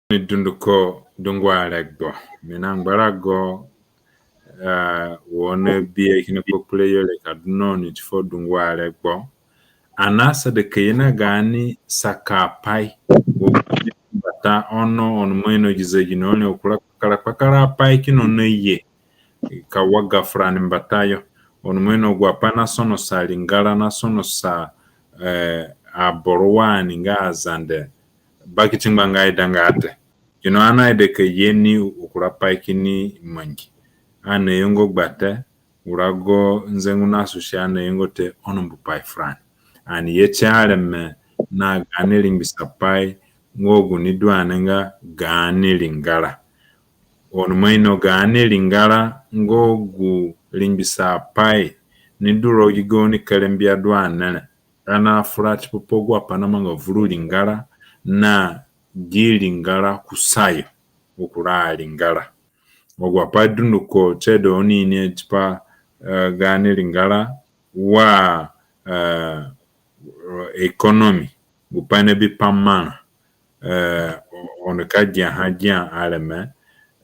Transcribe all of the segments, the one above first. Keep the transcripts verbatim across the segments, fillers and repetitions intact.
ni dunduko dungu aregbo. Mi na ngbarago, eh, wo na bi e kina kpakpure yo re ka du na oni ti fuo dungu aregbo. Ani asada ka ye na gaani sakapai. Wo bata ono oni ima ino gi zegino re, kura kpakara kpakarapai kina oni aye ka waga furani mbatayo. Oni ima ino agu apai nasonosa ringara, nasonosa, eh, aboro wa ani nga Azande bakiti ngbanga idanga te. Kina ani aida ka ye ni kurapai kini mangi. Ani ayenga gbate, kurago nzengu na susi ani ayenga te, ono mbu pai furani. Ani ye ti areme na gaani ringbisapai nga gu ni du ani nga gaani ringara. Oni ima ino gaani ringara nga gu ringbisapai ni du rogo gi gaoni kerembia du ani re. Ani afura tipa pa agu apai namanga vuru ringara na gi ringara kusayo, kura aringara. Agu apai dunduko tie da oni ini tipa, eh, gaani ringara wa, eh, economy, gu pai nabi pa marã, eh, o-, oni ka giaha gia areme,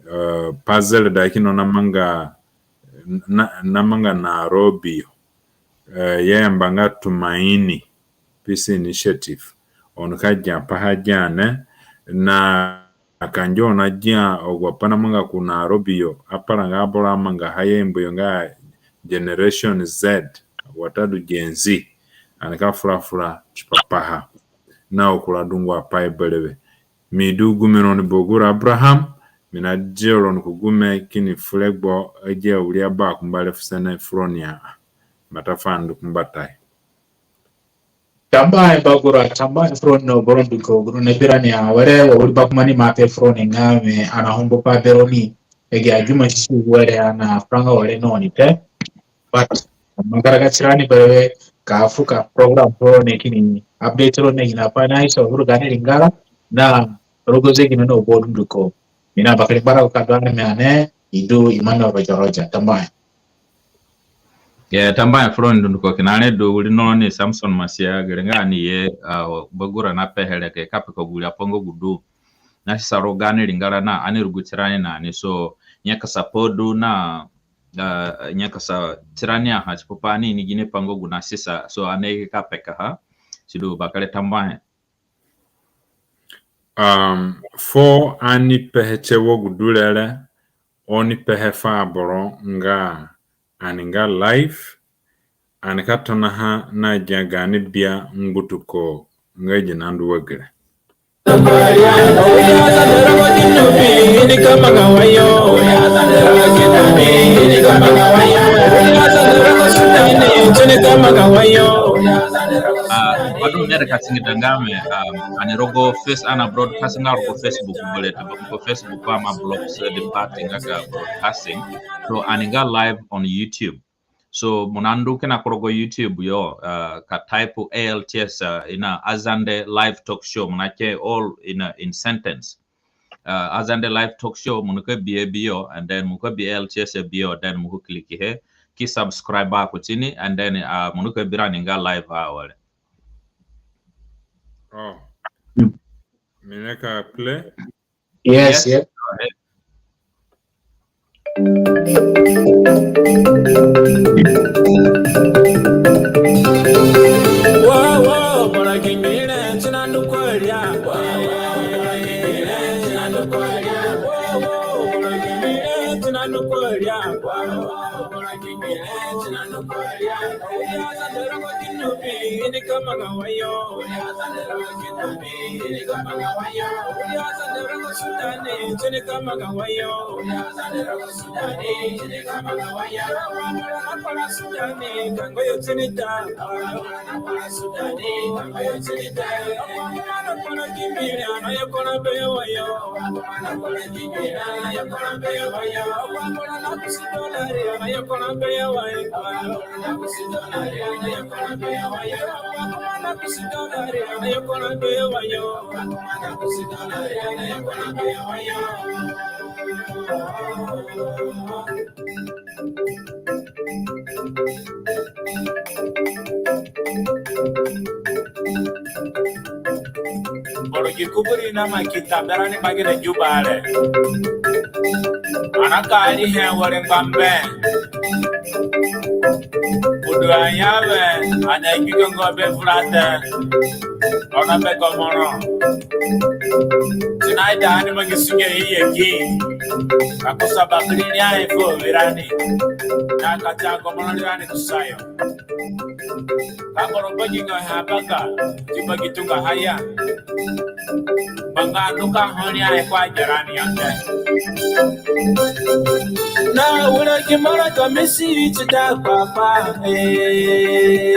eh, pa zereda kina oni namanga na, namanga Nairobi yo, eh, i ayamba nga Tumaini Peace Initiative. Oni ka gia paha gia ne, na ka ngia oni agia agu apai namanga ku Nairobi yo, aparanga aboro amangaha i ayamba yo nga Generation Z, watadu Gen Z. Ani ka fura fura tipa paha. Na kura dungu apai berewe. Mi du gume roni Bogura Abraham, mi nadia roni ku gume kini fu regbo agi awiri abakumba re fu sene fu roni a. Mbata fu ani ndu ku mbatayo. Tambuahe Bogura, tambuahe fu roni na aboro dunduko gu du na bi rani awere. Wa wiri bakumba ni ima pe fu roni nga mi, ani ahumbu pa be roni agi ajuma sisi were ani afuranga were na oni te. But ani ima garaga tirani berewe ka fu ka program fu roni kini update roni na gini apai naisa vuru gaani ringara na rogo zegino na aboro dunduko. Mi na bakere ngbarago ka du ani mi ane, i du Emmanuel Roja Roja. Tambuahe. Ye, tambuahe fu roni dunduko. Kina re du wiri no ni Samson Masia, gere nga ani ye, ah, Bogura napehe re ke ka peka gu wiri apai nga gu du nasisa rogo gaani ringara na ani rugu tirani na ni. So nyakasa pai du na, ah, nyakasa tirani aha tipa pa ani ini gini pai nga gu nasisa. So ani ye ka pekaha. Sidu, bakere tambuahe. Um, fuo ani pehe tie wa gu du re re, oni pehe fu aboro nga ani nga live, ani ka tonaha na gia gaani bia ngbutuko nga gi nandu wa gere. Ah, wa du mi aida ka tingida nga mi, um, ani rogo Face, ani na broadcast nga rogo Facebook berewe te, mbiko Facebook ima block, eh, the part nga ga broadcasting. So ani nga live on YouTube. So mo nandu kina ku rogo YouTube yo, uh, ka type A L T S, uh, ina Azande Live Talk Show, mo nake all in, uh, in sentence. Uh, Azande Live Talk Show, mo nika bi e beyo, and then mo ka bi A L T S beyo, then mo ka click he, ki subscribe kutini, and then, uh, mo nika bi rani nga live awere. Oh. Hmm. Mi nika play. Yes, yes. Yes. Go ahead. Boro Gi kuburi na ma kita berani magina Juba re. Ana ka ari he wore ngbambe. Kudu anya we, ana igbiko ngo be furate. Ono be gomoro. Tonight ani mangi sunge iye ki. Akusa bakiri ni ai fo wirani. Na kata gomoro ni rani kusayo. Ka koro bagi nga ha baka, ti bagi tunga haya. Banga nuka honi ai kwa jarani ante. Na wura ki mara ka misi ti da papa, eh.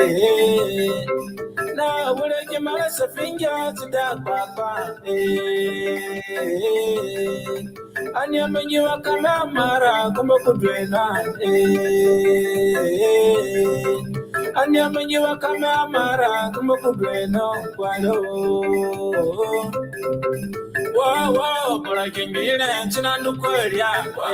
Na wura ki mara safinga ti da papa, eh. Ani amenyi wa kame amara kuma kudwena, eh. Ani amenyi wa kame amara kuma kudwena kwalo. Wo, wo, bora kimbire, ntina ndukoria. Wo, wo,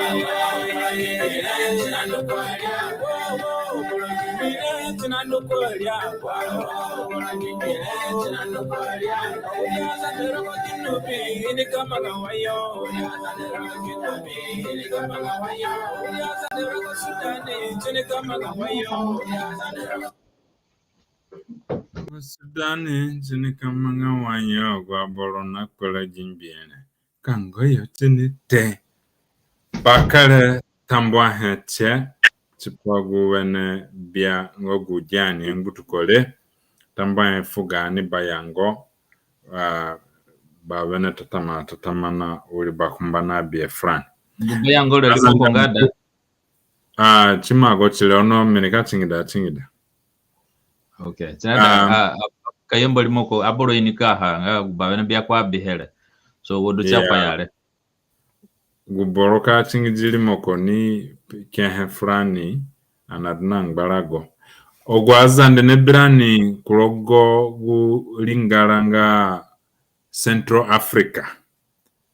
bora kimbire, ntina ndukoria. Wo, wo, bora kimbire, ntina ndukoria. Wo, wo, bora kimbire, ntina ndukoria. Uri aza dero ko kinubi, ini kama ga wayo. Uri aza dero ko kinubi, ini kama ga wayo. Uri aza dero ko Sudani, ini kama ga wayo. Uri aza dero ko Sudani, ini kama ga wayo, agu aboro na kpara gi mbiere. Ka ngo yo tini te. Bakere tambuahe tie, tipa gu wene bia nga gu diani ngbutuko re. Tambuahe fu gaani bayango, ah, ba wene tatama, tatama na wiri bakumba na bia furani. Gu bayango re rimoko nga da. Ah, ti mago ti re ono mi nika tingida, tingida. Okay. Ti na da, ah, ah, ah, ka yamba rimoko, aboro ini ka ha, nga gu ba wene bia ko abihe re. So, wo du ti apai ya re. Gu boro ka tingidi rimoko ni kehe furani, ana du na ngbarago. Agu aZande nabi rani ku rogo gu ringara nga Central Africa.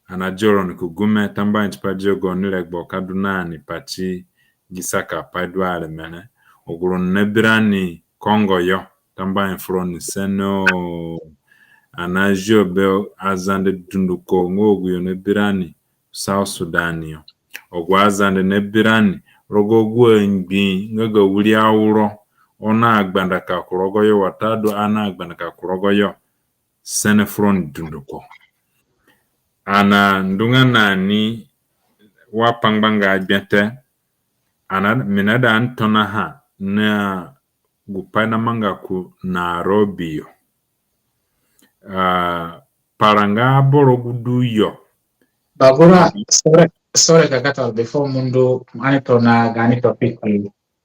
Ana zio roni ku gume, tambuahe tipa zio gaoni regbo ka du na ni pati gi saka pai du areme re. Agu roni nabi rani Congo yo, tambuahe fu roni sene o. Ana zio be aZande dunduko nga agu yo nabi rani South Sudan yo. Agu aZande nabi rani rogo agu angbi nga ga wiri auro, oni agbandaka ku rogo yo watadu ani agbandaka ku rogo yo. Sene fu roni dunduko. Ana ndunga na ni wa pangbanga gbe te. Ana mi naida ani tonaha na gu pai namanga ku Nairobi yo. Ah, paranga aboro gu du yo. Babura, sorry, sorry, Kakato, before mo ndu, ani tona gaani topic,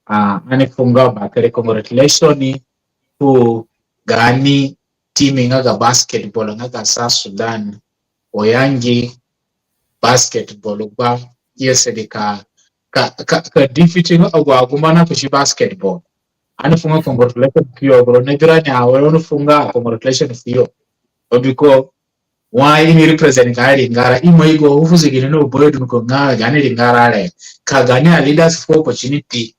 ah, ani fu nga bakere congratulation fu gaani team nga ga basketball nga ga South Sudan. Oyangi basketball gba, yes, di ka, ka, ka, ka defeating agu agumba na kusi basketball. Ani fu nga congratulation fu yo, bro. Nabi rani awere, oni fu nga congratulation fu yo. Bambiko wa i ni represent gaani ringara, i ima yugo fu zegino na boy dunduko nga gaani ringara re. Ka gaani aleaders fu opportunity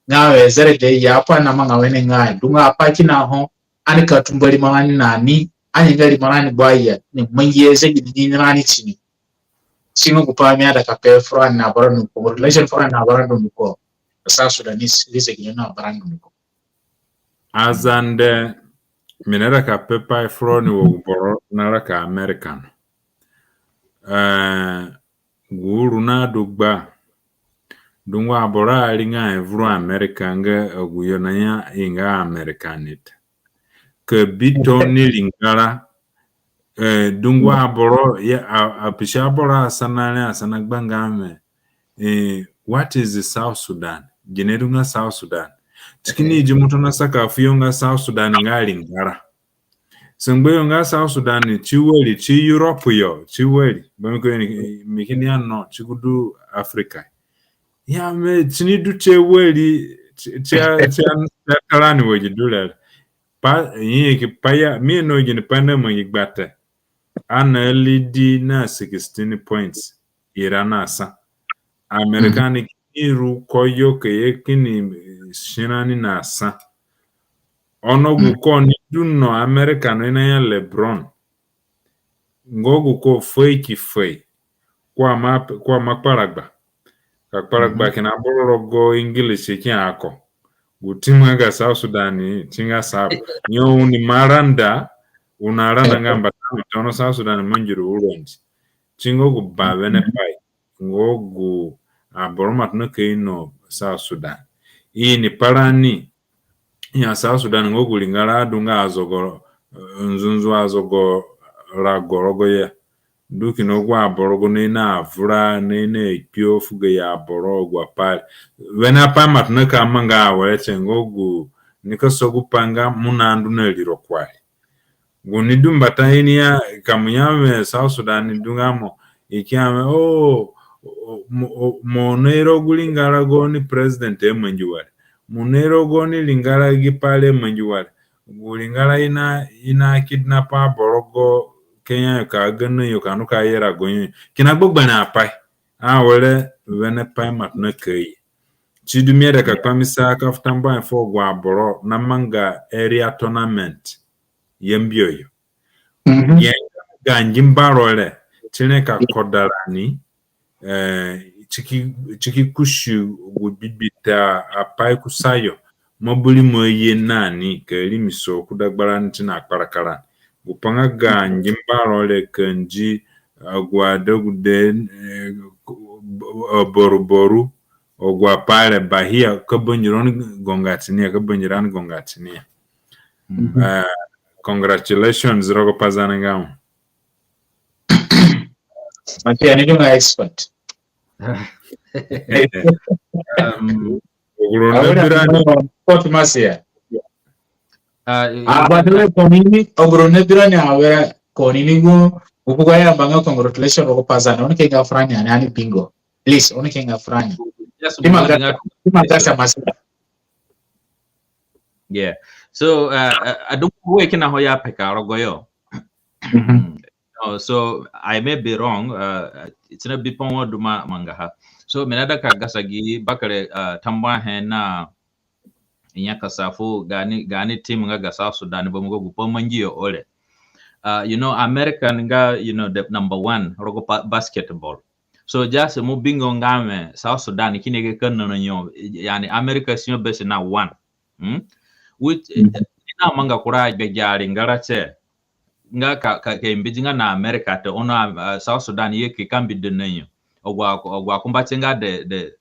nga we zereda ya pa namanga wene nga du nga apai kina ho, ani ka tumba rimo rani na ni, ani nga rimo rani gbua ya, ni mangihe zegino ni rani tini. Si nga gu pai mi aida ka pe furani na barani dunduko, congratulation furani na barani dunduko. South Sudanese, ri zegino na barani dunduko. AZande, mi naida ka pe pai furoni wa gu boro naraka America no. Eh, gu uru nadu gba. Dungu aboro aringa he vuru America nga agu yo naya i nga American te. Ka bi tooni ringara, eh, dungu aboro ya, a, apisi aboro asana re, asana gbanga me. Eh, what is South Sudan? Gine du nga South Sudan? Ti kini zi mo tona saka fuyo nga South Sudan nga ringara. Sangba yo nga South Sudan, ti wari, ti Europe yo, ti wari. Bambiko mi kini ya no, ti gu du Africa. Ya me, ti ni du ti wari, ti, ti, ti, ti tarani wa gi du re. Pa, i ki pa ya, mi no gini pai namangi gba te. Ani lead na sixteen points. Ira na sa. America ni kini ru koyo ke ye kini, eh, sirani na sa. Ono gu ko ni du no America no i naya LeBron. nga gu ko fai ki fai, ko ama, ko ama kparagba. Ka kparagba kina boro rogo English ki ako. Gu team nga ga South Sudan, ti nga sab. Nyo uni maranda, una randa nga mbata mi tono South Sudan manjuru urondi. Ti nga gu ba wene pai. Nga gu aboro ima tona ka ino South Sudan. I ni parani ya South Sudan nga gu ringara adunga azogo, eh, nzunzu azogo rago rogo ya. Du kina agu aboro gu naye na vura, naye na kpio fu gayo aboro agu apai re. Wene apai ima tona ka manga awere tie nga gu nika sa gu pai nga mo nandu na riro kuari. Gu ni du mbata ini ya, ka mo ya we South Sudan ni du nga mo, i ki ya we, oh, mo, mo naye rogo gu ringara gaoni president amangi were. Mo naye rogo gaoni ringara gi pai re amangi were. Gu ringara i na, i na kidnap aboro rogo Kenya yo ka ga na yo ka ndu ka yera gayo. Kina gbegberẽ apai. Awere wene pai ima tona ka ye. Sidu mi aida ka kpamisa ka fu tambuahe fu agu aboro namanga area tournament Yambio yo. Gi ga ngi mbaro re, ti re ka koda rani, eh, ti ki, ti ki kusi gu bibita apai kusayo, mo buri mo ye nani ka rimiso ku dagbarani ti na kparaka rani. Gu pai nga ga ngi mbaro re kandi, agu adegude, eh, boruboru, agu apai re bahia, ka bangironi gonga ti ni ya, ka bangirani gonga ti ni ya. Eh, congratulations, rogo Pazande nga mo. Mafia ni du nga expert. Um, oguru na birani. Sport Masia. Ah, ah, by the way, konini, oguru na birani awere, konini gu, gu ko ayamba nga congratulations rogo Pazande, oni ke nga furani ani, ani bingo. Please, oni ke nga furani. Yes, ima ga, ima ga sa Masia. Yeah. So, uh, uh, adu we kina ho ya peka rogo yo. Mm. No, so I may be wrong. Uh, uh, it's not bi pa wa du ma mangaha. So, mi naida ka gasa gi bakere, uh, tambuahe na nyakasa fu gaani, gaani team nga ga South Sudan, bambiko gu pai mangi yo ore. Uh, you know, American nga, you know, the number one rogo pa-, basketball. So just mo bingo nga we South Sudan kini ke ka nara yo, yani America si yo besi na one. Hmm? Which, eh, i namanga kura gbegberẽ aringara tie. Nga ka, ka, ka i mbidi nga na America te, ono, ah, South Sudan ye ki ka mbidi na yo. Agu, agu akumba tie nga the, the,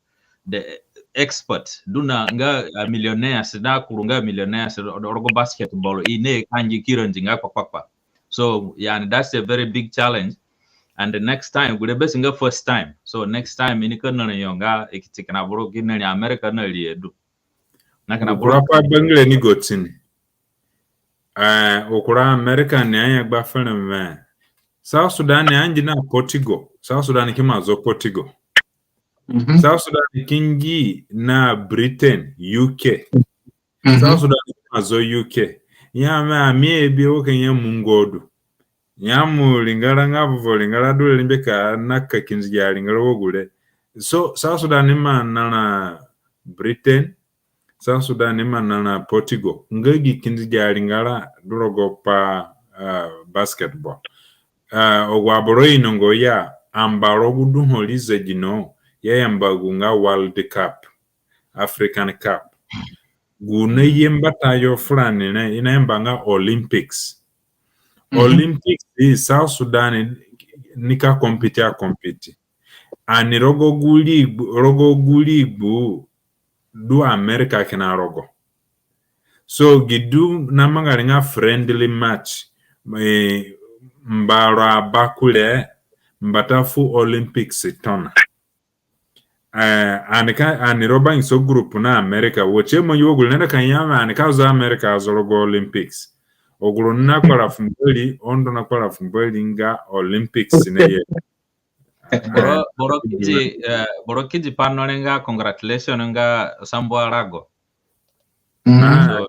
the expert. Du na nga, ah, millionaires, na kuru nga millionaires, ro-, rogo basketball, i ne ka ngi ki randi nga kpakpakpa. So, yani, that's a very big challenge. And the next time, gure besi nga first time. So, next time, i nika nara yo nga i ki ti kina boro ki nari America na ri e du. Na kina boro. Kura pai bangire ni go ti ni. Eh, gu kura America ni aya gba fere we South Sudan ni angi na Portugal. South Sudan ki ima zo Portugal. Mhm. South Sudan ki ngi na Britain, U K. Mhm. South Sudan ki ima zo U K. Ya mi, ami abi wo ka ya mungo du. Ya mo ringara nga vovo ringara du re mbiko na ka kindi gi aringara wo gure. So, South Sudan ima nara Britain, South Sudan ima nara Portugal. Nga gi kindi gi aringara du rogo pa, ah, basketball. Ah, agu aboro inongo ya, amba rogo gu du ho ri zegino, i ayamba gu nga World Cup, African Cup. Gu naye mbatayo furani re, i nayamba nga Olympics. Mhm. Olympics, i South Sudan nika compete, a compete. Ani rogo gu rigbu, rogo gu rigbu du America kina rogo. So gi du namanga re nga friendly match, eh, mbaro abakure mbata fu Olympics tona. Eh, ani ka, ani rogo bangisa group na America, wo tie mangi wo gure naida ka ya mi ani ka zo America azo rogo Olympics. Agu roni nakpara fu Mbori, oni du nakpara fu Mbori nga Olympics naye. Boro, boro kidi, eh, boro kidi pa no re nga congratulation nga sambu arago. Mm. Ah. So,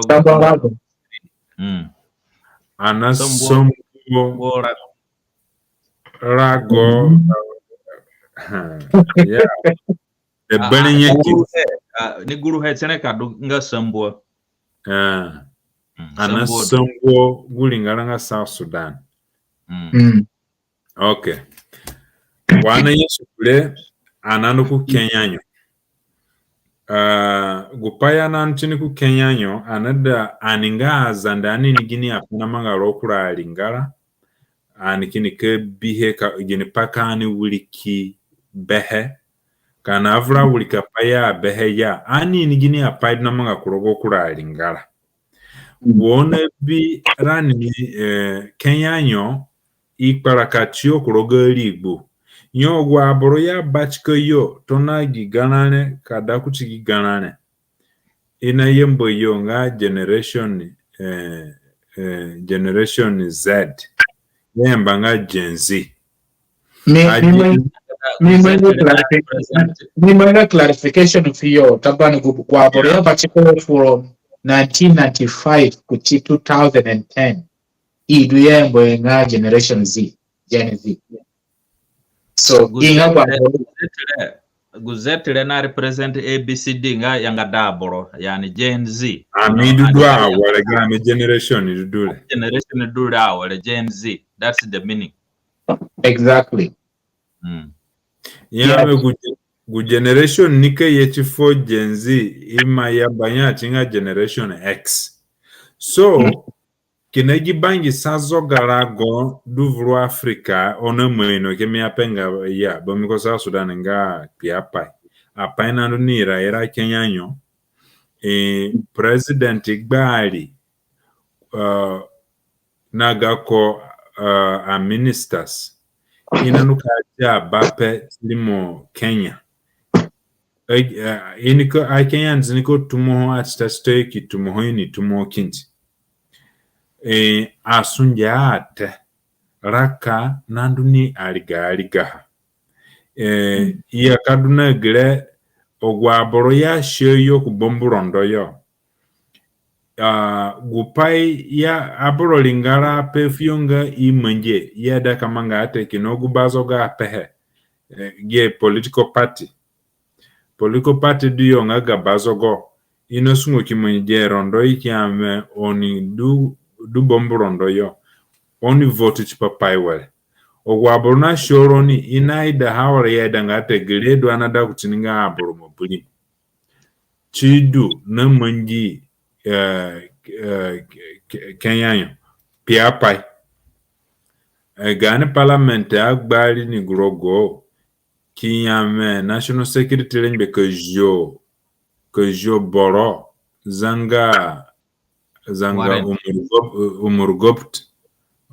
sambu arago. Mm. Ana sambu, sambu arago. Rago. Mm. Yeah. The, ah, burning, ah, ni guru he, ah, ni guru he ti ni ka du nga sambu. Ah. Mm, ana sambu gu ringara nga South Sudan. Mm. Okay. Wa ani ye sukure, ani ndu ku Kenya yo. Ah, gu pai ani ndu tini ku Kenya yo, ani da ani nga Azande, ani ini gini apai namanga rogo kura aringara. Ani kini ka bihe ka, gini pai ka ani wiriki behe. Ka ani avura wirika pai ya behe ya, ani ini gini apai du namanga ku rogo kura aringara. Wo ani bi rani ni, eh, Kenya yo, i kparaka tiyo ku rogo arigbu. Yo agu aboro ya batika yo tona gi garã re ka da kuti gi garã re, i nayamba yo nga generation, eh, eh, generation Z. I ayamba nga Gen Z. Mi, mi, mi, mi, mi, mi clarification fu yo, taban gu, gu aboro ya batika from nineteen ninety-five kuti two thousand and ten. I du yambo nga Generation Z, Gen Z. So, gu inga Z re, gu Z re, gu Z re na represent A B C D nga yanga da aboro, yani Gen Z. Ami du du awere ga mi generation du du re. Generation du du re awere, Gen Z. That's the meaning. Exactly. Mm. Ya, yeah, mi gu, gu generation nika ye ti fuo Gen Z, ima ya banya ti nga Generation X. So, kina gi bangisa zogarago du vuru Africa, oni ima ino ke mi apenga ya, bambiko South Sudan nga kpiapai. Apai nandu ni iraira Kenya yo. E, president gbari, uh, na gako, uh, a ministers. I nanu ka dia bape ti rimo Kenya. E, uh, i nika, a Kenyans nika tumoho a tita tita yo ki tumoho, i ni tumoho kindi. E, asunge a te raka nandu ni ariga arigaha. E, i ya ka du na gire agu aboro ya sia yo ku bambu rondo yo. Ah, gu pai ya aboro ringara ape fuyo nga i mangi, i aida ka manga te kina gu bazogo apehe. Eh, gi political party. Political party du yo nga ga bazogo. I nasungo ki mangi gi rondo i ki ya mi oni du, du bambu rondo yo. Oni vote tipa pai were. Agu aboro nasia roni, i naidaha were, i aidanga te gere du ani ada kutini nga aboro mobiri. Ti du na mangi, eh, eh, Ke-, Kenya yo kpiapai. Eh, gaani parliament agbari ni gu rogo ki ya mi national security rengbe ka zio, ka zio boro zanga, zanga warrant. Umur Gop-, Umur Gopt,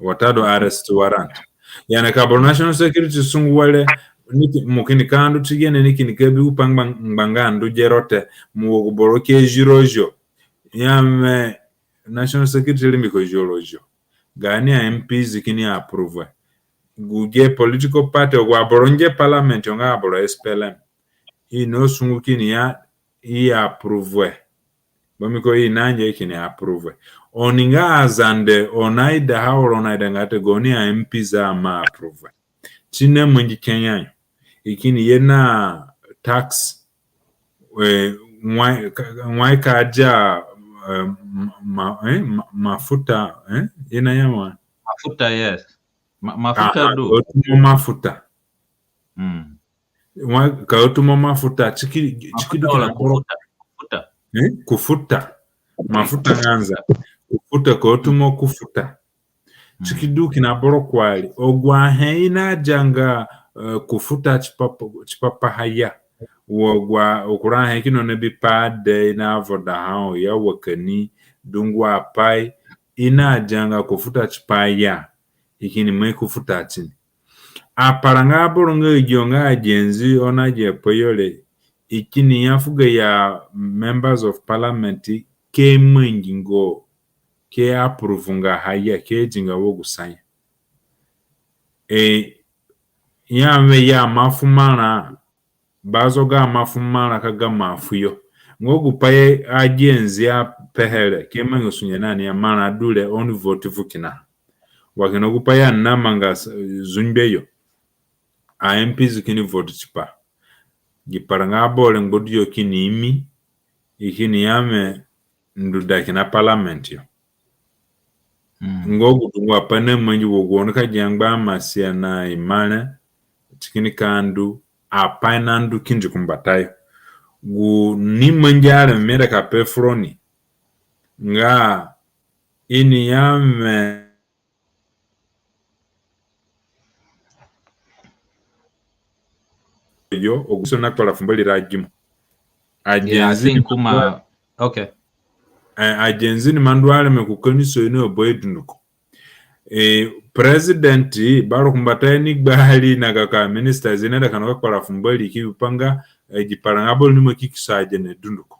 watadu arrest warrant. Yani ka boro national security sungu were, ni ki-, mo kini ka ndu ti gene, ni kini ka bi gupai ngba-, ngbanga ndu gero te, mo wo gu boro ke ziro zio. Ya mi national security rengbe ka zio ro zio. Gaani a M Ps kini approve. Gu ge political party, agu aboro nge parliament yo nga aboro S P L M. I nasungu kini ya, i approve. Bambiko i nange kini approve. Oni nga Azande, oni naidaha were, oni naidanga te gaoni a M Ps ima approve. Ti na mangi Kenya yo, i kini ye na tax, eh, wai ka, wai ka dia, eh, ma-, ma-, eh, ma-, mafuta, eh, i naya wa? Mafuta, yes. Ma-, mafuta. Aha, du. Ka tumo mafuta. Mm. Wa-, ka tumo mafuta, ti ki, ti ki du kina boro. Kufuta. Kufuta. Eh? Kufuta. Mafuta nganza. Kufuta, ka tumo kufuta. Mm. Ti ki du kina boro kuari. Agu ahe i nadianga, eh, kufuta tipa, tipa paha ya. Wa agu a-, agu kura ahe kina oni bi pa de i navodaha ho ya wakani dungu apai i nadianga kufuta tipa ya. I kini mai kufuta tini. Aparanga aboro nga agi yo nga a Gen Z oni agia pa yo re, i kini ya fu gayo members of parliament ke mangi nga, ke approve nga ha ya, ke dinga wa gu sa ya. E, ya mi ya ima fu marã, bazogo ima fu marã ka gama fuyo. Nga gu pai a Gen Z apehe re, ke mangi sunge na ni ya marã du re, oni vote fu kina. Wa kina gu pai ani namanga s-, zungbe yo. A M Ps kini vote tipa. Gi paranga aboro ngbadu yo kini imi, i kini ya mi ndu da kina parliament yo. Nga gu dungu apai namangi wa gu oni ka gia ngba Masia na Imare, ti kini ka ndu, apai nandu kindi kumbatayo. Gu ni mangi areme mi aida ka pe fu roni nga i ni ya wẽ yo, agu so nakpara fu Mbori ra gimo. A Gen Z ni mandu areme ku kanisa yo na abai dunduko. Eh, president barukumbatayo ni gbari na gako aministers i naida ka ndu ka kpara fu Mbori ki bi pa nga, eh, gi paranga boro ni ima kikiso agene dunduko.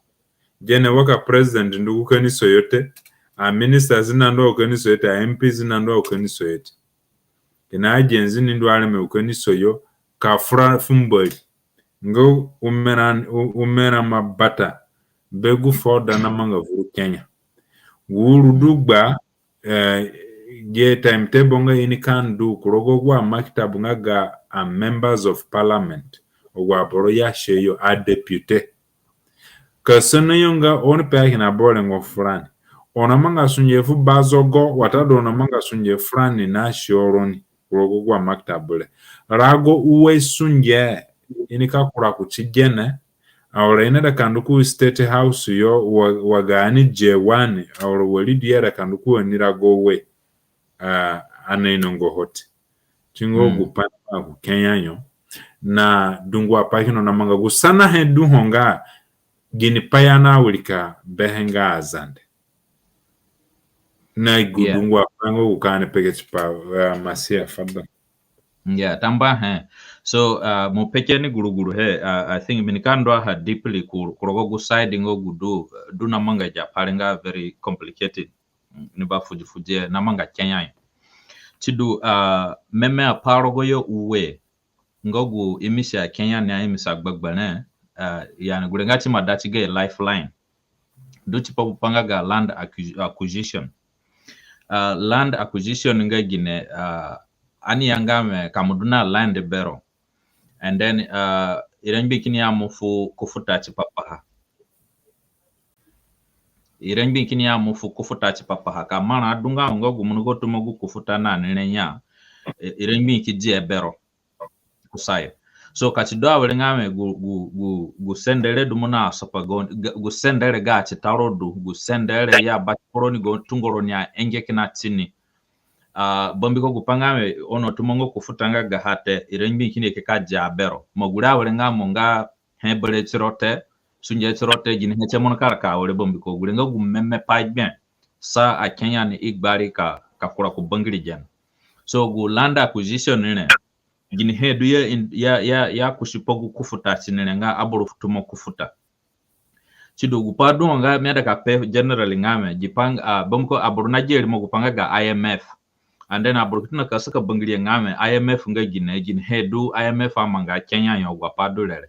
Gene wa ka president ndu ku kanisa yo te, aministers nandu ku kanisa yo te, aMPs nandu ku kanisa yo te. Kina aGen Z ni ndu areme ku kanisa yo ka fura fu Mbori. Nga u mera, u mera ma bata be gu foda namanga vuru Kenya. Gu uru du gba, eh, gi timetable nga i ni ka ndu ku rogo agu amaktab nga ga aMembers of Parliament, agu aboro ya si yo, aDeputé. Ka sana yo nga oni pe a kina boro rengo furani. Oni namanga sunge fu bazogo, watadu oni namanga sunge furani na si roni ku rogo agu amaktab re. Rago ue sunge i ni ka kura kuti gene, awere i naida ka ndu ku State House yo wa, wa gaani J one, awere wari du i aida ka ndu ku ani rago ue, ah, ani ainonga ho te. Ti nga gu pai namanga ku Kenya yo. Na dungu apai kina namanga gu sanahe du ho nga ginipai ani nawirika behe nga Azande. Na gu dungu apai nga gu ka ani peke tipa, uh, Masia, fadal. Yeah, tambuahe. So, uh, mo peke ni guruguru he, uh, I think mi nika ndu ha deeply ku, ku rogo gu side nga gu du, du namanga gi apai re nga very complicated. Ni ba fuji fuji namanga Kenya yo. Ti du, uh, meme apai rogoyo ue, nga gu imisi aKenya ni aimisi agbegberẽ, uh, yani gure nga ti ima da ti gayo lifeline. Du tipa gu pai nga ga land acquis-, acquisition. Uh, land acquisition nga gine, uh, ani ya nga wẽ ka mo du na land bero. And then, uh, ira ngbii kini ya mo fu kufuta tipa paha. Ira ngbii kini ya mo fu kufuta tipa paha. Ka marã adunga nga gu mo nika tuma gu kufuta na ni re ya, i-, ira ngbii ki di e bero kusayo. So ka ti du awere nga wẽ gu, gu, gu, gu sende re du mo na sopa gu, gu sende re ga ti taro du, gu sende re ya ba ti koro ni gu tungo roni aenge kina tini. Ah, bambiko gu pai nga wẽ oni atuma nga kufuta nga gaha te, ira ngbii kini ye ki ka dia bero. Ma gure awere nga mo nga he bere tiro te, sunge tiro te, ginihe tie mo nika raka awere bambiko gure nga gu meme pai gbe sa aKenya ni i gbari ka, ka kura ku bangiri gene. So gu land acquisition re, ginihe du ya in-, ya, ya, ya kusi pa gu kufuta tini re nga aboro tuma kufuta. Ti du gu pai du nga mi aida ka pe generally nga wẽ, gi pai nga, ah, bambiko aboro nagia rimo gu pai nga ga I M F. And then aboro ki tona ka saka bangiriyo nga wẽ, I M F nga gine, ginihe du I M F amanga Kenya yo, agu apai du re re.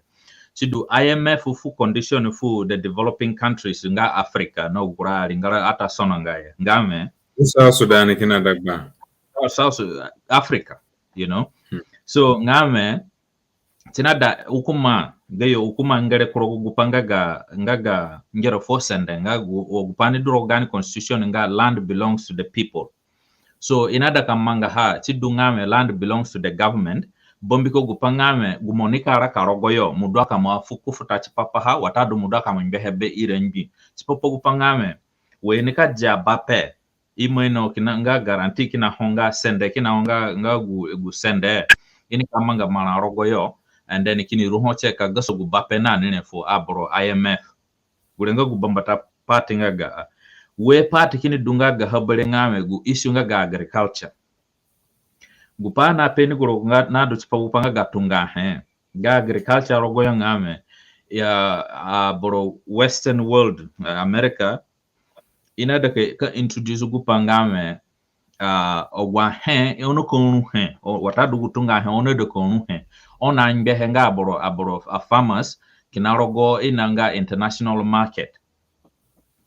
Ti du I M F fu condition fu the developing countries nga Africa, na gu kura aringara ata sononga ya. Nga wẽ, South Sudan kina dagba. South Africa, you know. So, nga wẽ, ti naida hukuma, gayo hukuma ngere ku rogo gu pai nga ga, nga ga ngere fuo sende, nga gu, gu pai ni du rogo gaani constitution nga land belongs to the people. So, i naida ka mangaha, ti du nga wẽ land belongs to the government, bambiko gu pai nga wẽ, gu mo nika raka rogoyo, mo du aka mo afu kufuta tipa paha, watadu mo du aka mo ngbehe be ira ngbii. Tipa pa gu pai nga wẽ, we nika dia bape, i ima ino kina nga guarantee kina ho nga sende, kina ho nga, nga gu, gu sende. I nika manga marã rogoyo, and then kini ru ho tie ka gasa gu bape na ni re fu aboro I M F. Gure nga gu bambata part nga ga. We part kini du nga gaha bere nga wẽ gu issue nga ga agriculture. Gu pai na pe ni gu rogo nga na du tipa gu pai nga ga tunga he. Ga agriculture rogoyo nga wẽ, ya, aboro Western world, eh, America, i naida ka, ka introduce gu pai nga wẽ, ah, agu ahe, oni ka ru he, o, watadu gu tunga he, oni naida ka ru he. Oni angbehe nga aboro, aboro, a farmers, kina rogo i na nga international market.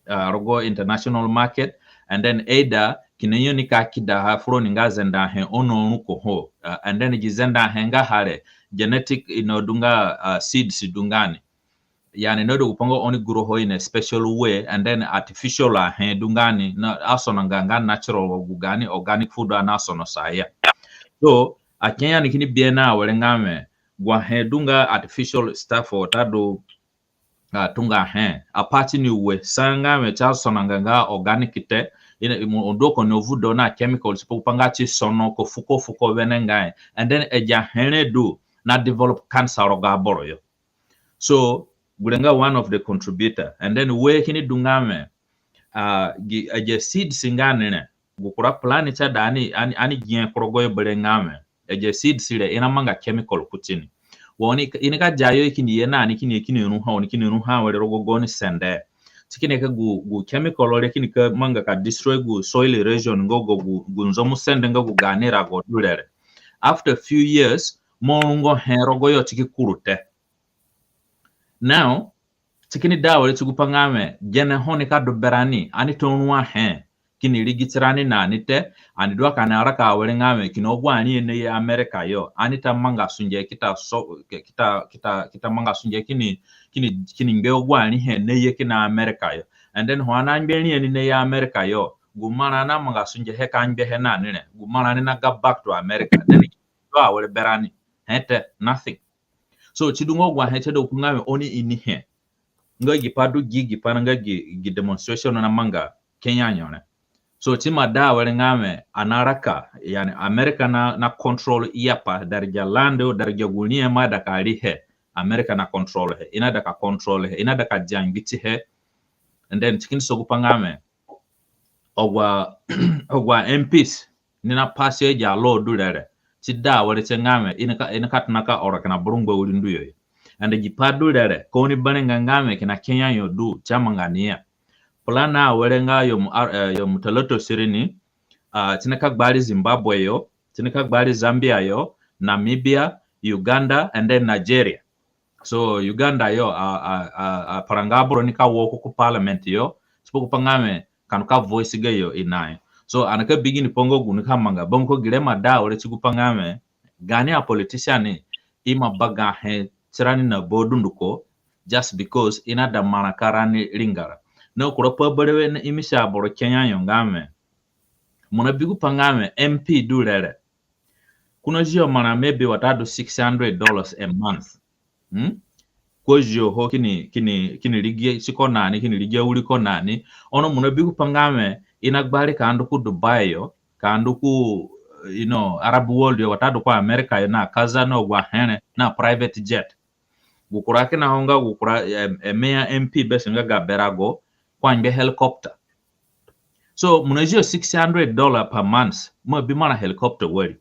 Ah, rogo international market, and then either kina yo nika kidaha fu roni nga zende ahe oni aru ko ho, ah, and then gi zende ahe ngaha re, genetic, i nadu nga, ah, seeds du nga ni. yani, na du gupai nga oni grow ho in a special way, and then artificial ahe du nga ni na asononga nga natural wa gu gaani organic food ani asono sa ya. So a Kenya ni kini bi na awere nga wẽ, gu ahe du nga artificial stuff watadu a tunga ahe, apai ti ni ue sa nga wẽ ti asononga nga organic te, ina, mo, o du ko ni ovudo na chemical, tipa gupai nga ti sono ko fuko fuko wenengai, and then agi ahe re du na develop cancer rogo aboro yo. So gure nga one of the contributor, and then ue kini du nga wẽ, a, gi, agi aseeds nga ni re, gu kura plan ti ada ani, ani, ani gia ku rogo yo bere nga wẽ, agi aseeds re i namanga chemical kuti ni. Wa oni, i nika dia yo, i kini ye na ni, kini ye, kini ruha, oni kini ruha awere rogo gaoni sende. Ti kini ka gu, gu chemical re kini ka manga ka destroy gu soil erosion nga gu, gu, gu nzomu sende nga gu gaani rago du re re. After few years, mo rungo he rogo yo ti ki kuru te. Now, ti kini da awere ti gupai nga wẽ, gene ho nika du berani, ani ta ru ahe kini rigi tirani na ni te, ani du a ka ani araka awere nga wẽ, kina agu ariahe naye America yo, ani ta manga sunge ki ta so, ki ta, ki ta, ki ta manga sunge kini, kini, kini ngbe agu ariahe naye kina America yo. And then ho ani angbe riahe ni naye America yo, gu marã ani amanga sunge he ka ngbe he na ni re, gu marã ni na ga back to America. Then ki du awere berani he te, nothing. So si du nga agu ahe si ada gupai nga wẽ oni ini he. Nga gi pai du gi, gi pai nga gi, gi demonstration namanga Kenya yo re. So si ima da awere nga wẽ ani araka, yani, America na, na control i apai, daraja land, daraja gu riahe mo aida ka ri he, America na control he, i naida ka control he, i naida ka dia ngbiti he. And then si kini sa gupai nga wẽ agu, agu a MPs ni na pass agi alaw du re re, si da awere ti nga wẽ i nika, i nika tona ka oro kina boro ngba wiri ndu yo. And gi pai du re re, ka oni berẽnga nga wẽ kina Kenya yo du si amanga ni ya. Plan awere nga yo mu, eh, yo mu talato siri ni, a, si nika gbari Zimbabwe yo, si nika gbari Zambia yo, Namibia, Uganda, and then Nigeria. So Uganda yo, a, a, a, aparanga aboro nika walk ku parliament yo, tipa gupai nga wẽ ka ndu ka voice gayo i na yo. So ani ka bi ginipai nga gu nika manga, bambiko gere ima da awere ti gupai nga wẽ, gaani apolitician ni ima baga he tirani na ba dunduko, just because i naida marã ka rani ringara. Na kura pai berewe na imisi aboro Kenya yo nga wẽ, mo nabi gupai nga wẽ MP du re re, ko nazio marã maybe watadu six hundred dollars a month. Hmm? Ko zio ho kini, kini, kini rigi tiko na ni, kini rigi awiriko na ni. Ono mo nabi gupai nga wẽ i nagbari ka ndu ku Dubai yo, ka ndu ku, you know, Arab world yo, watadu ku America yo, na kaza na agu ahe re, na private jet. Gu kura kina ho nga gu kura, em, eme ya MP bes nga ga berago, ko angbe helicopter. So mo nazio six hundred dollar per month, mo abi marã helicopter wari.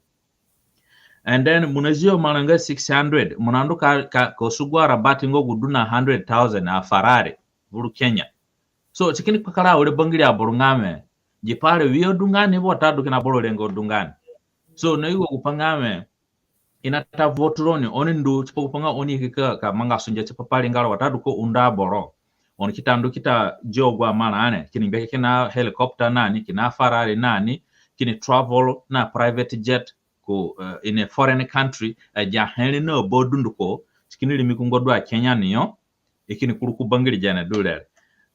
And then mo nazio marã nga six hundred, mo nandu ka, ka, ka sugu arabati nga gu du na hundred thousand, a Ferrari, vuru Kenya. So si kini kpakara awere bangiri aboro nga wẽ, gi pai re wi adu nga ni, watadu kina boro rengo du nga ni. So na yugo gupai nga wẽ i nata vote roni, oni ndu tipa gupai nga oni ki ka, ka manga sunge tipa pa ringara watadu ka undo aboro. Oni ki ta ndu ki ta zio agu amarã re, kini ngbe kina helicopter na ni, kina Ferrari na ni, kini travel na private jet ku, eh, in a foreign country, eh, agi ahe re na ba dunduko, si kini rimi ku ngbadu a Kenya ni yo, i kini kuru ku bangiri gene du re re.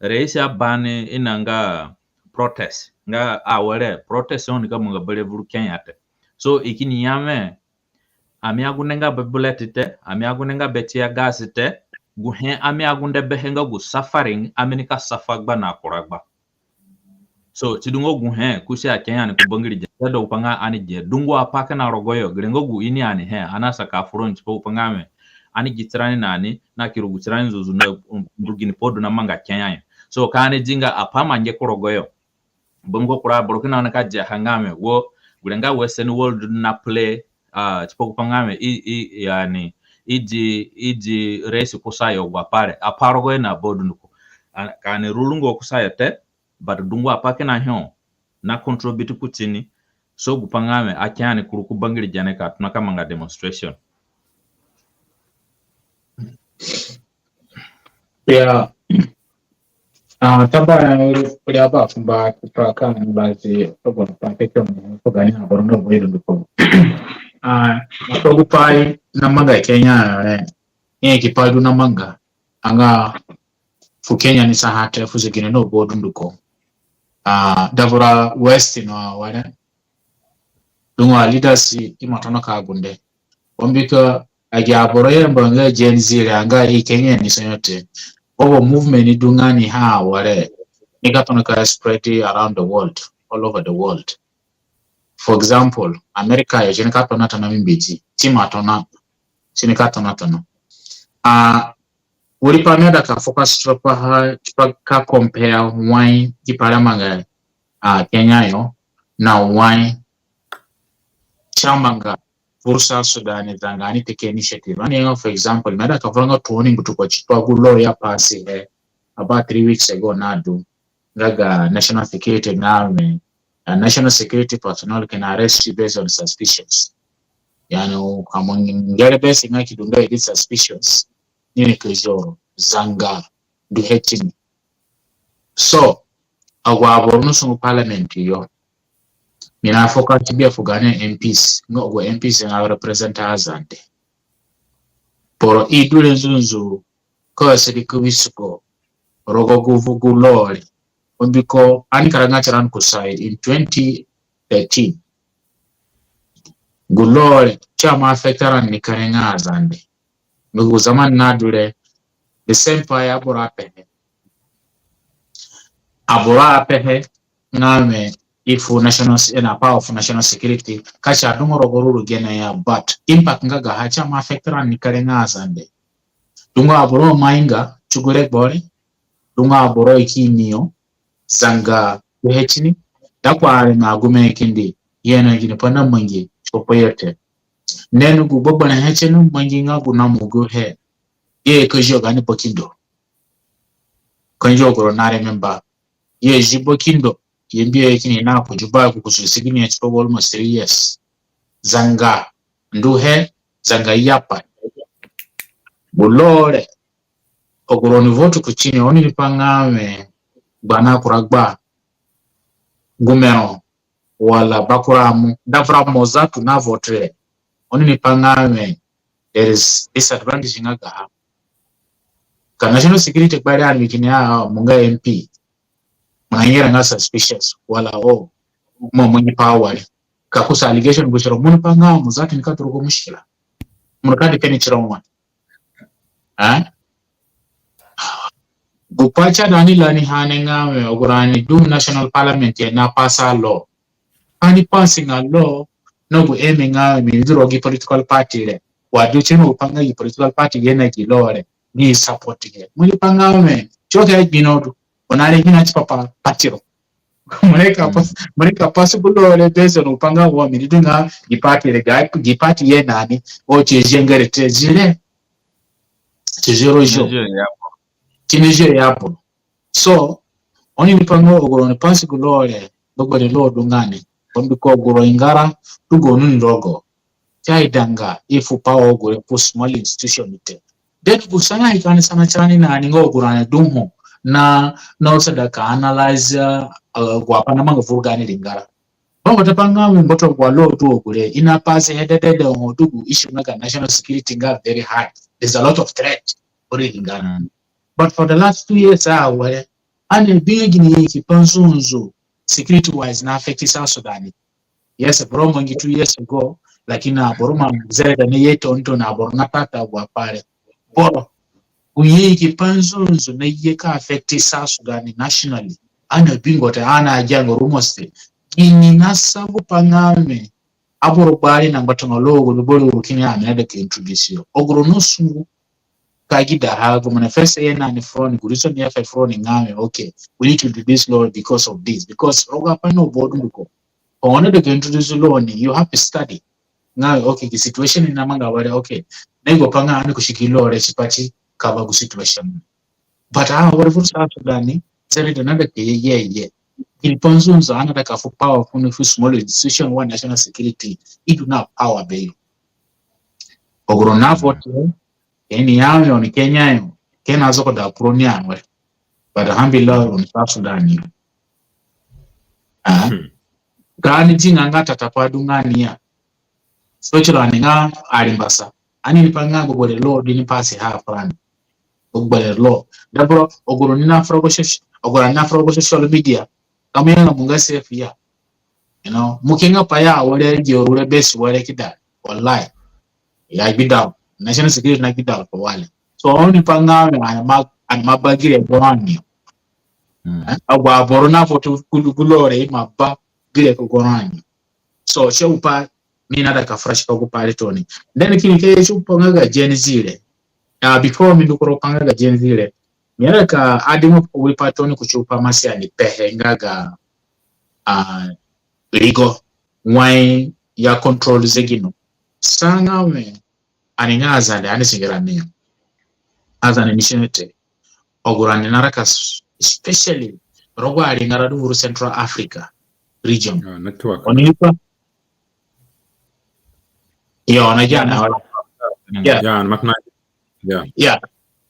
Raisi abani i na nga protest, nga awere protest oni ka manga berewe vuru Kenya te. So i kini ya wẽ, ami agundenga be bullet te, ami agundenga be tear gas te, gu he ami agunde behe nga gu suffering ami nika suffer gba na kura gba. So si du nga gu he kusi a Kenya ni ku bangiri gene, si du gupai nga ani gi dungu apai kina rogo yo, gere nga gu ini ani he, ani asaka furoni tipa gupai nga wẽ ani gi tirani na ni, na ki rugu tirani nzunzu na, um, ndu ginipai du namanga Kenya yo. So ka ani di nga apai mangi ku rogo yo. Bambiko kura aboro kina nika diaha nga wẽ wo, gure nga Western world na play, ah, tipa gupai nga wẽ i, i, yani, i di, i di raisi kusayo agu apai re, apai rogo yo na ba dunduko. Ah, ka ani ruru nga kusayo te, but dungu apai kina ho na contribute kuti ni. So gupai nga wẽ a Kenya ni kuru ku bangiri gene ka tona ka manga demonstration. Ya. Ah, tamba ya uri, uri aba kumba kutraka ni bazi, togo na pake kyo mo, togo ni aboro no boy dunduko. Ah, togo pai namanga Kenya, eh, eh, gi pai du namanga. anga fu Kenya ni sa ha te, fu zegino na aboro dunduko. Ah, da vura West no awere. Dungu aleaders ima tona ka gunde. Mbiko agi aboro i ayamba nga Gen Z re anga i Kenya ni sa nyo te. Obo movement ni du nga ni ha awere. Ni ka tona ka spread around the world, all over the world. For example, America yo, si ni ka tona tona mi mbiti, si ima tona, si ni ka tona tona. Ah, wiri pai mi aida ka focus tipaha, tipa ka compare wai gi pai re amanga, ah, Kenya yo, na wai si amanga fu South Sudan zanga ani take initiative. Ani nga, for example, mi aida ka furanga tooni ngbutuko tipa gu law i apass he about three weeks ago na du nga ga national security nga we, uh, national security personnel can arrest you based on suspicions. Yani, ka mo ngere besi nga ki du nga i di suspicious, ni ni ka zoro zanga nduhe tini. So, agu aboro nasungu parliament yo, mi na focus tipa fu gaani MPs, nga agu MPs nga represent Azande. Boro i du re nzunzu ka asadi ka wisigo rogo gu, gu law re. Mbiko ani karaga tirani kusayo in twenty thirteen. Gu law re si ima affect rani ni kere nga Azande. Mbiko gu zaman na du re, the same pai aboro apehe. Aboro apehe nga we i fu national se-, na power fu national security, ka si adunga rogo ruru gene ya, but impact nga gaha si ima affect rani ni kere nga Azande. Dungu aboro ima inga ti gu regbo re, dungu aboro i ki ini yo zanga nduhe tini, da ku areme agume kindi, ye na ginipai namangi tipa pa yo te. Then gu gbegberẽhe si namangi nga gu namu guhe, ye ka zio gaani bakindo. Ka ngia agu roni na remember. Ye zi bakindo, ye mbia ye kini na ku Juba ku kusu sigini ya tipa gu almost three years. Zanga nduhe, zanga yapai. Gu law re, agu roni vote kutini, oni ni pa nga we gbana kura gba gumero wala bakura amu, da vura mo zatu na vote re. Oni ni pa nga we there is disadvantage nga gaha. Ka national security kpari ani kini ya mo nga MP, mo na ngera nga suspicious wala o mo, mo ni power. Ka kusa allegation gu siro, mo ni pa nga mo zatu ni ka turu gu mushkila. Mo ni ka defend tiro wa. Eh? Gu pai si aida ani la ni ha ni nga we agu rani du national parliament ye na pass law. Ani pass nga law, na gu aim nga we mi ni du rogo gi political party re. Wa du tini gu pai nga gi political party ye na gi law re, ni support he. Mo ni pa nga we, si ka gbi no du. Ono re gbi na tipa pa party ro. Mo ni ka pass, mo ni ka pass gu law re based on gu pai nga wa mi ni du nga gi party re, ga, gi party ye na ni, o si zengere te zire. Si zero zero. Ti ni zio ya bo. So, oni ni pa nga agu roni pass gu law re, gbegberẽ law du nga ni. Mbiko agu ro ingara, du gaoni rogo. Si aidanga i fu power agu re fu small institution te. Then gu sanahe ka ani sana tirani na ni nga agu rani du ho na, na asada ka analyze, uh, agu apai namanga vuru gaani ringara. Bambata pa nga mi mboto agu law du agu re, i na pass he dedede ho du gu issue nga ga national security nga very high. There's a lot of threat fu ringara. But for the last two years awere, ani abi nga gini ye ki pa nzunzu security wise na affect South Sudan. Yes, boro mangi two years ago, lakini aboro ima zereda ni ye tonto na aboro na tata agu apai re. Boro, gu ye ki pa nzunzu na ye ka affect South Sudan nationally. Ani abingo te, ani agianga rumors te. Gini nasa gu pai nga mi aboro gbari na ngbatunga law gu ni boro uru kini ami aida ka introduce yo. Agu ro nasungu ka gidaha gu manifesto ye na ni fu roni, gu reason ya fe fu roni nga mi, okay, we need to do this law because of this. Because rogo apai na aboro dunduko, oni aida ka introduce law ni, you have to study. Nga, okay, gi situation ni namanga wari, okay. Na gu pai nga ani kusi gi law re si pati ka ba gu situation. But a wari fu South Sudan ni, zereda na da ke ye, ye, ye. Gini pa nzunzu ani aida ka fu power fu ni fu small institution wa national security, i du na power beyo. Agu ro na vote, Kenya yo, ni Kenya yo, kina zoko da kuro ni anwe. But alhamdulillah, roni South Sudan yo. Ah. Hmm. Gaani zinga nga tata pai du nga ni ya. So tiro ani nga arimbasa. Ani ni pa nga gu bore law du ni pass ha furani. Ogbere lo. Therefore, agu roni nafura ku social, agu roni nafura ku social media, ka mo ya nga mo nga safe ya. You know, mo ke nga pa ya awere gi auru re bes were ki da. Wallahi. Ya gbida. National security na gbida ko wale. So, oni pa nga ani ma, ani ma ba gi re ku roni. Agu aboro na foto kulu kulo re ima ba gi re ku roni. So, si gupai mi naida ka fura tipa gupai re tooni. Then kini ke si gupai nga ga Gen Z re. Ah, before mi ndu ku rogo pa nga ga Gen Z re, mi aida ka add mo wiri pai tooni kuti gupai Masiya ni pehe nga ga, ah, rigo wai ya control zegino. Sa nga we ani nga Azande, ani singira mi. Azande ni sino te. Agu rani naraka s-, especially rogo aringara du vuru Central Africa region. Oni pa. Yo, na jana wala. Yeah. Yeah, makna. Yeah. Yeah.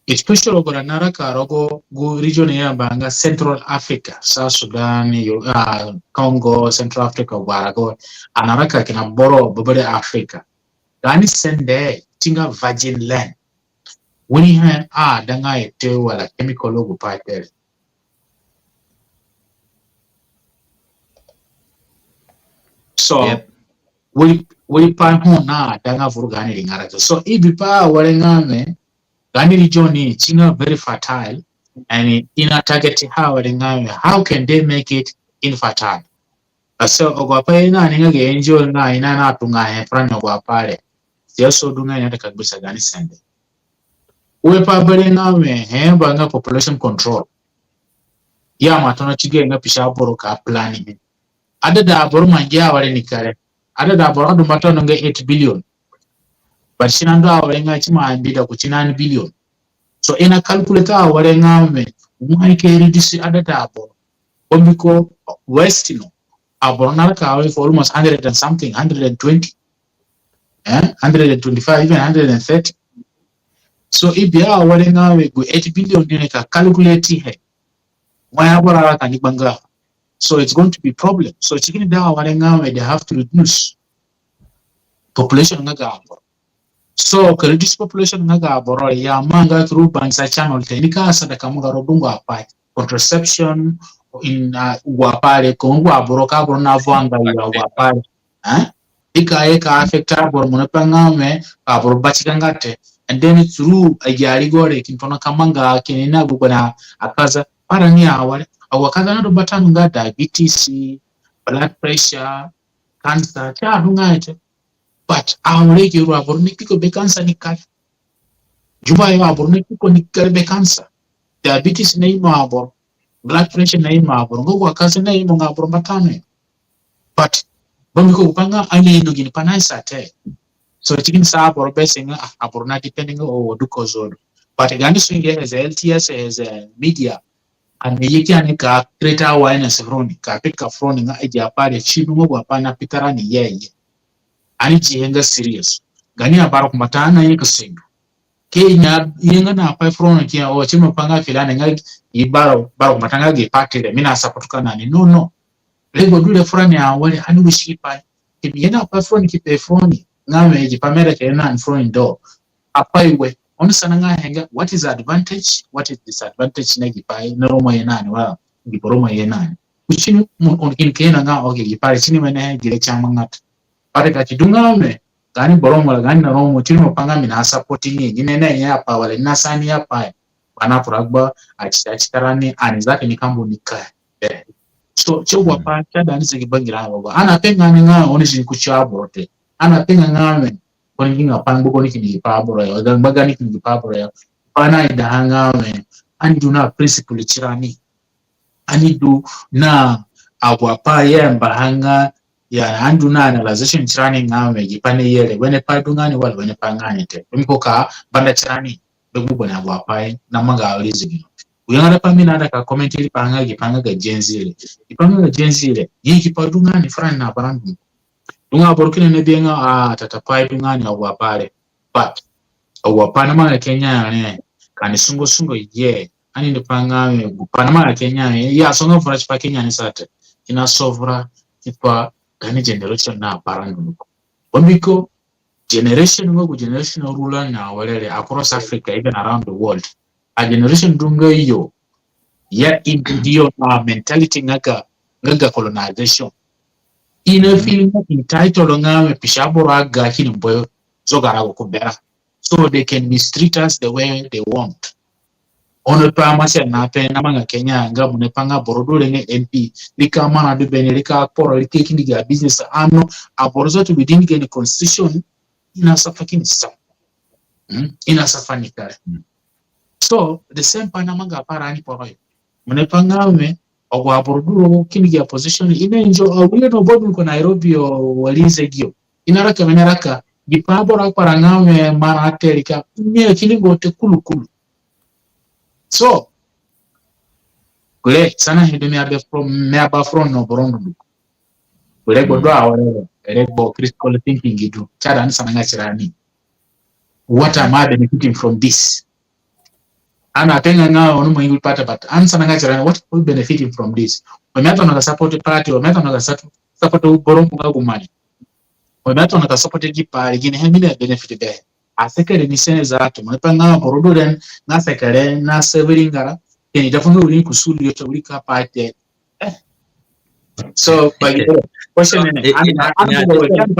Especially agu rani naraka rogo gu region i ayamba nga Central Africa, South Sudan, yo, ah, Congo, Central Africa, agu arago. Ani naraka kina boro bebere Africa. Gaani sende, si nga virgin land. Wiri he aidanga he te wala chemical agu pai te re. So, wiri, wiri pai ho naidanga vuru gaani ringara te. So, i bi pa awere nga we, gaani region ni, si nga very fertile, and i na target ha awere nga we, how can they make it infertile? Asa agu apai na ni nga ga N G O na i na na tunga he furani agu apai re. Si aso du nga i naida ka gbisa gaani sende. Ue pa bere nga we he ba nga population control. Ya ma tona tige nga pisa aboro ka planning. Adada aboro mangi awere ni kere. Adada aboro adu mbata no nga eight billion. But si nandu awere nga si ima mbida ku si nani billion. So i na calculate awere nga we, mo nika reduce adada aboro. Mbiko West no, aboro naraka awere for almost hundred and something, hundred and twenty. Eh? Hundred and twenty-five, even hundred and thirty. So i bi awere nga we gu eight billion ni ka calculate he. Wai aboro araka ni gbanga. So it's going to be problem. So si kini da awere nga we they have to reduce population nga ga aboro. So ka reduce population nga ga aboro ya manga through bangisa channel te, ni ka asada ka mo ga rogo dungu apai. Contraception in, uh, agu apai re, ko agu aboro ka aboro na vwanga ya agu apai re. Eh? I ka ye ka affect aboro mo na pe nga we ka aboro batika nga te. And then through agi arigo re kini tona ka manga kini na gu gbana akaza para ni awere. Agu akaza nadu mbata no nga diabetes, blood pressure, cancer, si adunga he te. But awere gi ru aboro ni kpiko be cancer ni kare. Juba yo aboro ni kpiko ni kare be cancer. Diabetes na imo aboro. Blood pressure na imo aboro. Nga agu akaza na imo nga aboro mbata no. But bambiko gu pa nga ani ino gini pa na isa te. So si kini sa aboro be si nga, ah, aboro na depending o du kozo du. But gaani sunge as a L T S, as a media, ani ye ki ani ka create awareness furoni, ka pika furoni nga agi apai re si du nga agu apai na pita rani ye ye. Ani di he nga serious. Gaani abarakumbata ani ye ka sendu. Ke i na ye nga na pai furoni ki ya, o, si ima pa nga filani nga i bara, barakumbata nga gi party re, mi na support ka na ni. No, no. Rengbe du re furani awere, ani wisipai. Ki mi ye na pai furoni ki pe furoni nga we gi pai mi aida ka ye na ni furoni du. Apai we, oni sana nga he nga, what is advantage, what is disadvantage na gi pai na ro mo ye na ni wa gi boro mo ye na ni. Kuti ni mo, oni kini kena nga, okay, gi pai re si ni wene he, gi re si amanga te. Pai re ka si du nga we gaani boro mo ra, gaani na ro mo, si ni mo pa nga mi na support ni, ni nene ya pai wala ni na sa ni ya pai. Bana kura gba, a ti, a ti tara ni, ani zaki ni kambu ni ka. Eh. So, si agu apai si aida ani zegi bangirani wa. Ani ape nga ni nga oni zini kuti aboro te. Ani ape nga nga we, oni gi nga pai ngba oni kini gi pa aboro yo, ga ngba gaani kini gi pa aboro yo. Pai naida ha nga we, ani du na principle tirani. Ani du na agu apai i ayamba ha nga, ya, ani du na analyzation tirani nga we gi pai ni ye re, wene pai du nga ni wala wene pai nga ni te. Mbiko ka banda tirani be gbua gbua na agu apai namanga awere zegino. Gu yangara pai mi naida ka comment iri pa nga gi pa nga ga Gen Z re. Gi pa nga ga Gen Z re, ye gi pai du nga ni furani na barandu. Du nga aboro kina ni bi nga, ah, tata pai du nga ni agu apai re. But agu apai namanga Kenya re, ka ani sungu sungu ye, ani ni pa nga we gu pai namanga Kenya re, ya songa fura tipa Kenya ni sa te. I na sovura tipa gaani generation na barandu. Mbiko generation nga gu generation ruler na awere re across Africa, even around the world. A generation du nga yo ya i du yo na mentality nga ga, nga ga colonization. I na feel nga entitled nga me pisa boro aga kini mbu zogarago ku berã. So they can mistreat us the way they want. Ono pa masa na pe na manga Kenya nga mo ni pa nga boro du re nga M P, rika mana du beni, rika kporo, rika kindi ga business, ano aboro zatu within gani constitution, i na suffer kini sa. Mm? I na suffer ni kare. So the same pa na manga pa rani kporo yo. Mo ni pa nga me, agu aboro du rogo kindi ga position, i na enjoy, a wire no bodu ko Nairobi yo, wari zegino. I na raka, mi na raka, gi pa boro akpara nga me, mara te rika, mi akili go te kulu kulu. So, kure, sanahe du mi abe from, mi aba from no boro ndu. Kure gbo du awere, ere gbo critical thinking du. Si aida ani sana nga tirani, what am I benefiting from this? Ani ape nga nga ono mo ingu pata, but ani sana nga tirani, what are we benefiting from this? Wa mi atona ka support party, wa mi atona ka satu-, support boro nga gu mani. Wa mi atona ka support gi pa re, ginihe mi na benefit behe? A sekere ni sene zatu, mo ni pa nga boro du re nga sekere na severingara, kini dafu nga wiri ku sulu yo te wiri ka pa te. Eh. So, but question ni, eh, ani, eh, ani, eh, ani, ani, ani, ani,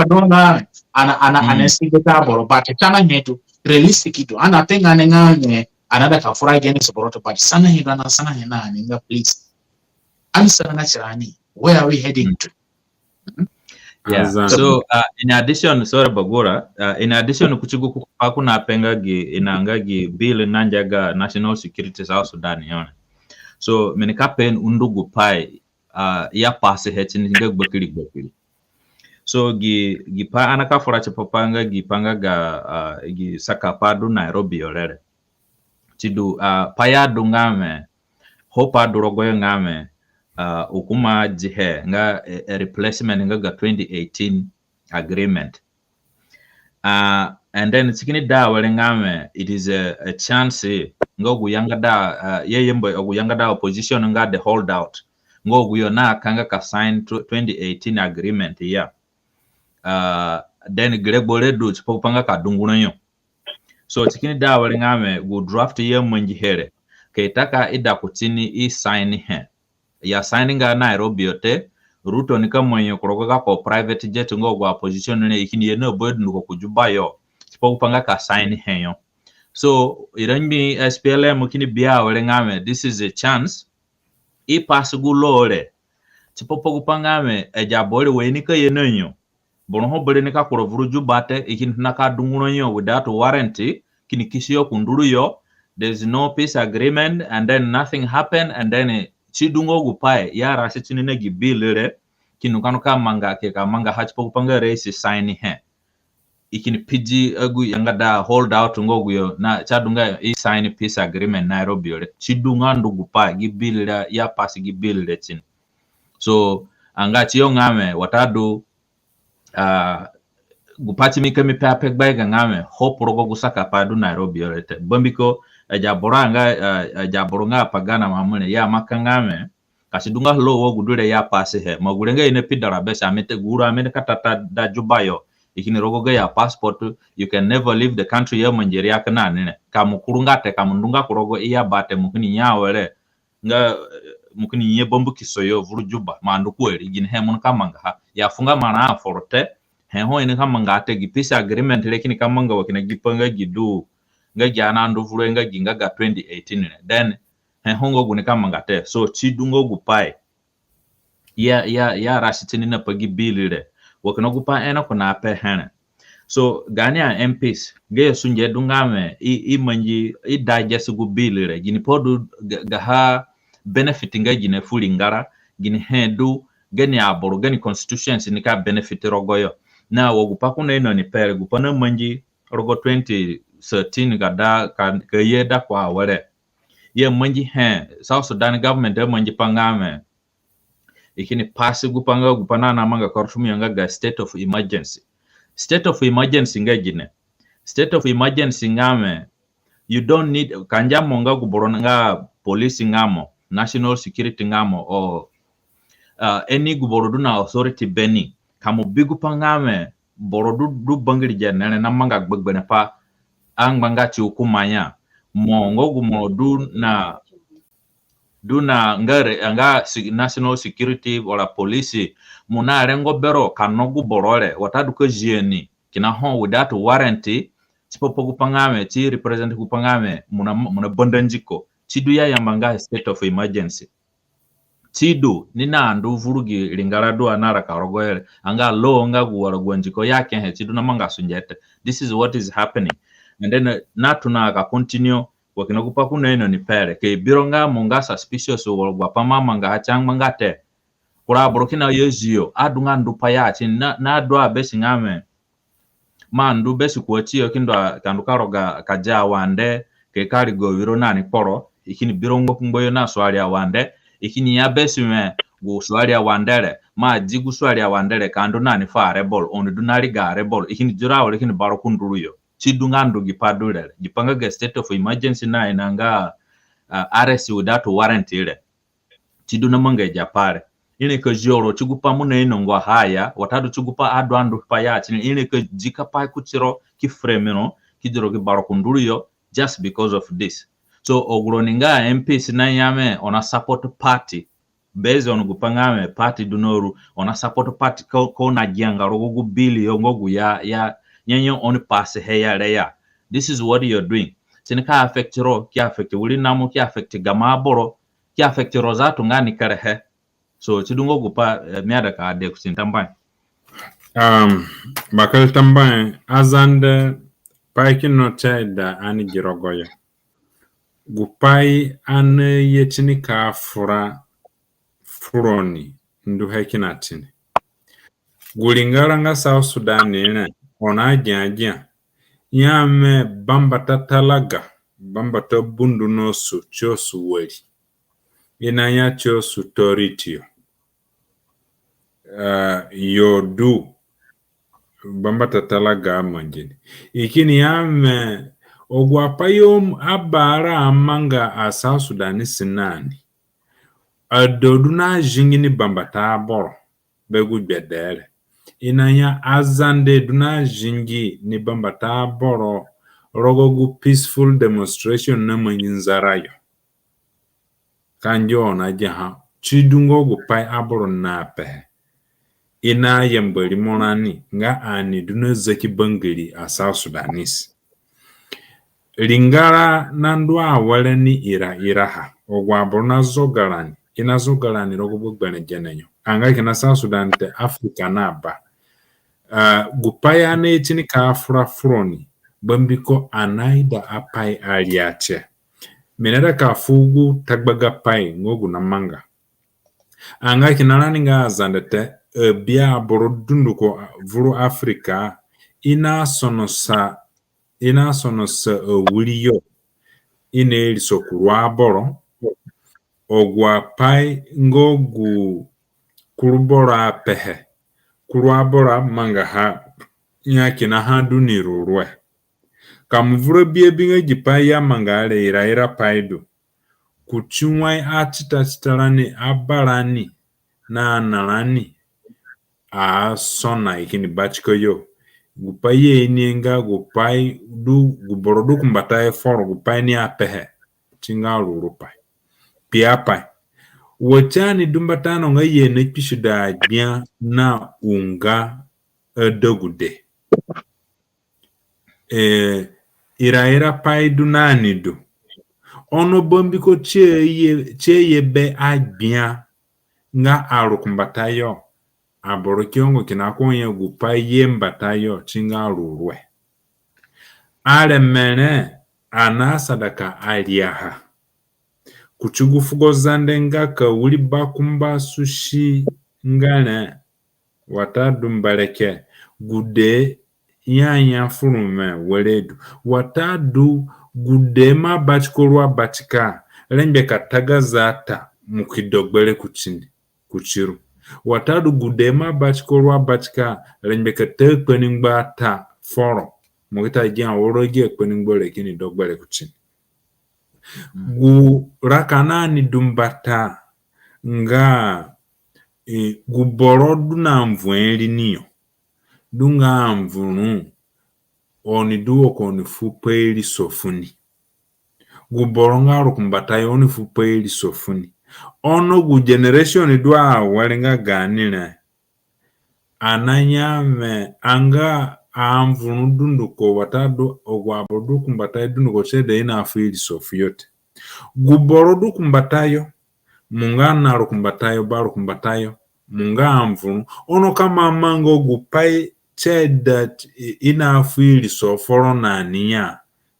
ani, ani, mm, ani, ani, si ta boro, but sanahe du, realistic du, ani ape nga ni nga ni, ani aida ka fura against boro te, but sanahe du, ani sanahe na ni nga, please. Ani sana nga tirani, where are we heading to? Yeah. So, uh, in addition, sorry, Bagura, uh, in addition, kuti gu ku-, pa ko na pe nga gi, i na nga gi bill nangia ga national security South Sudan yo. So, mi ni ka pe ni undu gu pai, uh, ya pass he ti ni nga gbakiri gbakiri. So, gi, gi pa ani ka fura tipa pa nga gi pa nga ga, uh, gi saka pa du Nairobi yo re re. Si du, uh, pa ya du nga me, hope adu rogoyo nga me, uh, hukuma dihe nga, eh, eh, replacement nga ga twenty eighteen agreement. Uh, and then si kini da awere nga me, it is a, a chance, eh, nga agu yangada, uh, ye yembo agu yangada opposition nga the holdout. Nga agu yo na ka nga ka sign tw-, twenty eighteen agreement ya. Uh, then gi regbo re du tipa gu pa nga ka dungura yo. So, si kini da awere nga me, gu draft ya mangihe re, ka i ta ka ida kuti ni i sign he, ya sign nga Nairobi yo te, Ruto nika moi yo ku rogo gako private jet nga agu opposition re, i kini ye na boy dunduko ku Juba yo, tipa gu pa nga ka sign he yo. So, ira ngbi S P L M kini bi awere nga me, this is a chance, i pass gu law re, tipa pa gu pa nga me, agi aboro re wa i nika ye na yo, boro ho bere nika kura vuru Juba te, i kini tona ka dungura yo without warrant, kini kisi yo ku nduru yo, there is no peace agreement, and then nothing happen, and then, eh, si du nga gu pai ya rasi ti ni na gi bill re, kini ka, ka manga, ke ka manga ha tipa gu pa nga re si sign he. I kini pidi agu yangada holdout nga agu yo na si adu nga i sign peace agreement Nairobi yo re. Si du nga ndu gu pai gi bill re ya pass gi bill re ti ni. So, anga tiyo nga me, watadu, ah, gu pai ti mi ka mi pe ape gbaiga nga me, hope rogo gu saka pai du Nairobi yo re te. Bambiko, agi aboro nga, ah, agi aboro nga apagana mamure, ya maka nga me, ka si du nga law wa gu du re ya pass he, ma gure nga i na pida ra be sa mi te, gu uru ami nika ta ta da Juba yo, i kini rogo gayo passport, you can never leave the country ya mangi riahe na ni re. Ka mo kuru nga te, ka mo ndu nga ku rogo i ya ba te, mo kini nye awere, nga, eh, mo kini nye bambukiso yo vuru Juba, mo ndu ku wari, ginihe mo nika manga ha? Ya fu nga marã aforo te, he ho i nika manga te, gi peace agreement re kini ka manga wa kina gi pa nga gi du, nga gi ani andu vuru he nga gi nga ga twenty eighteen re. Then, he ho nga gu nika manga te. So, si du nga gu pai ya, ya, ya rasi ti ni na pa gi bill re. Wa kina gu pai ena ko na pe he re. So, gaani a M Ps, gayo sunge du nga me, i, i mangi, i digest gu bill re. Gini pai du ga, gaha benefit nga gine fu ringara, ginihe du, gani aboro, gani constitutions nika benefit rogoyo. Na wa gu pai ko na ino ni pe re, gu pai na mangi rogo twenty thirteen ka da, ka, ka ye da ku awere. Ya mangi he, South Sudan government amangi pa nga me, i kini pass gu pa nga, gu pa na, na manga Khartoum yo nga ga state of emergency. State of emergency nga gine? State of emergency nga me, you don't need, ka ngia mo nga gu boro nga police nga mo, national security nga mo, or, uh, any gu boro du na authority beni, ka mo bi gu pa nga me, boro du, du bangiri gene re na manga gbegberẽ pa angbanga ti hukuma ya. mo nga gu mo du na, du na nga re, nga si-, national security wala police, mo na rengo bero ka no gu boro re, watadu ka zi ni kina ho without warrant, tipa pa gu pa nga wẽ, ti represent gu pa nga wẽ, mo na, mo na banda ndiko. Ti du i ayamba nga state of emergency. Ti du ni na ndu vuru gi ringara du ani araka rogoho re, anga law nga gu wara gu andiko i akehe, ti du na manga sunge te. This is what is happening. And then, uh, na tona ka continue, wa kina gu pa ko naino ni pe re, ka i bi ro nga mo nga suspicious wa gu apai mo amangaha ti angbanga te, kura aboro kina ya zi yo, adunga ndu pai ya ti ni, na, na du a be si nga wẽ, mo ndu be si kuati yo ki ndu a, ka ndu ka roga ka dia awande, ka i ka riga awiro na ni kporo, i kini bi ro ngbaku ngba yo na suari awande, i kini ya be si wẽ gu suari awande re, mo di gu suari awande re ka ndu na ni fu a rebel, oni du na riga a rebel, i kini di ro awere kini ba ro ku nduru yo. Ti du nga ndu gi pa du re re. Gi pa nga ga state of emergency na ina nga, uh, arrest without warrant re. Ti du na manga agi apai re. I rengbe ka zi ro ti gu pa mo nainonga ha ya, watadu ti gu pa adu a ndu pa ya ti ni, i rengbe ka di ka pai kuti ro, ki frame ro, ki di ro ki ba ro ku nduru yo, just because of this. So, agu roni nga M Ps na ya wẽ, oni na support party. Based on gu pa nga wẽ party du na ru, oni na support party ka, ka oni agianga rogo gu bill yo nga gu ya, ya, nyenye oni pass he ya re ya. This is what you're doing. Si ni ka affect ro, ki affect wiri namo, ki affect gamo aboro, ki affect ro zatu nga ni kerehe. So, ti du nga gu pa, eh, mi aida ka de kuti ni. Tambuahe. Um, bakere tambuahe, Azande, pai kina ti aida ani gi rogoyo. Gu pai ani ye ti ni ka fura fu roni nduhe kina ti ni. Gu ringara nga South Sudan re, oni agia agia. Ya wẽ bambata talaga, bambata bundu na su, ti su wari. I naya ti su toriti yo. Uh, yo du, bambata talaga amangi ni. I kini ya wẽ, agu apai yo abara amanga a South Sudan si na ni, ado du na zingi ni bambata aboro be gu gbede re. I naya Azande du na zingi ni bambata aboro rogo gu peaceful demonstration na mangi Nzara yo. Ka ngia oni agiaha, ti du nga gu pai aboro na pehe. I nayamba rimo rani nga ani du na zaki bangiri a South Sudanese. Ringara na ndu awere ni iraira ha. Agu aboro na zoga rani, i na zoga rani rogo gbegberẽ gene yo. Anga kina South Sudan te, Africa na ba. Uh, gu pai ani ye ti ni ka fura fu roni, bambiko ani naida apai aria tie. Mi naida ka fu gu tagbaga pai nga gu namanga. Anga kina rani nga Azande te, abi aboro dunduko vuru Africa, i nasonosa, i nasonosa awiri yo, i nairiso kuru aboro, agu apai nga gu kuru boro apehe, kuru aboro amangaha, ya kina ha du ni rurue. Ka mo vura bi abi nga gi pai i amanga re, iraira pai du. Kuti wai atita tita rani, abarani, na anarani, asona i kini batika yo. Gu pai ye ini nga gu pai du, gu boro du kumbatayo foro, gu pai ni apehe. Ti nga ruru pai. Kpiapai. Wa ti ani du mbata no nga ye na kpisido agbia na unga adegude. Eh, iraira pai du na ni du. Ono bambiko ti aye, ti aye be agbia nga arukumbatayo, aboro ki ongo kina ko ya gu pai ye mbatayo ti nga rurue. Areme re ani asada ka ariaha. Kuti gu fugo Zande nga ka wiri bakumba susi nga re, watadu mbereke, gude ya ya fu rume were du, watadu gude mo abatika ru abatika, rengbe ka ta ga zata mo ki do gbere kuti ni, kuti ru. Watadu gude mo abatika ru abatika, rengbe ka ta akpaningbo ata foro, mo ki ta gia woro agi akpaningbo re kini do gbere kuti ni. Gu raka na ni du mbata nga, eh, gu boro du na mvueri ni yo, du nga mvuru, oni du wa ka oni fu pa iriso fu ni. Gu boro nga rukumbatayo oni fu pa iriso funi. Ono gu generation du awere nga gaani re, ani naya we anga amvurũ dunduko watadu agu aboro du kumbatayo dunduko si aida i nafu iriso fuyo te. Gu boro du kumbatayo, mo nga na rukumbatayo, ba rukumbatayo, mo nga amvurũ, ono ka mo amanga gu pai si aida i nafu iriso foro na ni ya,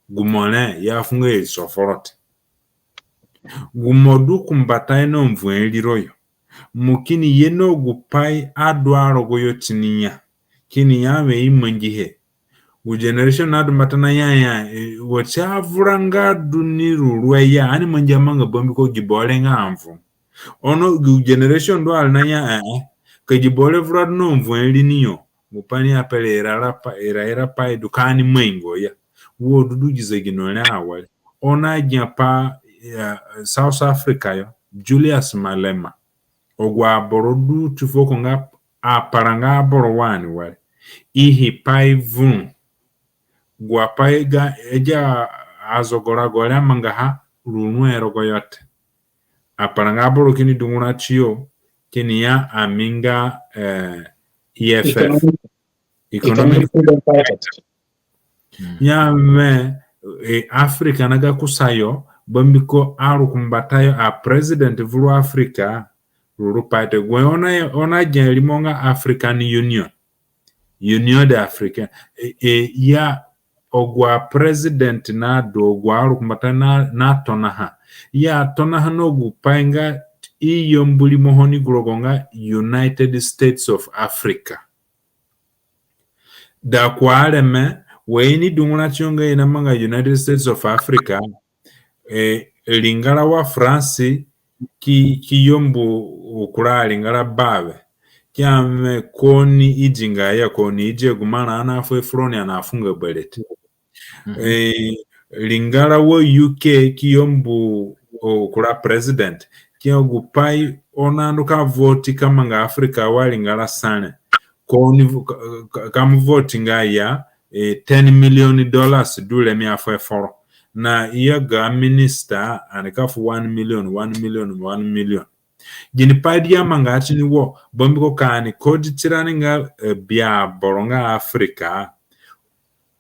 gu mo re i afunga iriso foro te. Gu mo du kumbatayo na mvuẽ riro yo, mo kini ye na gu pai adu a rogoyo tini ya, kini ya we i mangihe. Gu generation nadu mbata na ya ya, eh, wa si avura nga du ni ruru ya, ani mangi amanga bambiko gi boro re nga amvurũ. Ono gu generation du awere na ya, eh, eh, ka gi boro re vura du na mvuẽ ri ni yo, gu pai ni ape re ira ira pai, ira ira pai du ka ani maingo ya. Wo du du gi zegino re awere. Ono agia pa, eh, South Africa yo, Julius Malema. Agu aboro du ti fuo ko nga aparanga aboro wa ni were. I hi pai vurũ. Gu apai ga agi azogarago re amangaha ruru e rogoyo te. Aparanga aboro kini dungura tiyo, kini ya ami nga, eh, E F F. Economic, economic freedom fighter. Ya we, eh, Africa naga kusayo, bambiko arukumbatayo, a president vuru Africa ruru pai te. Gu oni, oni agia rimo nga African Union. Union de Afrique. E, e, ya agu a president nadu, agu arukumbatayo na, natonaha. Ya tonaha na gu pai nga i yambu rimoho ni gu rogo nga United States of Africa. Da ku areme, wa i ni dungura tiyo nga i namanga United States of Africa, eh, ringara wa France ki, ki yambu kura ringara bawe. Ki ya we ka oni idi nga ya, ka oni idi gu marã ani afu e fu roni, ani afunga bere te. Eh, ringara wa U K ki yambu, o, kura president. Ki ya gu pai oni andu ka vote ka manga Africa wa ringara sa re. Ka oni vo-, ka, ka, ka mo vote nga ya, eh, ten million dollars du re mi afu e fu ro. Na i ya ga minister, ani ka fu one million, one million, one million. Gini pai du i amanga tini wo, bambiko ka ani kodi tirani nga, eh, bia boro nga Africa.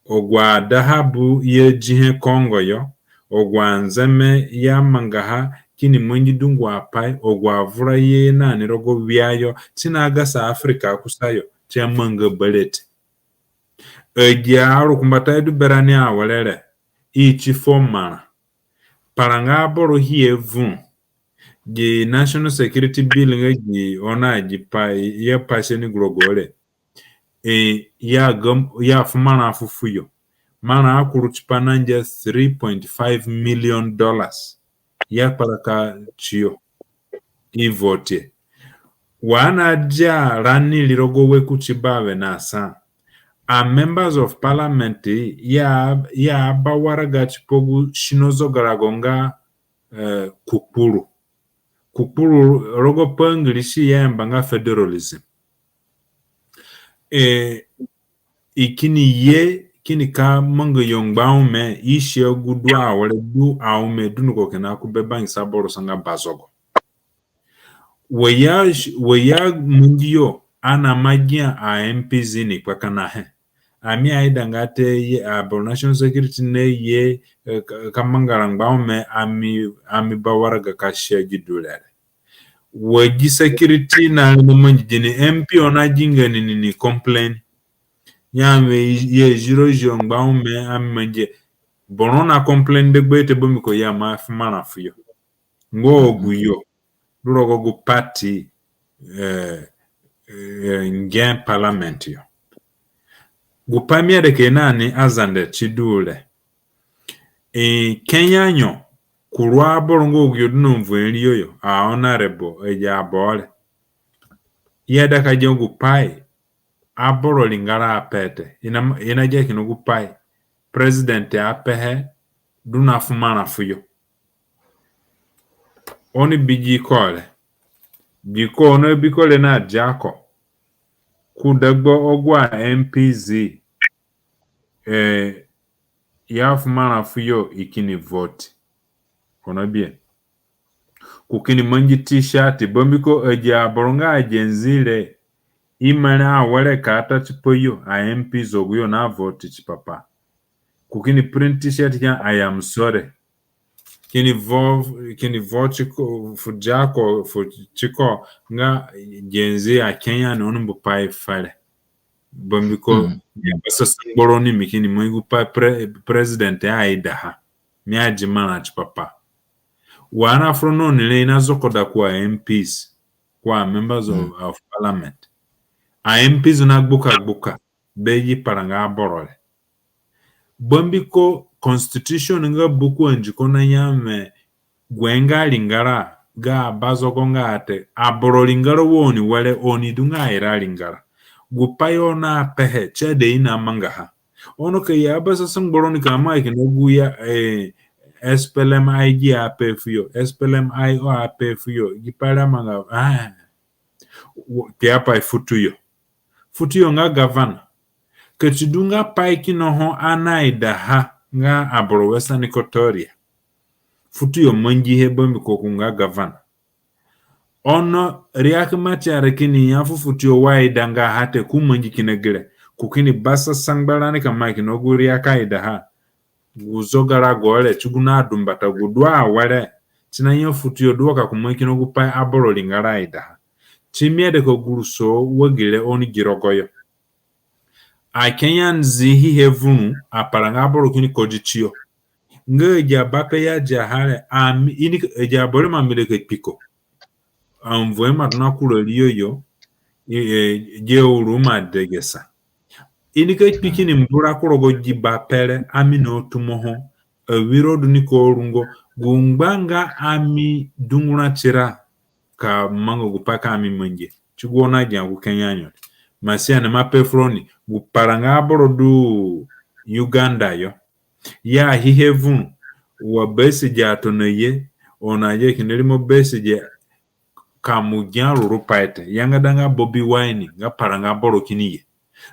Agu adahabu i adihe Congo yo, agu anzeme i amangaha kini mangi dungu apai, agu avura i aye na ni rogo wia yo, si nagasa Africa kusayo, si amanga bere te. Agi arukumbatayo du berani awere re, i ti fuo marã. Paranga aboro hie vurũ. Gi National Security Bill nga gi oni agi pai, i apass ni gu rogo re. E, i agam-, i afu marã fu fuyo. Marã akuru tipa nangia three point five million dollars. I akparaka tiyo. I vote. Wa ani adia rani ri rogo we kuti bawe na sa. A members of parliament i a, i aba waraga tipa gu sino zogarago nga, eh, kukpuru. Kukpuru rogo pa Ngirisi i ayamba nga federalism. Eh, i kini ye, kini ka manga yo ngba ome, i si agu du awere du ome dunduko kina ku be bangisa boro sa nga bazogo. Wa i a, wa i amangi yo, ani namangi a M Ps ni kpakanahe. Ami aidanga te ye, aboro national security naye, eh, ka, ka manga ra ngba ome, ami, ami ba waraga ka sia gi du re re. Wa gi security na ni mangi gini M P oni agi nga ni, ni, ni complain. Ya mi ye ziro ziro ngba ome ami mangi. Boro na complain dagba te bambiko ya ma fu marã fuyo. Nga agu yo du rogo gu party, eh, eh, nge parliament yo. Gu pai mi aida ka ye na ni Azande ti du re. I Kenya yo, kuru aboro nga agu yo du na mvueri yo yo, a honorable, agi aboro re. I aida ka gia gu pai aboro ringara ape te. I na, i nagia kina gu pai president apehe du na fu marã fuyo. Oni bi gi ko re. Gi ko oni bi ko re na diako. Ku dagba agu a M Ps, eh, i afu marã fuyo i kini vote. Ono bie. Ku kini mangi T-shirt, bambiko agi aboro nga a Gen Z re, i mere awere ka ta tipa yo, a M Ps aguyo na vote tipa pa. Ku kini print T-shirt ki ya, "I am sorry." Kini vo, kini vo tiko, fu diako, fu tiko nga Gen Z a Kenya ni oni mbu pai fere. Bambiko, mm, ya basasa ngbaro ni mi kini mangi gu pai pre-, president aidaha. Mi adi marã tipa pa. Wa ani afura na oni re, i na zokoda ku a M Ps, ku a members of, mm, of parliament. A M Ps na gbuka gbuka be gi paranga aboro re. Bambiko constitution nga buku andiko na ya we gu nga ringara ga abazogo nga a te, aboro ringara wa oni were, oni du nga aira ringara. Gu pai oni apehe, si aida i na mangaha. Ono ka ya basasa ngbaro ni ka manga kina gu ya, eh, S P L M I G ape fuyo, S P L M I O ape fuyo, gi pai re amanga, ah, wo-, kpiapai futuyo. Futuyo nga gavana. Ka ti du nga pai kina ho ani aidaha nga aboro Western Equatoria, futuyo mangihe bambiko ko nga gavana. Ono Riek Machar kini ya fu futuyo wa aidanga ha te, ko mangi kina gere. Ko kini basasa ngbarani ka manga kina gu Riek aidaha. Gu zogarago re, ti gu nadu mbata, gu du awere, ti na ya futuyo du wa ka ko mangi kina gu pai aboro ringara aidaha. Ti mi aida ka guruso wa gire oni gi rogoyo. A Kenyans zihihe vurũ, aparanga aboro kini kodi tiyo. Nga agi abape ya diaha re, ami, ini, agi aboro ima mi ida ka kpi ko. Anvuhe ima tona kura riyo yo, i, e, gi auru ima degesa. I nika kpi kini mbura ku rogo gi bape re, ami na tumoho, awiro du nika rungo, gu ngba nga ami dungura tira ka manga gu pai ka ami mangihe. Ti gu oni agia gu Kenya yo. Masia ni ima pe fu roni, gu paranga aboro du Uganda yo. Ya hihe vurũ, wa Besigye atona ye, oni agia kina rimo Besigye ka mo gia ruru pai te. Ya nga danga Bobi Wine, nga paranga boro kini ye.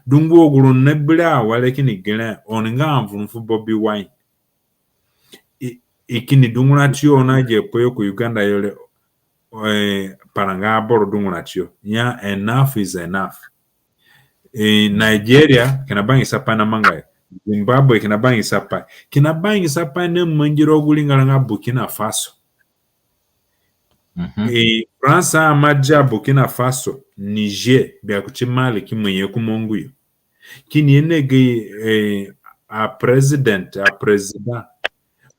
Dungu agu roni na bi re awere kini gere, oni nga avurũ fu Bobi Wine. I, i kini dungura tiyo oni agia pa yo ku Uganda yo re, eh, paranga aboro dungura tiyo. Ya enough is enough. Eh, Nigeria, kina bangisa pai na manga yo. Zimbabwe, kina bangisa pai. Kina bangisa pai na mangi rogo gu ringara nga Burkina Faso. Mhm. Eh, France ima dia Burkina Faso, Niger, bia kuti Mali ki mangi ku mangu yo. Kini ye na gi, eh, a president, a president.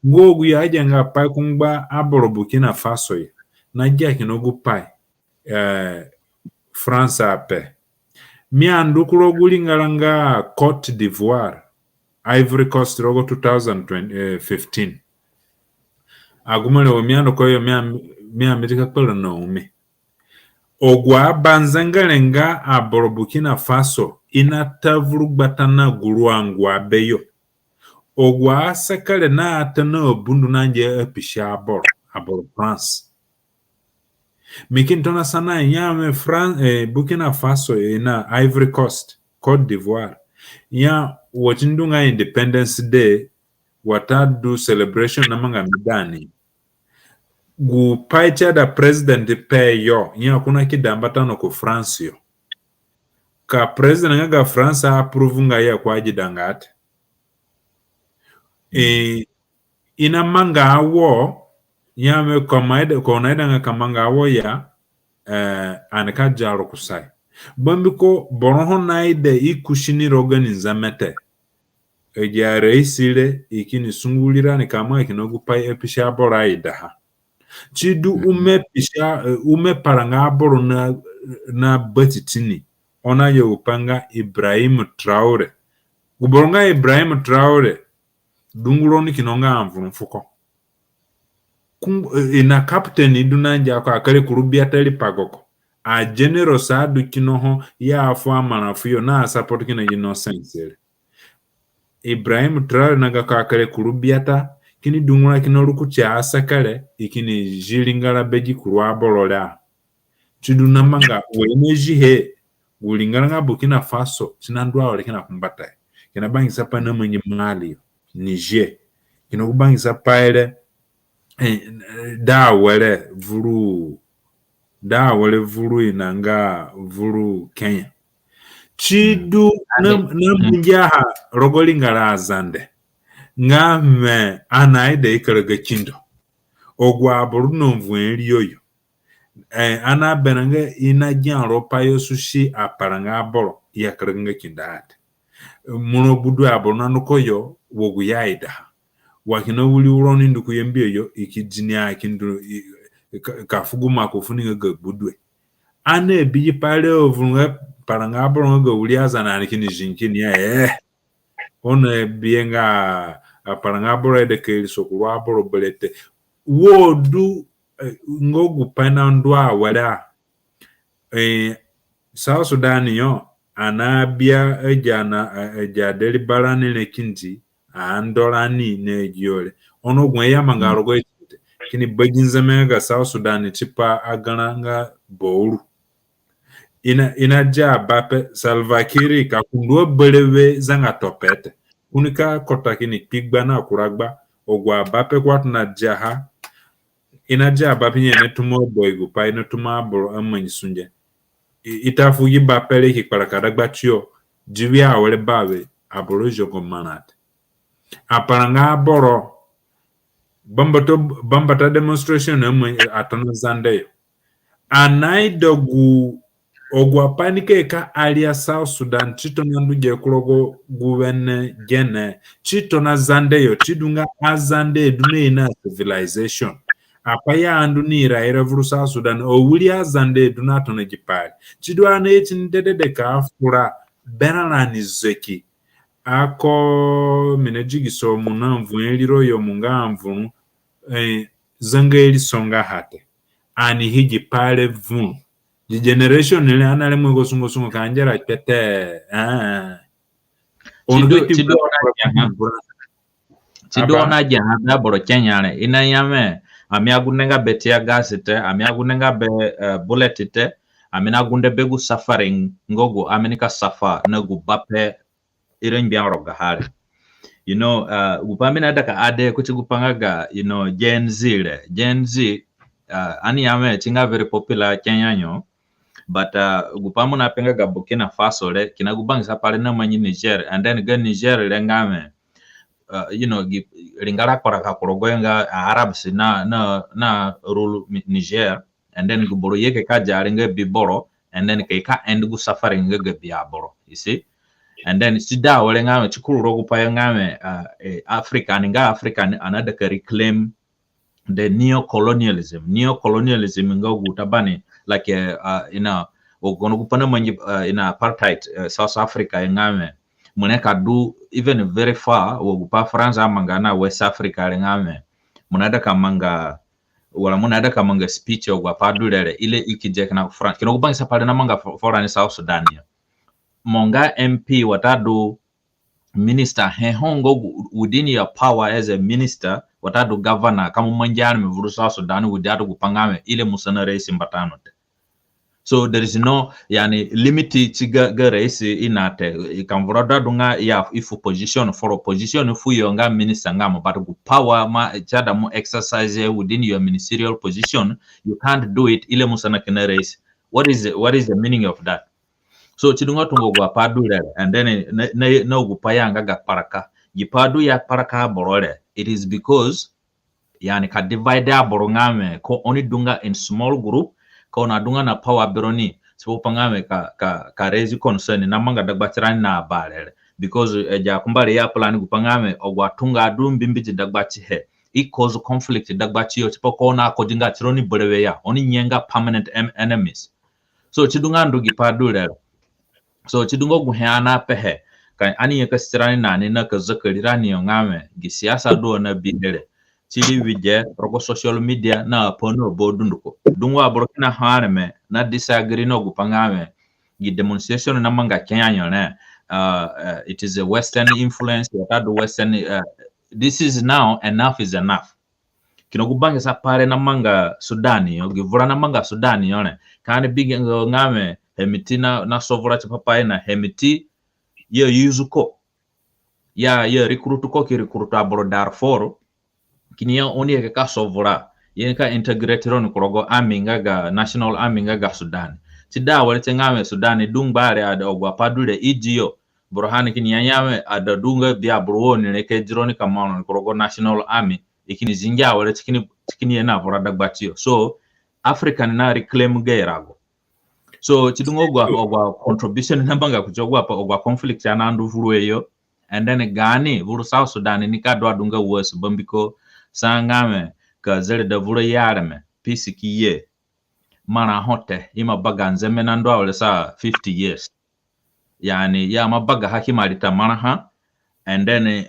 Nga agu yo agianga pai ku ngba aboro Burkina Faso yo. Na gia kina gu pai, eh, France ape. Mi andu ku rogo gu ringara nga Côte d'Ivoire, Ivory Coast rogo two thousand fifteen. Agu mo re wa mi andu ku yo mi a, mi a mi tika kpara na ome. Agu abanzengere nga aboro Burkina Faso, i na ta vuru gbata na guru angua beyo. Agu asekere na ata na abundu na ngia apisi aboro, aboro France. Mi kini tona sana ya we Fran-, eh, Burkina Faso, eh, na Ivory Coast, Côte d'Ivoire. Ya wa ti ndu nga Independence Day, watadu celebration na manga mi dani. Gu pai ti aida president pe yo, ya ko na kida mbata no ku France yo. Ka president nga ga France a approve nga ya ko agidanga te. E, i na manga awo, ya we ko ima ida, ko na ida nga ka manga awo ya, eh, ani ka dia ro kusayo. Bambiko boro ho naida i kusi ni rogo gaani nzeme te. Agi araisi re, i kini sungu rirani ka manga kina gu pai apisi aboro aidaha. Ti du ume pisi a, eh, ume paranga aboro na, na batitini. Oni agia gu pai nga Ibrahim Traoré. Gu boro nga Ibrahim Traoré, dungu roni kina nga avurũ fuko. Kum-, eh, i na captain du na ngia ko akere kuru biata riipaha gako. A general sa du kina ho ya fu amarã fuyo na support kina gi nonsense re. Ibrahim Traoré na gako akere kuru biata, kini dungura kina rukutu asekere, i kini zi ringara be gi kuru aboro re a. Ti du na manga, wa i na zihe, gu ringara nga Burkina Faso, ti na ndu awere kina ku mbatayo. Kina bangisa pai na mangi Mali yo, Niger. Kina gu bangisa pai re, eh, da were vuru, da were vuru ina nga vuru Kenya. Sidu na, na mangiaha rogo ringara Azande nga mi ani aida i karaga kindo. Agu aboro na vuẽ ri yo yo. Eh, ani aberã nga i na gia ro pa yo susi aparanga aboro i ya karaga nga kindo a te. Muro Gbudue aboro na ndu ku yo wa gu i aidaha. Wa kina wiri uro ni ndu ku Yambio yo, i ki di ni a ki ndu, i, ka, ka fu gu maku fu ni nga ga Gbudue. Ani abi gi pai re vuru nga paranga aboro nga ga wiri Azande, ani kini zi ni kini ya, eh. Ono bihe nga aparanga aboro aida ka iriso kuru aboro berewe te. Wo du, eh, nga gu pai na ndu awere a. Eh, South Sudan yo, ani abia agi ana, eh, agi aderibara ni re kindi, a ndu rani na agi yo re. Ono gu i amanga rogo i te, kini bagi nzeme ga South Sudan tipa agarã nga bauru. I na, i na dia bape Salva Kiir ka kundu a berewe zanga tope te. Ko nika kota kini kpi gba na kura gba. Agu abape ko atona diaha. I na dia bape nye na tuma aboro gu pai, i na tuma aboro amangi sunge. I, i ta fu gi bape re ki kparaka dagbatiyo. Diwi awere bawe, aboro ziogo marã te. Aparanga aboro, bambata, bambata demonstration amangi atona Zande yo. Ani aida gu, agu apai nika ye ka aria South Sudan, titona ndu ge ku rogo gu wene gene, titona Zande yo, si du nga Azande du na ina civilization. Apai ya andu ni iraira vuru South Sudan, awiri Azande du na tona gi pai re. Sidu ani aye tini dedede ka fura, berã rani zaki. Ako mi na digiso mo na vuẽ riro yo mo nga avuru, eh, zanga iriso ngaha te. Ani hi gi pai re vuru. Gi generation re ani areme gu sungu sungu ka ngera kpete, eh. Ono sidu, sidu ona giaha. Sidu ona giaha be aboro Kenya re. I na ya mi, ami agundenga be tear gas te, ami agundenga be, eh, bullet te, ami na gunde be gu suffering nga gu ami nika suffer na gu bape ira ngbia rogaha re. You know, uh, gu pai mi naida ka add kuti gu pai nga ga, you know, Gen Z re. Gen Z, uh, ani ya mi si nga very popular Kenya yo. But, uh, gu pai mo nape nga ga Burkina Faso re, kina gu bangisa pai re namangi Niger, and then ga Niger re nga mi, uh, you know, gi, ringara kparaka ku rogo yo nga Arabs na, na, na rule mi-, Niger, and then gu boro ye ke ka dia re nga bi boro, and then ke ka end gu suffering nga ga bi aboro, you see? And then si da were nga mi, si kuru rogo gu pai nga mi, uh, eh, Africa, ani nga Africa, ani, ani naida ka reclaim the neo-colonialism. Neo-colonialism nga gu ta bani, like, uh, uh, ina, ono gu pai namangi, uh, ina apartheid, uh, South Africa, nga mi, mo nika du even very far wa gu pai France amanga na West Africa re nga mi, mo naida ka manga, wala mo naida ka manga speech wa gu apai du re re, i re i ki dia kina ku France. Kina gu bangisa pai re namanga fo-, furani South Sudan yo. Mo nga M P watadu minister, he ho nga gu-, within your power as a minister, watadu governor, ka mo mangi areme vuru South Sudan, without gu pai nga mi, i re mo sana raisi mbata no te. So there is no, yani, limit ti ga, ga raisi i na te. I ka vura du adu nga ya, i fu position, for position fu yo nga minister nga mo, but gu power mo si aida mo exercise within your ministerial position, you can't do it, i re mo sana kina raisi. What is the, what is the meaning of that? So, si du nga tungo gu apai du re, and then na, na, na gu pai ya nga ga kparaka. Gi pai du ya kparaka aboro re, it is because, yani, ka divide aboro nga mi, ka oni du nga in small group, ka oni adu nga na power be roni, tipa gu pai nga mi ka, ka, ka raise concern namanga dagba tirani na Abare re. Because, eh, agi akumba re ya plan gu pai nga mi, agu angbatunga du mbembedi dagba tihe, i cause conflict dagba tiyo, tipa ka oni akodi nga tironi berewe ya, oni nye nga permanent em-, enemies. So, si du nga ndu gi pai du re re. So, si du nga gu he ani apehe, ka ani nyakasi tirani na ni na ka zakari rani yo nga mi, gi siasa du ani nabihe re, si ri wide rogo social media na apai na aba dunduko. Dungu aboro kina ho areme na disagree na gu pai nga mi, gi demonstration namanga Kenya yo re, uh, uh, it is a Western influence, watadu Western, uh, this is now, enough is enough. Kina gu bangisa pai re namanga Sudan yo, gi vura namanga Sudan yo re, ka ani bi nga, nga mi, Hemeti na, na sovura tipa pai na Hemeti ya use ko. Ya, ya recruit ko, ki recruit aboro Darfur. Kini ya oni ye ka sovura, i ye ka integrate roni ku rogo army nga ga national army nga ga Sudan. Si da awere tie nga wẽ Sudan du ngba re, ada agu apai du re idi yo. Burhan kini ya ya wẽ ada du nga bi aboro wa oni re ka di roni ka maa roni ku rogo national army. I kini zingi awere, si kini, si kini ye na vura dagbatiyo. So Africa ni na reclaim gayo rago. So si du nga agu, agu contribution namanga kuti agu apai, agu conflict ana ndu vuru yo. And then gaani vuru South Sudan nika du adu nga worse, bambiko sa nga wẽ ka zereda vura ye areme, peace ki ye. Marã ho te, ima baga nzeme na ndu awere sa fifty years. Yani, ya ma baga ha ki ma rita marã ha, and then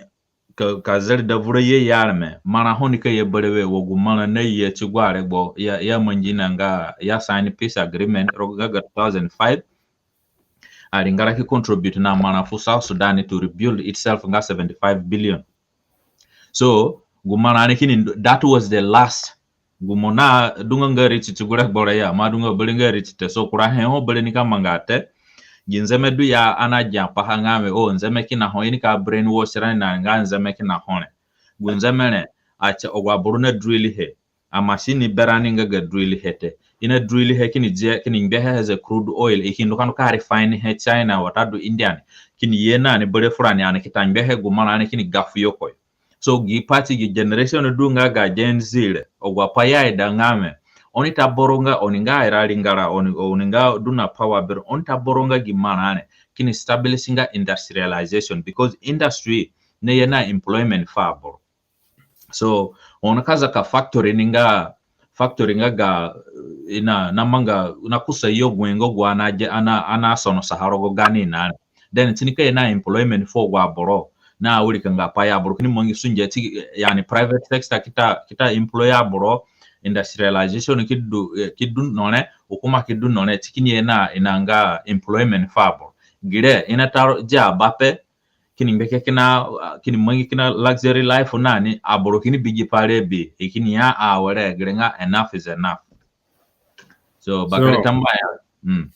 ka, ka zereda vura ye ye areme, marã ho nika ye berewe wa gu marã naye ti gu aregbo ya, ya mangi na nga ya sign peace agreement rogo nga ga two thousand five. Aringara ki contribute na marã fu South Sudan to rebuild itself nga seventy-five billion. So gu marã re kini ndu, that was the last. Gu mo na dunga nga rich ti gu regbo re ya, ma dunga bere nga rich te. So kura he ho bere nika manga te. Gi nzeme du ya ana gia paha nga wẽ, o, nzeme kina ho, i nika brainwash rani na nga nzeme kina ho re. Gu nzeme re, aca agu aboro na drill he. Amasini berani nga ga drill he te. I na drill he kini dia, kini ngbe he as a crude oil, i ki ndu ka ndu ka refine he China watadu India ni. Kini ye na ni bere furani, ani ki ta ngbe he gu marã re kini ga fu yo ku yo. So gi pati gi generation du nga ga Gen Z re, agu apai i aida nga wẽ, oni ta boro nga, oni nga ira ringara, oni, oni nga du na power, bere oni ta boro nga gi marã re kini establish nga industrialization, because industry naye na employment fu aboro. So oni ka za ka factory ni nga, factory nga ga, eh, i na, na manga, na kusa yo gu nga gu ana, ana, ana sonosa ha rogo gaani na re. Then si nika ye na employment fu agu aboro. Na wirika nga pai aboro kini mangi sunge ti, yani private sector ki ta, ki ta employ aboro, industrialization ki du, eh, ki du no re, hukuma ki du no re, si kini ye na, i na nga employment fu aboro. Gire, i na ta ro, dia bape, kini mbeke kina, kini mangi kina luxury life na ni, aboro kini bi gi pai re bi, i kini ya awere, gire nga enough is enough. So, bakere tambuahe. Mm.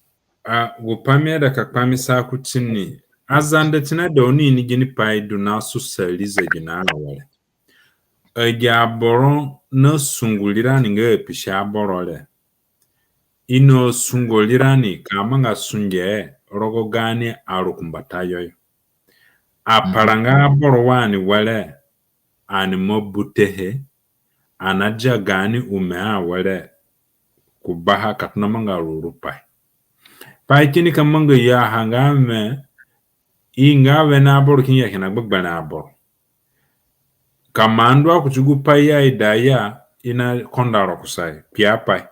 A, gu pai mi aida ka kpamisa kuti ni, Azande ti na da oni ini gini pai du na susa rii zegino awere. Agi aboro na sungu rirani nga apisi aboro re, i na sungu rirani ka manga sunge rogo gaani arukumbatayo yo. Aparanga aboro wa ani were, ani ima bute he, ani adia gaani ome awere ku baha ka tona manga ruru pai. Pai kini ka manga yo aha nga wẽ, i nga wene aboro kini ya kina gbegberẽ aboro. Ka mo ndu a kuti gu pai i aida ya, i na konda ro kusayo, kpiapai.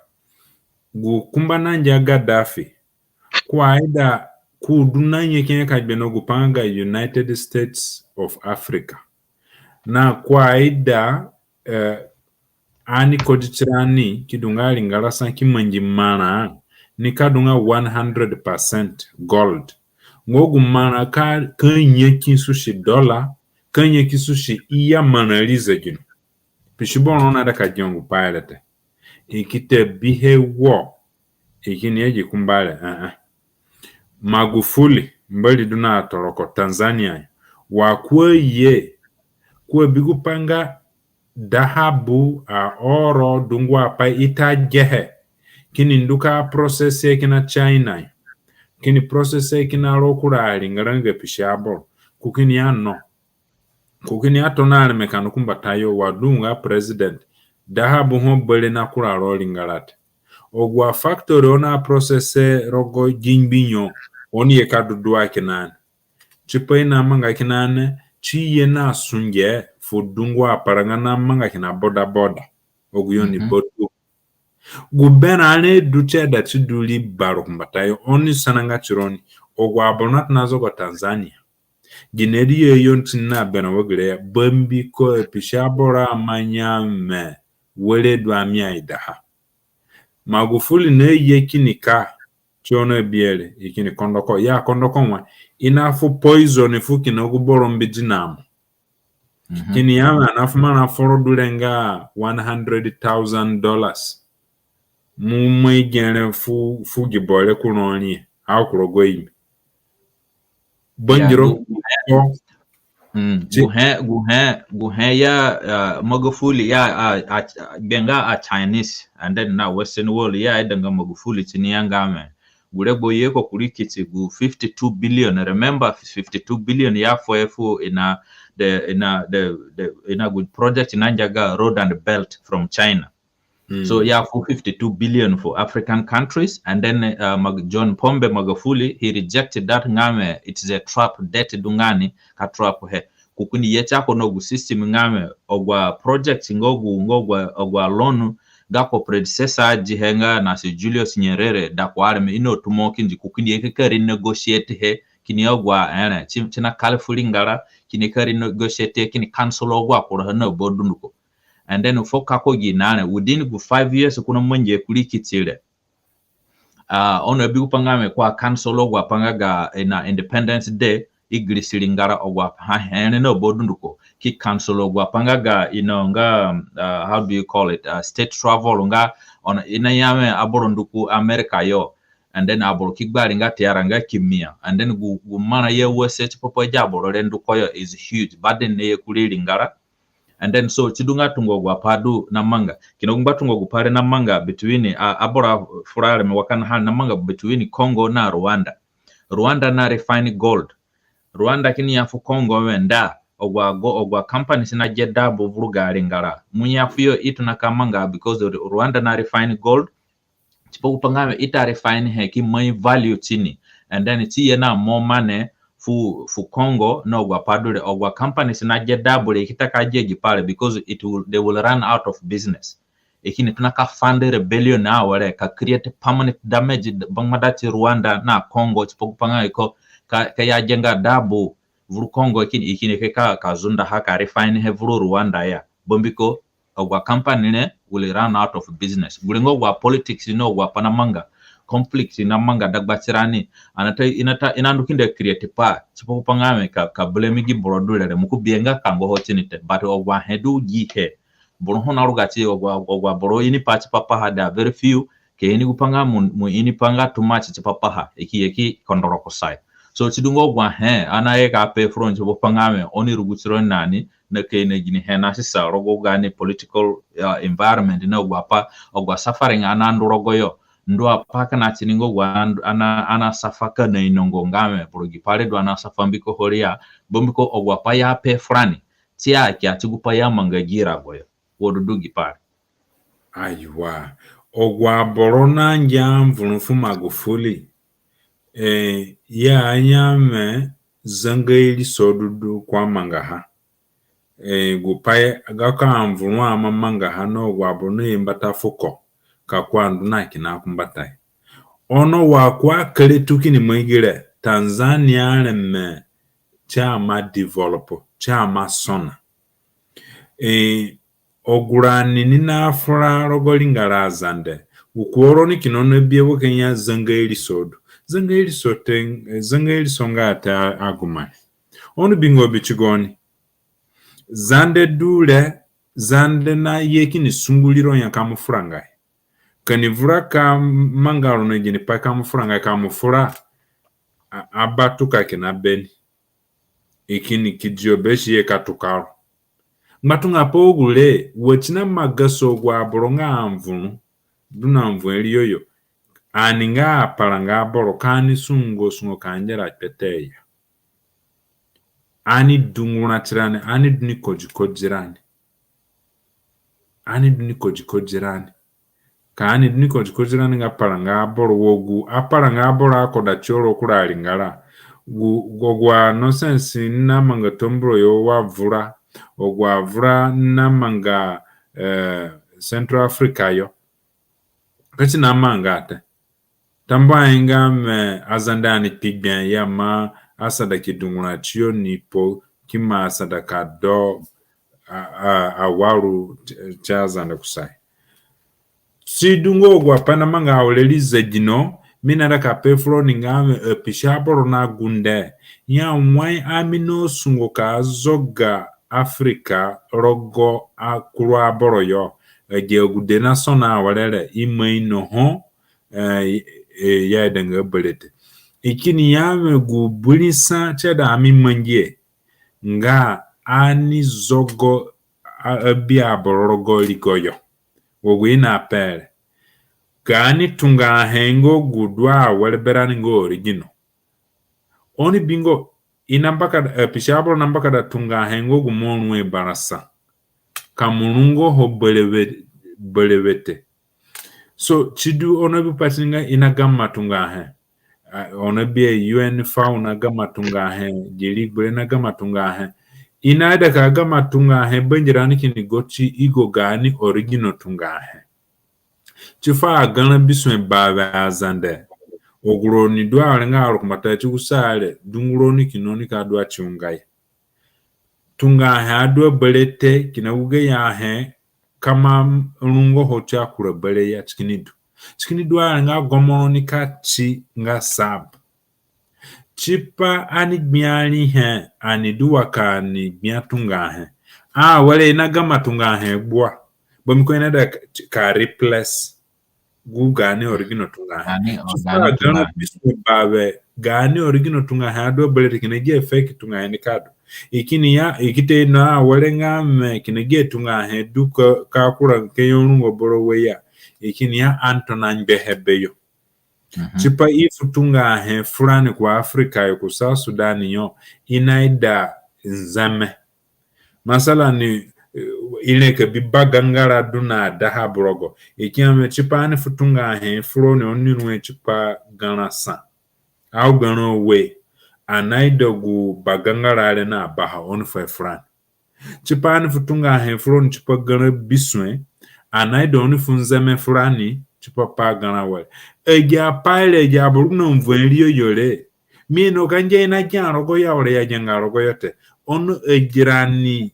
Gu kumba nangia Gaddafi, ko aida, ko du na nyakanga ka gbe na gu pai nga ga United States of Africa. Na ko aida, eh, ani kodi tirani ki du nga ringara sa ki mangi marã, ni ka du nga one hundred percent gold. Nga gu marã ka, ka nyaki susi dollar, ka nyaki susi iya marã rii zegino. Pisi boro na da ka gia gu pai re te. I ki ta bihe wo, i kini ya gi kumba re, eh, eh. Magufuli, Mbori du na toroko, Tanzania, wa ko aye, ko abi gu pai nga dahabu, a oro, dungu apai i ta gehe, kini ndu ka process he kina China, kini process he kina rogo kura aringara nga ga pisi aboro. Ko kini ya no. Ko kini ya tona areme ka ndu ku mbatayo wa du nga president. Dahabu ho bere na kura rogo ringara te. Agu a factory oni a process he rogo gi ngbi yo, oni ye ka du dua kina ni. Tipa i na manga kina ni, si ye na sunge fu dungu aparanga na manga kina boda boda. Agu yo ni batu. Gu berã re du ti ada ti du ri barukumbatayo, oni sananga tironi. Agu aboro na tona zogo Tanzania. Gine du yo yo ti ni na berã wa gere ya, bambiko apisi aboro ima ya wẽ were du ami aidaha. Magufuli na ye kini ka, ti oni abi re, i kini kondo ko, ya kondo ko wai, i na fu poison fu kina gu boro mbedi na mo. Kini ya wẽ ani na fu marã foro du re nga one hundred thousand dollars. Mo mai gere fu, fu gi boro re ku ro ri, a ku rogo imi. Bangiro ko, Mm, guhe, guhe, guhe ya, uh, Magufuli ya, uh, uh, gbe nga a Chinese, and then na Western world ya, i aidanga Magufuli tini ya nga wẽ, gu regbo ye ko kuri kiti gu fifty-two billion. Remember, fifty-two billion ya fu, fu ina the, ina the, the, ina gu project na ngia ga Road and Belt from China. So ya fu fifty-two billion for African countries, and then, uh, Mag-, John Pombe Magufuli, he rejected that nga wẽ, it's a trap, debt du nga ni ka trap he. Ku kini ye ti ko na gu system nga wẽ, agu a project nga gu, nga agu a, agu a loan nga ko predecessor dihe nga Nancy Julius Nyerere da ko areme, i na tumo kindi, ku kini ye ka renegotiate he, kini agu a, ere, ti, ti na kali fu ringara, kini ka renegotiate he, kini cancel agu a kura he na ba dunduko. And then fuo ka ko gi na re, within gu five years ko na mangi kuri kiti re, uh, ono bi gu pa nga wẽ ko a cancel agu a pa nga ga, eh, na Independence Day, i girisi ringara, agu a pa ha he re na ba dunduko. Ki cancel agu a pa nga ga, you know, nga, uh, how do you call it? Uh, state travel nga, ono i na ya wẽ aboro ndu ku America yo. And then aboro ki gbari nga tiara nga kimia. And then gu, gu marã ye wese tipa pa agi aboro re ndu ku yo is huge. Burden ni ye kuri ringara. And then so si du nga tungo agu a pa du na manga. Kina gu ngbatunga gu pa re na manga between, uh, aboro fura areme wa ka na ha na manga between Congo na Rwanda. Rwanda na refine gold. Rwanda kini ya fu Congo wẽ, nda, agu a go, agu a companies na ge dabu vuru ga ringara, mo ya fu yo i tona ka manga, because Rwanda na refine gold. Tipa gu pa nga wẽ i ta refine he ki mai value tini. And then ti ye na more money fu, fu Congo na agu a pa du re, agu a companies na ge dabu re ki ta ka ge gi pa re, because it will, they will run out of business. I kini tona ka fund rebellion awere, ka create permanent damage, bangba da ti Rwanda na Congo, tipa gu pa nga wẽ ko ka, ka ya ge nga dabu vuru Congo, i kini, i kini ke ka, ka zunda ha ka refine he vuru Rwanda ya. Bambiko agu a company re will run out of business. Gu rengo agu a politics na agu a pa na manga, conflict na manga dagba tirani. Ana ta, i na ta, i na ndu kindi create pa, tipa gu pa nga wẽ ka, ka blame gi boro du re re, mo ku bihe nga ka ngoho tini te. But agu a he du gi he. Boro ho na ruga ti agu a, agu a boro ini pa tipa paha, they are very few. Ka ini gu pa nga mo, mo ini pa nga too much tipa paha, i ki ye ki kondoro kusayo. So si du nga agu a he, ana ye ka pe fu roni tipa gu pa nga wẽ, oni rugu tironi na ni, na ka ino gini he na sisa rogo gaani political, uh, environment na agu a pa, agu a suffering ana ndu rogoyo. Ndu a pa kina tini nga agu a, ana, ana suffer ka na inongo nga wẽ, boro gi pa re du ana suffer mbiko ho re ya, bambiko agu a pa ya pe fu rani, ti a kia ti gu pa ya manga gi rago yo. Wo du du gi pa re. Aiwa. Agu aboro na ngia avuru fu Magufuli. Eh, ya nya wẽ zanga iriso du du ko amangaha. Eh, gu pa gako avuru ima mangaha na agu aboro na ye mbata fuko, ka ko andu na kina kumbatayo. Ono wa ko akere tu kini mangi re, Tanzania areme, si ima develop, si ima sona. Eh, agu rani ni na fura rogo ringara Azande, gu kuo roni kina ono bi e wo ka nya zanga iriso du. Zanga iriso te, eh, zanga iriso nga te a-, agumari. Ono bingo bi ti goni. Zande du re, Zande na ye kini sungu riro nya ka mo fura nga he. Ka ni vura ka manga ro na gini pai ka mo fura nga he, ka mo fura, a, abatuka kina beni. I kini ki dio be si ye ka tuka ro. Ngbatunga pa gure, wa si na manga sa agu aboro nga avuru du na avuru riyo yo. Ani nga aparanga aboro, ka ani sungu sungu ka ngera kpete ya. Ani dungura tirani, ani du ni kodikodi rani. Ani du ni kodikodi rani. Ka ani du ni kodikodi rani nga aparanga aboro, wa gu aparanga aboro akoda tiyo rogo kura ringara. Gu, gu, agu a nonsense ni na manga Tambura yo wa vura, agu avura ni na manga, eh, Central Africa yo. Ka si na manga te. Tambuahe nga wẽ Azande ani kpi gbe ya, ima asada ki dungura tiyo ni po, ki ima asada ka do a, a, awaru ti, ti Azande kusayo. Si du nga agu apai na manga awere ri zegino, mi naida ka pe fu roni nga wẽ, eh, apisi aboro na gunde. Ya wai ami na sungu ka zoga Africa rogo akuru aboro yo. Agi agude na sona awere re, i ima inoho, eh, eh, ya ida nga bere te. I kini ya wẽ gu buri sa si aida ami mangihe. nga ani zogo a, abi aboro rogo rigoyo. Wa gu i nape re. Gaani tunga ahe nga gu du awere berani nga original. Oni bingo i nambakada, eh, pisi aboro nambakada tunga ahe nga gu mo ru e barasa. Ka mo rungo ho berewe-, berewe te. So, si du ono bi pati nga i nagama tunga ahe. Ah, ono bi e U N F U nagama tunga ahe, gi rigbere nagama tunga ahe. I naida ka gama tunga ahe, bangirani kini go ti i go gaani original tunga ahe. Ti fu agarã bisue bawe aZande. Agu roni du awere nga arukumbatayo ti gu saa re, dungu roni kina oni ka du ati unga ya. Tunga ahe adu a bere te, kina gu gayo ahe, ka mo rungo ho ti akura bere ya, si kini du. Si kini du awere nga gomoro nika ti nga sab. Tipa ani gbia rihe, ani du wa ka ani gbia tunga ahe. Awere i nagama tunga ahe gbua. Bambiko i naida ka, ka replace gu gaani original tunga ahe. Gaani, tipa gaani agarã tunga ahe. Bisue bawe, gaani original tunga ahe adu a bere te, kina gi fake tunga ahe nika du. I kini ya, i ki ta ino awere nga mi, kina gi tunga ahe du ka, ka kura ke yo rungo boro we ya. I kini ya ani tona ngbehe beyo. Mhm. Tipa i fu tunga ahe furani ku Africa yo, ku South Sudan yo, i naida nzeme. Masalan, eh, i re ka bi bagangara du na adaha burogo. I ki ya mi tipa ani fu tunga ahe furoni, oni ru e tipa garã sa. Au garã ue, ani naida gu bagangara re na baha, oni fu e furani. Tipa ani fu tunga ahe furoni tipa garã bisue, ani naida oni fu nzeme furani tipa pa garã were. Agi apai re, agi aboro na mvuẽ riyo yo re, mi ino ka ngia i nagia rogo ya were i agianga rogo yo te. Ono agi rani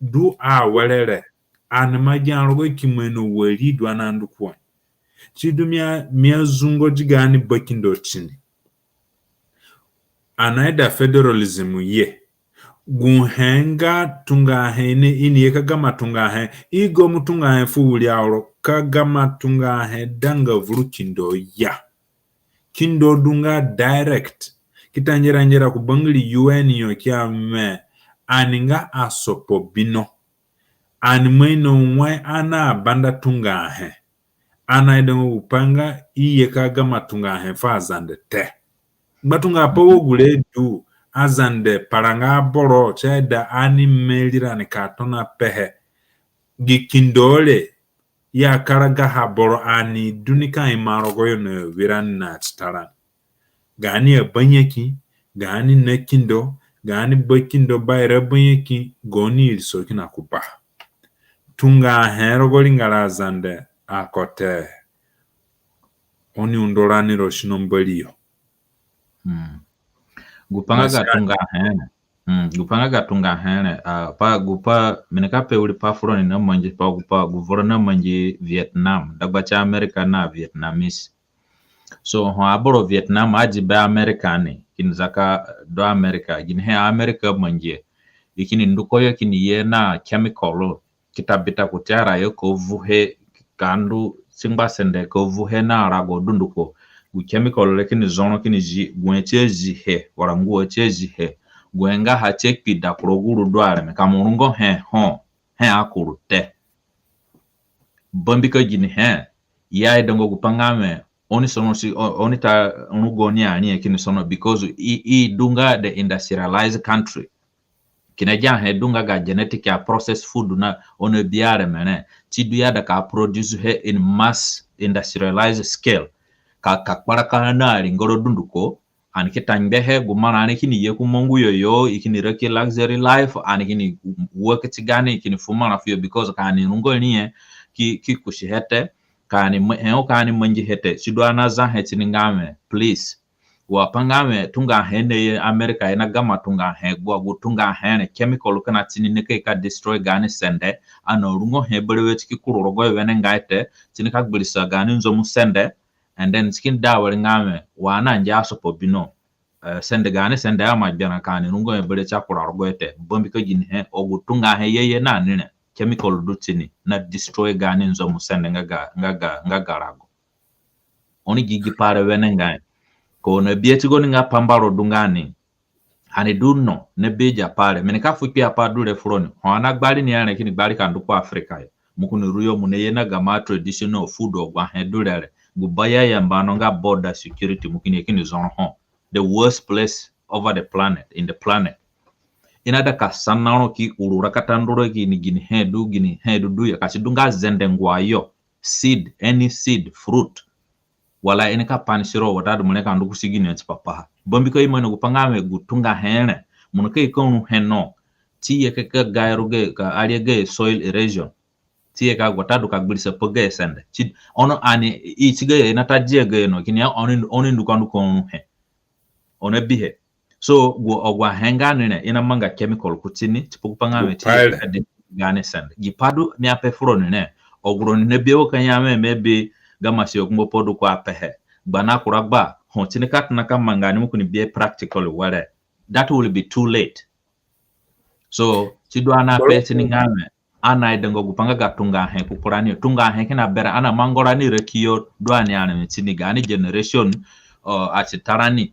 du awere re, ani ima gia rogo i ki mo ino wari du ani andu kuo. Si du mi a, mi azungo di gaani bakindo tini. Ani naida federalism ye. Gu he nga tunga ahe i ni, i ni ye ka gama tunga ahe. I gama tunga ahe fu wiri auro, ka gama tunga ahe danga vuru kindo ya. Kindo du nga direct. Ki ta ngera ngera ku bangiri U N yo ki ya mi, ani nga asopo bino. Ani ima ino wai ani abanda tunga ahe. Ani aidanga gu pa nga i ye ka gama tunga ahe fu Azande te. Ngbatunga apai wa gure du, Azande paranga aboro, si aida ani meri rani ka tona pehe. Gi kindo re, ya karagaha boro ani du ni ka ima rogoyo na wirani na titarani. Gaani abanyaki, gaani nakindo, gaani bakindo, baira abanyaki, gaoni iriso kina ku ba. Tunga ahe rogo ringara Azande ako te. Oni undo rani ro sino Mbori yo. Mm. Gu pa nga ga tunga ahe re. Mm, gu pa nga ga tunga ahe re. Ah, pa, gu pa, mi nika pe wiri pa furoni namangi, pa gu pa, gu vura namangi Vietnam. Dagba ti America na Vietnamese. So, ho aboro Vietnam adi be America ni, kini zaka do America, ginihe America mangihe. I kini ndu koyo kini ye na chemical, ki ta bita kuti ara yo ka vuhe, ka ndu ti ngba sende ka vuhe na rago dunduko. Gu chemical re kini zoro kini zi, gu he ti azihe, wara ngu he ti azihe, gu he ngaha ti akpi da ku rogo gu ru du areme, ka mo rungo he ho, he akuru te. Bambiko ginihe, i aidanga gu pa nga mi, oni sono si, o-, oni ta ru gaoni ariahe kini sono, because i, i du nga the industrialized country. Kina gi ahe du nga ga genetic a processed food na oni abi areme re, si du i aida ka produce he in mass industrialized scale. Ka, ka kparakaha na ringara dunduko, ani ki ta ngbehe, gu marã re kini ye ku mangu yo yo, i kini raki luxury life, ani kini work ti gaani, i kini fu marã fuyo, because ka ani rungo riahe ki, ki kusihe te, ka ani ma-, he o ka ani mangihe te, si du ani azahe tini nga mi, please. Wa pa nga mi, tunga ahe naye America, i nagama tunga ahe gbua, gu tunga ahe re, chemical kina tini nika ye ka destroy gaani sende, ani arungo he berewe si ki kuru rogoyo wenengai te, si nika gbirisa gaani nzomu sende, and then si kini da awere nga mi, wa ani angia asopo bino. Eh, sende gaani sende ama gberã ka ani rungo he berewe si akura rogoyo te. Bambiko ginihe, agu tunga ahe i aye na ni re, chemical du tini, na destroy gaani nzomu sende nga ga, nga ga, nga ga rago. Oni gi gi pa re wenengai. Ka oni abihe ti gaoni nga pambaro du nga ni. Ani du no na bi agi apai re. Mi nika fu kpiapai du re fu roni. Ho ani agbari ni ya re kini gbari ka ndu ku Africa yo, mo kini ru yo, mo naye na gamo traditional food, agu ahe du re re. Gu ba i ayamba no nga border security, mo kini ye kini zoro ho. The worst place over the planet, in the planet. I naida ka sana ro ki uru rakata ndu ro ki ni ginihe du, ginihe du du ya, ka si du nga zende ngua yo. Seed, any seed, fruit. Wala i nika pani tiro watadu mo rengbe ka ndu ku sigino tipa paha. Bambiko i ima ino gupai nga wẽ gu tunga he re, mo nika ye ka ru he no, ti ye ka, ka gayo gayo, ka aria gayo soil erosion. Ti ye ka watadu ka gbirisa pa gayo sende. Ti, ono ani, i ti gayo, i nata dia gayo no, kini ya oni, oni ndu ka ndu ka ru he. Oni bihe. So, gu, agu ahe nga ni re, i namanga chemical kuti ni, tipa gupai nga wẽ ti ye ka di gaani sende. Gipai du mi ape fu roni re, agu roni nabihe wa ka ya wẽ, maybe, ga masiyo kungbo pai du ko apehe. Gba na kura gba, ho ti nika tona ka manga ni, mo kini bihe practical were. That will be too late. So, si du ani ape ti ni nga wẽ, ani aidanga gupai nga ga tunga ahe ku kura ni yo. Tunga ahe kina berã, ani amanga rani raki yo du ani areme ti ni, gaani generation, uh, ati ta rani.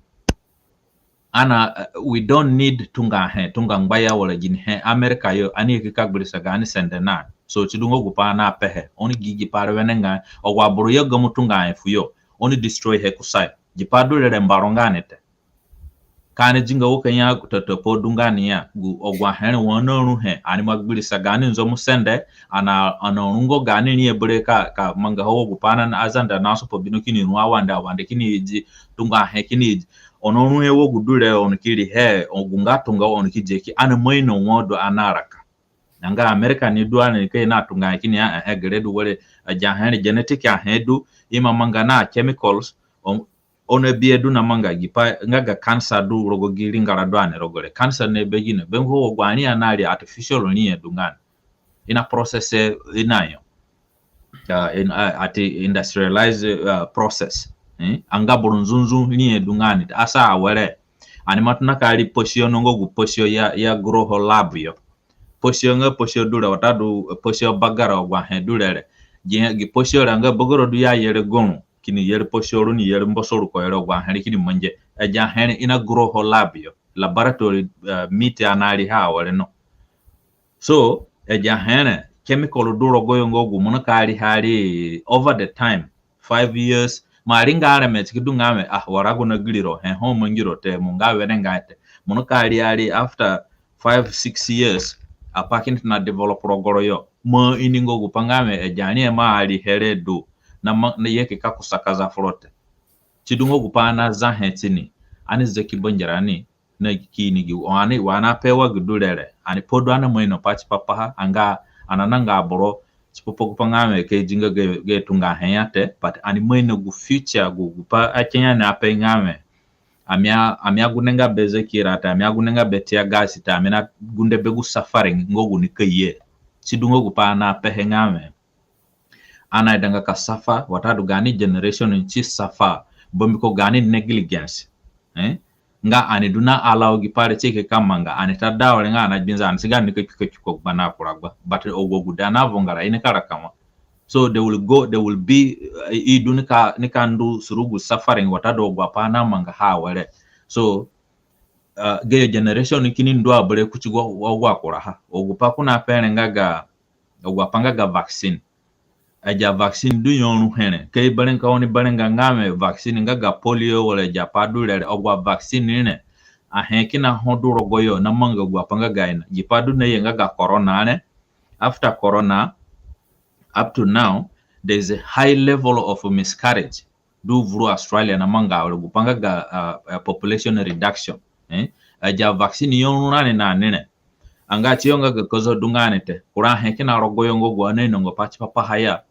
Ani, uh, we don't need tunga ahe, tunga ngbaya wala ginihe. America yo, ani ye ki ka gbirisa gaani sende na. So, si du nga gupai ani apehe. Oni gi gipai re wenengai, agu aboro ya gamo tunga ahe fuyo, oni destroy he kusayo. Gipai du re re mbaro nga ni te. Ka ani dinga wo ka ya tata pai du nga ni ya, gu, agu ahe re wa ani aru he, ani ima gbirisa gaani nzomu sende, ani, ani arungo gaani riahe bere ka, ka mangaha wa gupai ani aZande na sopa bino kini ru awande, awande kini idi, tunga ahe kini idi. Oni aru he wa gu du re, oni ki ri he, agu nga tunga, oni ki di he ki, ani ima ino wo du ani araka. Anga America ni du ani ka ye na tunga ahe kini ya, eh, eh, gere du were, eh, agi ahe re genetic ahe du, i ima manga na chemicals, o, oni abihe du na manga gipai nga ga cancer du rogo gi ringara du ani rogo re. Cancer na be gine, be nga wo gu ari ani ari artificial riahe du nga ni. I na process he, i na yo. Uh, in, uh, ati industrialized, uh, process. Eh? Anga boro nzunzu riahe du nga ni. Asa awere. Ani ima tona ka ri pasio no nga gu pasio ya, ya grow ho lab yo. Pasio nga pasio du re watadu, eh, pasio bagara agu ahe du re re. Gi, gi pasio re anga bagara du ya yere goru. Kini yere pasio ru ni yere mboso ru ko yere agu ahe re kini mangi. Agi ahe re i na grow ho lab yo. Laboratory, eh, meat ani ariha awere no. So, agi ahe re, chemical du rogo yo nga gu mo nika riha ri over the time. Five years, mo aringa areme ti ki du nga wẽ, ah, warago na giri ro, he ho mangi ro te, mo nga wenengai te. Mo nika ri ari after five, six years, apai kini tona develop rogo ro yo. Mo ini nga gupai nga wẽ, agi ari he mo arihe re du, na ma, na ye ki ka kusa kaza fu ro te. Si du nga gupai ani aza he ti ni, ani zaki bangirani, na kini gi, wa ani, wa ani ape wa gi du re re. Ani pai du ani ima ino pai tipa paha, anga ani ananga aboro, tipa pa gupai nga wẽ ka i dinga ga, ga tunga ahe ya te, but ani ima ino gu future, gu, gupai aKenya ni ape nga wẽ, ami a, ami agundenga be zaki ra te, ami agundenga be tear gas te, ami nagunde be gu suffering nga gu nika ye. Si du nga gupai ani apehe nga wẽ, ani aidanga ka suffer, watadu gaani generation ni ti suffer, bambiko gaani negligence. Eh? Nga ani du na allow gipai re ti ki ka manga, ani ta da were nga ani agbinza, ani si gaani nika kpi ka kpi ko gba na kura gba. But agu agude ani avunga ra, i nika raka wa. So they will go, they will be, uh, i du nika, nika ndu through gu suffering watadu agu apai ani amangaha awere. So, uh, gayo generation kini ndu a bere kuti gu, gu, gu akuraha. Agu pai ko naape re nga ga, agu apai nga ga vaccine. Agi avaccine du yo ru he re. Ka i berẽnga, oni berẽnga nga wẽ vaccine nga ga polio wala agi apai du re re, agu avaccine re, ahe kina ho du rogo yo namanga agu apai nga ga ina. Gipai du naye nga ga corona re. After corona, up to now, there is a high level of miscarriage. Du vuru Australia namanga awere gupai nga ga, uh, uh, population reduction. Eh? Agi avaccine yo ru rani na ni re. Anga tiyo nga ga kaza du nga ni te. Kura ahe kina rogo yo nga gu ani ainonga pai tipa paha ya.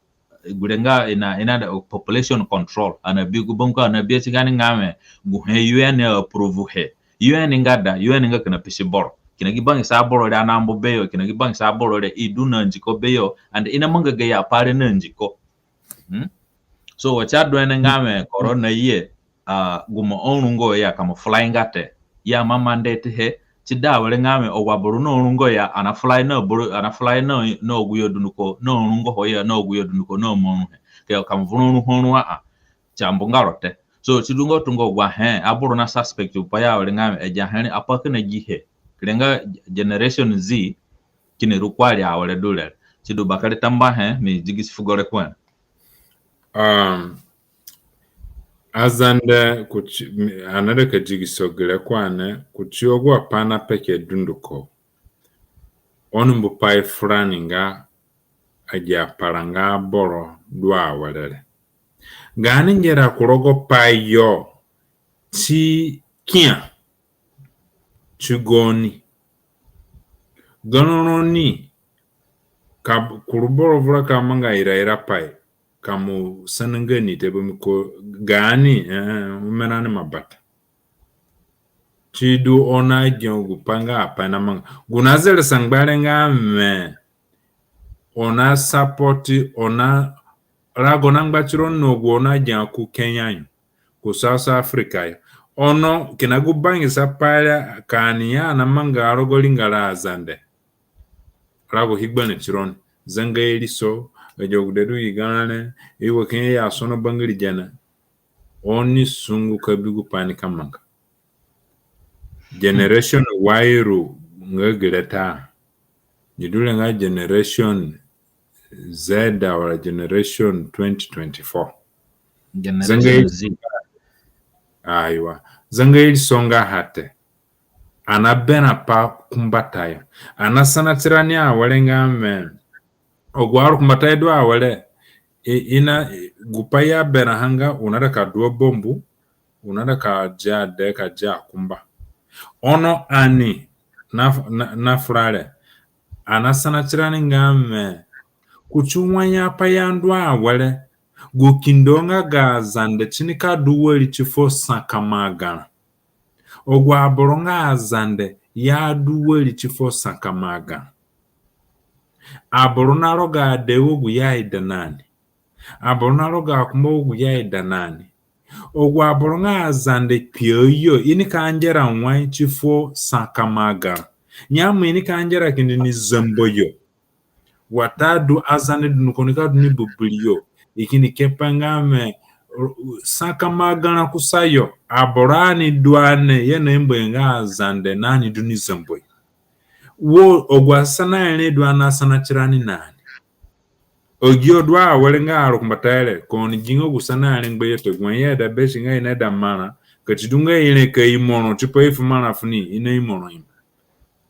Gure nga i na, i naida population control. Ani abi gu bangiko ani abi a ti gaani nga wẽ, gu he U N approve he. U N nga da, U N nga kina pisi boro. Kina gi bangisa boro re ani ambu beyo, kina gi bangisa boro re i du na ndiko beyo, and i namanga gayo apai re na ndiko. Hmm? So, wa ti adu ene nga wẽ corona ye, ah, gu mo arungo ya ka mo fly nga te. Ya mo mandate he, ti da were nga wẽ, agu aboro narungo ya, ani na fly na boro, ani na fly na, na agu yo dunduko, narungo ho ya, na agu yo dunduko, na mo ru he. Ke ka mo vura ru ho ru a, a. Ti ambunga ro te. So, si du nga tunga agu ahe, aboro na suspect gupai awere nga, agi ahe re, apai kina gihe. Kere nga Generation Z, kini ru kuari awere du re. Si du bakere tambuahe, mi digisi fugo re kuari. Um, Azande kuti, mi, ani naida ka digiso gere kuari, kuti agu apai na peke dunduko. Oni mbu pai furani nga agi aparanga aboro du awere re. Gaani ngera ku rogo pai yo ti kia ti gaoni. Garã roni ka kuru boro vura ka manga iraira pai ka mo sana nga ni te, bambiko gaani, eh, ome rani ima bata. Si du oni agia gupai nga apai namanga. Gu nazeresa ngbare nga wẽ oni a support, oni a, rago nangba tironi na agu oni agia ku Kenya yo, ku South Africa yo. Ono kina gu bangisa pai re ka ani ya ani namanga rogo ringara Azande. Rago hi gbere tironi. Zanga iriso, agi agude du i garã re, i wa Kenya ya sono bangiri gene. Oni sungu ka bi gupai nika manga. Generation Y ru nga gere ta. Ni du re nga Generation Z wala Generation twenty twenty-four. Generation Z. Aiwa. Zanga iriso nga ha te. Ani naberã pa kumbatayo. Ani nasana tirani awere nga wẽ agu arukumbatayo du awere. I, i na, gupai i aberãha nga u naida ka dua bambu, u naida ka dia dee ka dia kumba. Ono ani na, na, na fura re, ani nasana tirani nga wẽ kuti wai apai ya ndu awere, gu kindo nga ga Azande ti nika du wari ti fuo sa kama garã. Agu aboro nga Azande ya du wari ti fuo sa kama garã. Aboro naroga adee wa gu i aida na ni. Aboro naroga akumba wa gu i aida na ni. Agu aboro nga Azande kpio yo, i nika ngera wai ti fuo sa kama garã? Nyemu i nika ngera kindi ni zamba yo. Watadu Azande dunduko nika du ni bibiri yo. I kini kepa nga wẽ, sa kama garã kusayo. Aboro ani du ani, i naimba yo nga Azande na ani du ni zamba yo. Wo, agu asanahe re du ani nasana tirani na ni. Agi yo du awere nga arukumbatayo re, ka oni gi nga gu sanahe re ngbayo te, gu i aida be si nga i naida marã, ka si du nga i re ka imo ro tipa i fu marã fu ni, i naimo ro imo.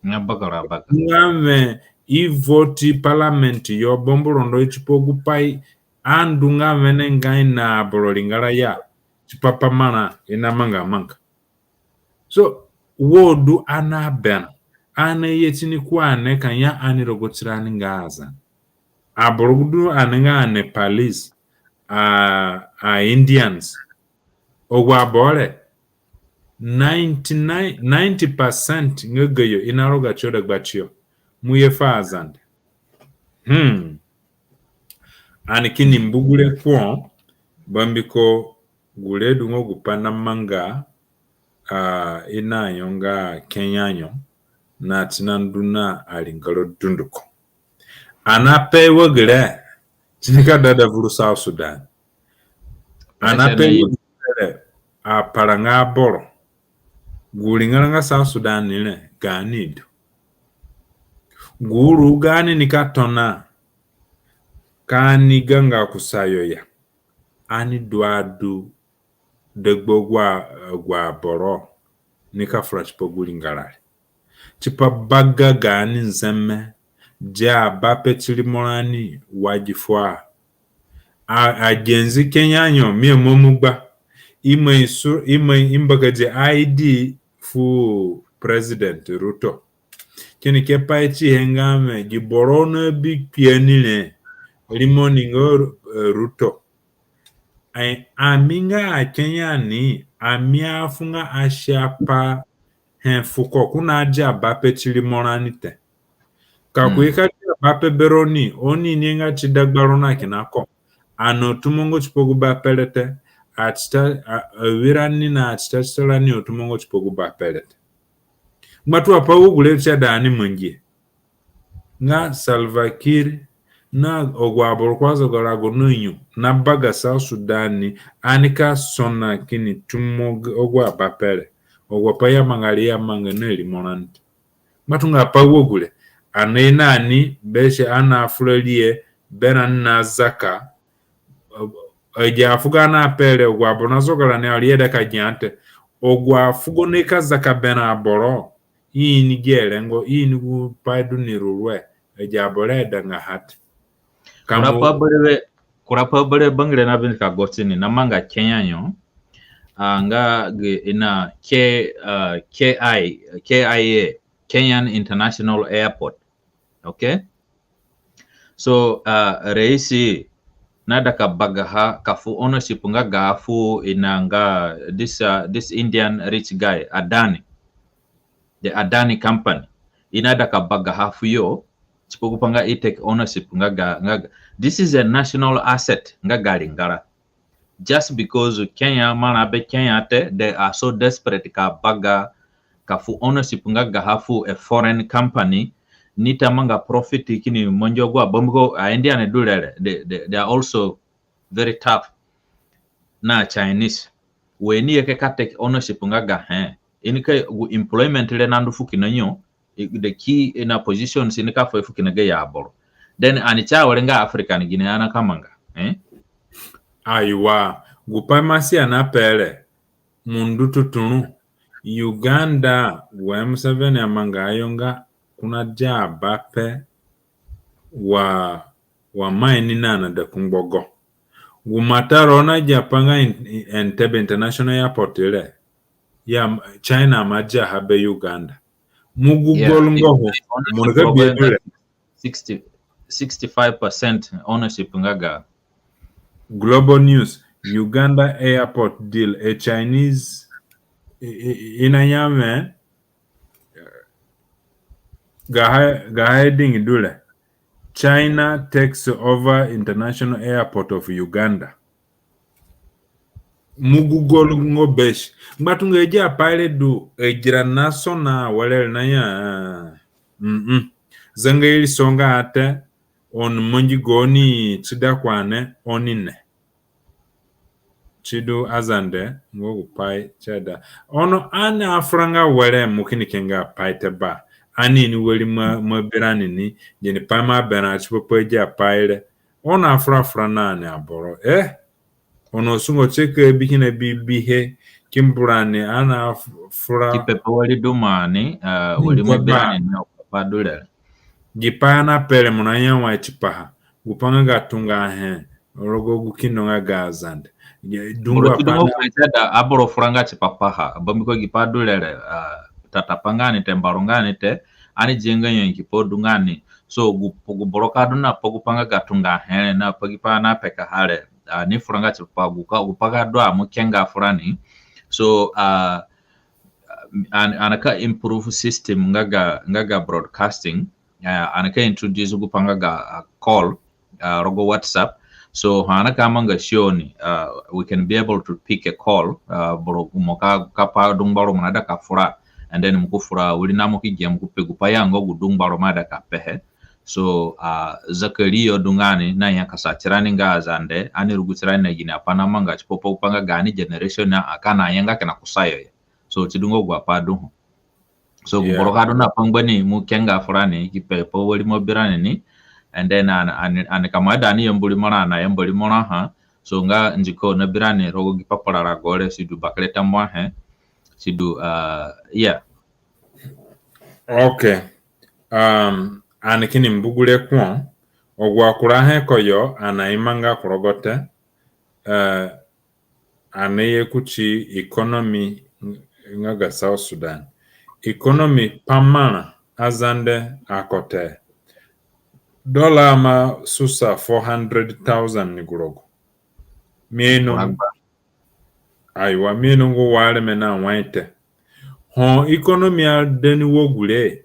Nga bakere abakere. Nga wẽ i vo ti parliament yo bambu rondo i tipa gupai a ndu nga wenengai na aboro ringara ya, tipa pa marã i namanga amanga. So, wo du ani naberã, ani naye tini ku ani ka ya ani rogo tirani nga Azande. Aboro du ani nga a Nepalese, a, a Indians. Agu aboro re, ninety-nine, ninety percent nga gayo i naroga tiyo dagbatiyo. Mo ye fu Azande. Hmm. Ani kini mbu gure kuo, bambiko gure du nga gupai namanga, a, i na yo nga Kenya yo, na ti na ndu na aringara dunduko. Ani ape wa gere, ti nika dada vuru South Sudan. Ani ape wa gere, aparanga aboro. Gu ringara nga South Sudan ni re, gaani du. Gu uru gaani nika tona, ka ani ganga kusayo ya. Ani du adu dagba agu a, agu aboro nika fura tipa gu ringara re. Tipa baga gaani nzeme, dia bape ti rimorani wa gi fuo a. A, aGen Z Kenya yo, mi aima mo gba. I ima isu, i ima imbakadi I D fu President Ruto. Kini kepai tihe nga wẽ, gi boro nabi kpia ni re, rimoni nga, eh, Ruto. Ai, ami nga aKenya ni, ami afunga asiapahe fuko, ko nadia bape ti rimorani te. Ka ko ye ka dia bape beroni, oni ini nga ti dagba ro na kina ko. Ani atumonga tipa gu bape re te, atita, a, awirani na atita tita rani atumonga tipa gu bape re te. Ngbatunga pai wa gure tie da ani mangihe nga Salva Kiir na agu aboro ko azoga rago na nyu na baga South Sudan ni, ani ka sona kini tumo agu abape re. Agu apai i amanga re, i amanga na rimo rani te. Ngbatunga apai wa gure, ani na ni be si ani afura rie berani na zaka. Agi afugo ani ape re, agu aboro na zoga rani, ari aida ka gia te. Agu afugo ni ka zaka berã aboro, i ini gi rengo, i ini gu pai du ni ruru e, agi aboro aidanga ha te. Kura pa berewe, kura pa berewe bangire na bini ka goti ni, na manga Kenya yo. Ah, nga gi ina K, ah, K I, K I A, Kenyan International Airport. Okay? So, ah, Raisi naida ka bagaha ka fu ownership nga ga fu ina nga this, ah, this Indian rich guy, Adani. The Adani company. I naida ka bagaha fuyo, tipa gu pa nga i take ownership nga ga, nga ga. This is a national asset nga ga ringara. Just because Kenya, marã be Kenya te, they are so desperate ka baga, ka fu ownership nga gaha fu a foreign company, ni ta manga profit kini mangi agu aboro, bambiko a India ni du re re, they, they, they are also very tough na Chinese. We ni ye ke ka take ownership nga gahe, i nika gu employment re nandu fu kina yo, i, the key ina positions i nika fu, fu kina gayo aboro. Then ani ti awere nga Africa ni gine ani ka manga, eh? Aiwa, gu pai Masia na pe re, mo ndu tuturu. Uganda, gu Museveni amanga yo nga ko nadia bape wa, wa mine na na da ku ngbogo. Gu mataro na gia pa nga in, in, Entebbe International Airport re, ya China ima diaha be Uganda. Mo gu gol ngo ho, mo nika bi du re. Sixty, sixty-five percent ownership nga ga. Global News, Uganda airport deal, a Chinese, i, i, i na ya me, gaha, gaha heading du re. China takes over international airport of Uganda. Mo gu gol ngo be si. Ngbatunga agi apai re du, agi ra na sona awere re na ya. Mm-mm. Zanga iriso nga te, oni mangi gaoni tida kuane, oni ne. Sidu Azande, ngo gu pai si aida. Ono ani afuranga were mo kini ke nga pai te ba. Ani ini wari mo, mo bi rani ni, gini pai mo aberã tipa pa agi apai re. Ono afura fura na ani aboro. Eh? Ono sungo tie ka bi kina bi bihe, ki mbu rani, ani afura. Ki pepa wari du mo ni, ah, wari mo bi rani ni, pa du re. Gi pai ani ape re mo na ya wai tipaha. Gu pa nga ga tunga ahe rogo gu kindo nga ga Azande. Dungu apai na, aboro furanga tipa paha. Bambiko gi pai du re re, ah, tata pa nga ni te, mbaro nga ni te, ani dianga nyanyaki pa du nga ni. So, gu, gu boro ka du na pa gu pa nga ga tunga ahe re, na pa gi pai ani apekaha re, ah, ni furanga tipa gu ka, gu pa ga du a mo ke nga furani. So, ah, ani, ani ka improve system nga ga, nga ga broadcasting. Ah, ani ka introduce gu pa nga ga, ah, call, ah, rogo WhatsApp. So, ho ani ka manga show ni, ah, we can be able to pick a call, ah, boro mo ka, ka pa du ngbaro mo naida ka fura. And then mo ki fura, wiri na mo ki gia mo ki pe gu pa ya nga gu du ngbaro mo aida ka pehe. So, ah, Zakaria du nga ni, na nyakasa tirani nga Azande, ani rugu tirani na gini apai na manga tipa pa gu pa nga gaani generation na, ah, ka na yanga kina kusayo ya. So, ti du nga gu apai du ho. So, gu boro ka du na pa ngbani, mo ke nga furani, ki pepa wari mo bi rani ni. And then, ani, ani, ani ka mo aida ani yambu rimo ra, ani ayamba rimo ra ha. So, nga ndiko na bi rani rogo gi papara rago re, sidu bakere tambuahe. Sidu, ah, yeah. Okay. Um, ani kini mbu gure kuo. Agu akurahe koyo, ani aimanga ku rogo te. Eh, ani ye kuti economy nga ga South Sudan. Economy pa marã Azande ako te. Dollar ima susa four hundred thousand ni gu rogo. Mi ainongo. Aiwa, mi ainongo wa areme na wai te. Ho economy ade ni wa gure.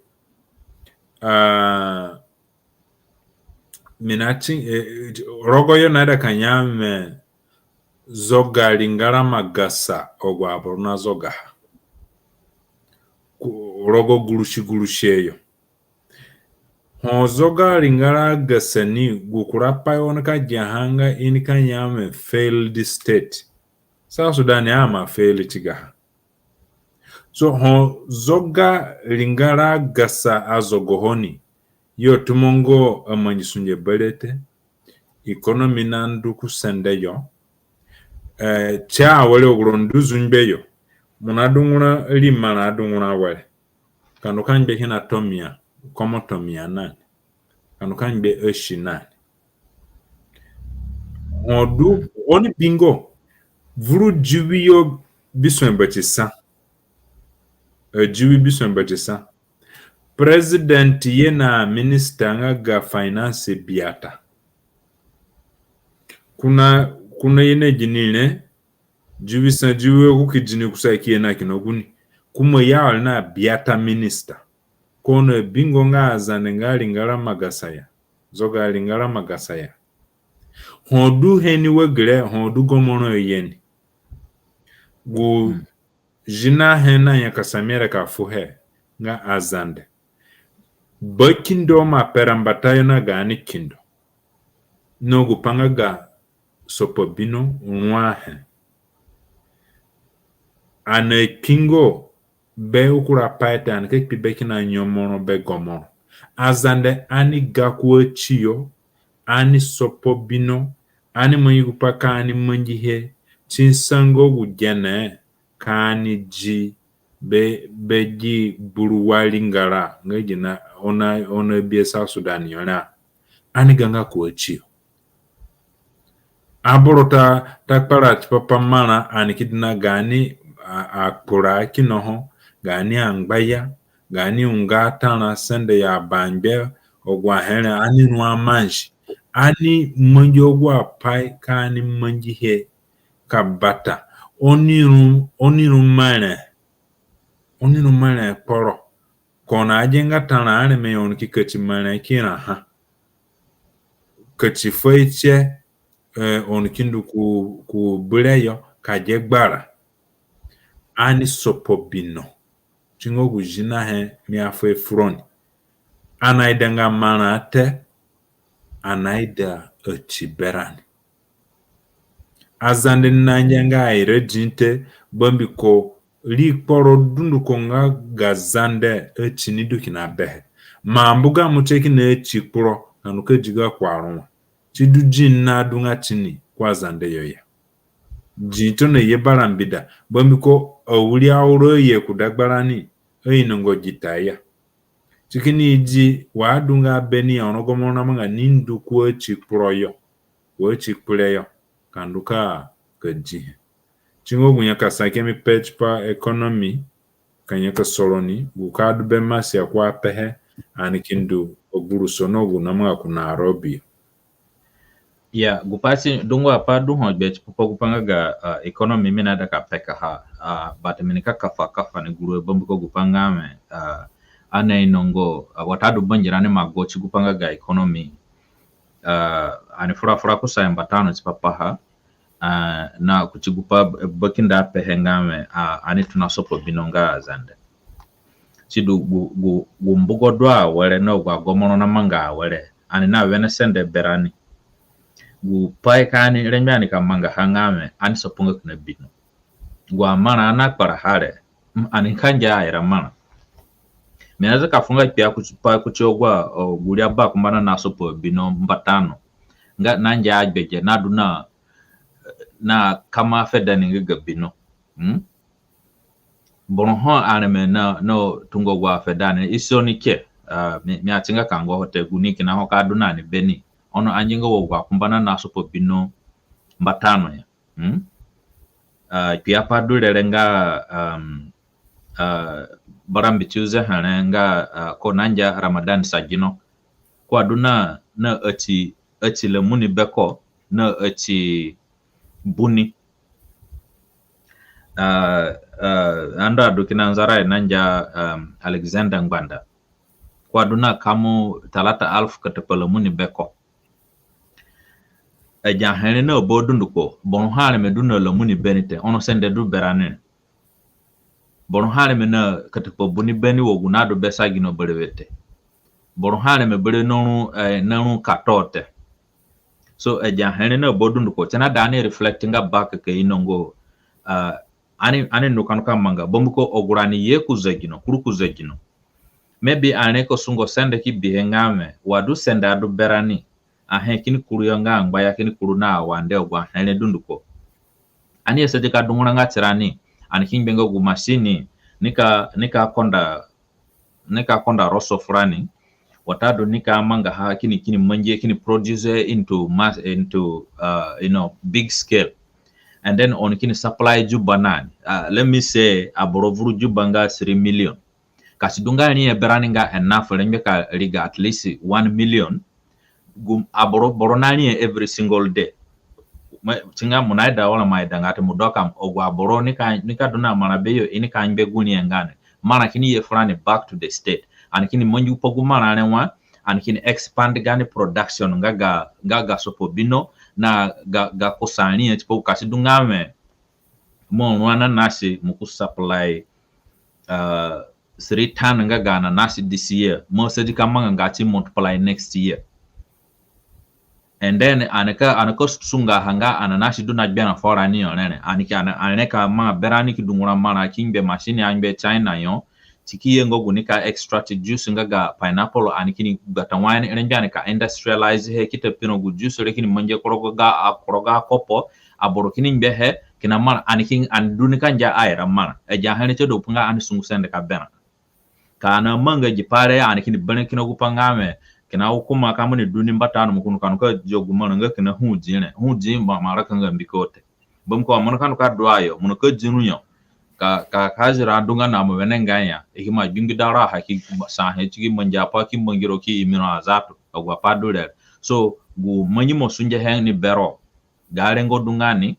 Ah, mi na ti, eh, rogo yo naida ka ya mi zoga ringara ima gasa agu aboro na zogaha. Ku, rogo gurusi gurusi yo. Ho zoga ringara agasa ni, gu kura pai oni ka giaha nga i nika ya wẽ failed state. South Sudan ima fail tigaha. So ho zoga ringara agasa azogoho ni, yo tumongo amangisunge bere te, economy nandu ku sende yo, eh, ti awere agu ro ndu zungbe yo, mo na dungura rimara adungura were. Ka ndu ka ngbe kina tomia, komo tomia nani. Ka ndu ka ngbe asi nani. Ho du, oni bingo, vuru diwi yo bisue bati sa. Eh, diwi bisue bati sa. President ye na minister nga ga finance biata. Kuna, kuna ye na gini re, diwi sa, diwi yo ku ki di ni kusa ki ye na kina guni. Kuma ya were na biata minister. Ko na bingo nga Azande nga ringara magasa ya. Zoga ringara magasa ya. Ho du he ni wa gere, ho du gomoro ye ni. Gu zina he na nyakasa mi re ka fu he nga Azande. Bakindo ima pe ra mbatayo na gaani kindo. Na gu pa nga ga sopo bino rua he. Ani akpingo be gu kura pai te, ani ka kpi be kina nyomoro be gomoro. Azande ani ga ku atiyo, ani sopo bino, ani mangi gu pa ka ani mangihe, ti nsa nga gu gene, ka ani di be, be gi gburu wa ringara, nga gina oni, oni bi e South Sudan yo re. Ani ga nga ku atiyo. Aboro ta, ta kpara tipa pa marã, ani ki di na gaani a, akpura kina ho, gaani angbaya, gaani unga tarã sende ya bangbe, agu ahe re, ani ru amanzi, ani mangi agu apai ka ani mangihe ka bata. Oni ru, oni ru marẽ, oni ru marẽ kporo. Ko na agi nga tarã areme yo, oni ki kati marẽ ki ra ha. Kati fuo tie, eh, oni ki ndu ku, ku bure yo ka gi gbara. Ani sopo bino. Ti nga gu zina he mi afuhe furoni. Ani aidanga marã te, ani aida ati berani. Azande ni nangia nga aira dĩ te, bambiko ri kporo dunduko nga ga Zande ati ni du kina behe. Ma mbu gamo tie kina ati kporo, ka ndu ka di ga ku arua. Ti du dĩ ni nadu nga ti ni ku Azande yo ya. Dĩ tona ye bara mbida, bambiko awiri auro ye ku dagbarani, ainonga gita ya. Ti kini idi wa adunga beni ya, ono gomoro namanga ni ndu ku ati kporo yo, ku ati kpire yo, ka ndu ka, ka dihe. Ti nga gu nyakasa ke mi pe tipa economy, ka nyakasa roni, gu ka du be Masia ko apehe, ani ki ndu agburu sono gu namanga ku Nairobi yo. Ya, gu pai si du nga apai du ho gbe tipa pa gu pa nga ga, ah, economy mi naida ka pekaha, ah, but mi nika kafa kafa ni guru bambiko gu pa nga wẽ, ah, ani ainonga, ah, watadu bangirani ima go ti gu pa nga ga economy. Ah, ani fura fura kusayo mbata no tipa paha, ah, na kuti gu pa bakindo apehe nga wẽ, ah, ani tona sopo bino nga Azande. Sidu gu, gu, gu mbugo du awere na gu agomoro namanga awere, ani na wene sende berani. Gu pai ka ani rengbe ani ka mangaha nga wẽ, ani soponga kina bino. Gu amarã ani akparaha re, mm, ani ka ngia aira marã. Mi naida ka funga kpia kuti pa kuti agu, o, gu ria bakumba na nasopo bino mbata no. Nga nangia agbege nadu na, na kama afeda ni nga ga bino. Hmm? Boro ho areme na, na tungo agu afeda ni, i si oni ke, ah, mi, mi atinga ka ngoho te, gu ni kina ho ka du na ni beni. Ono angianga wa agu akumba na nasopo bino mbata no ya. Hmm? Ah, kpiapai du re re nga, um, ah, bara mbiti uzehe re nga, ah, ko nangia Ramadan sagino. Ko adu na, na ati, ati lamuni beko, na ati buni. Ah, ah, ando adu kina Nzara i nangia, um, Alexander Ngbanda. Ko adu na kamu talata alfu kata pa lamuni beko. Agi ahe re na abo dunduko, boro ho areme du na lamuni beni te, ono sende du berani re. Boro ho areme na kata pa buni beni wa gu nadu be sagino berewe te. boro ha areme bere na ru, eh, na ru kato te. So, agi ahe re na ba dunduko, ti na da ani reflect nga back ka ino nga, ah, ani, ani ndu ka ndu ka manga, bambiko agu rani ye ku zegino, kuru ku zegino. Maybe ani ka sungo sende ki bihe nga wẽ, wa du sende adu berani, ahe kini kuru yo nga angbaya kini kuru na awande, agu ahe re dunduko. Ani asadi ka dungura nga tirani, ani ki ngbe nga gu masini, ni ka, ni ka konda, ni ka konda roso furani, watadu ni ka mangaha kini, kini mangihe, kini produce into mass, into, uh, you know, big scale. And then oni kini supply Juba nani. Uh, let me say, aboro vuru Juba nga three million. Ka si du nga riahe berani nga enough rengbe ka riga at least one million, gu, aboro, boro na riahe every single day. Ma, si nga mo naida wala mo aidanga te, mo du ka, agu aboro ni ka, ni ka du na marã beyo, i ni ka ngbe gu riahe nga ni. Marã kini ye furani back to the state. Ani kini mangi pa gu marã re wa, ani kini expand gaani production nga ga, nga ga sopo bino, na ga, ga kusa riahe tipa gu ka si du nga wẽ mo ru ananasi, mo ki supply, uh, three ton nga ga ananasi this year, mo asadi ka manga nga ti multiply next year. And then ani ka, ani ka sungaha nga ananasi du na gberã furani yo re re. Ani ki, ani, ani ka manga berani ki dungura marã ki ngbe masini, a ngbe China yo, ti ki ye nga gu ni ka extract juice nga ga pineapple, ani kini gbata wai rengbe ani ka industrialize he, ki ta pino gu juice re kini mangihe ku rogo ga, a, ku rogo akopo, aboro kini ngbehe, kina marã, ani ki, ani du ni ka ngia aira marã. Agi ahe re ti du gu pai nga ani sungu sende ka berã. Ka ani amanga gi pai re, ani kini berẽ kina gu pai nga wẽ, kina hukuma ka mo ni du ni mbata no, mo ki ndu ka ndu ka dia gu marã nga kina hũ di re, hũ di ma, marã ka nga mbiko te. Bambiko mo nika ndu ka du ayo, mo nika di ru yo. Ka, ka, ka zira adunga na mo wenengai ya, i ki ma gbingbida raha ki sa he ti ki mangi apai ki mangi ro ki imi ro azatu, agu apai du re. So, gu mangi mo sunge he ni bero. Ga rengo du nga ni.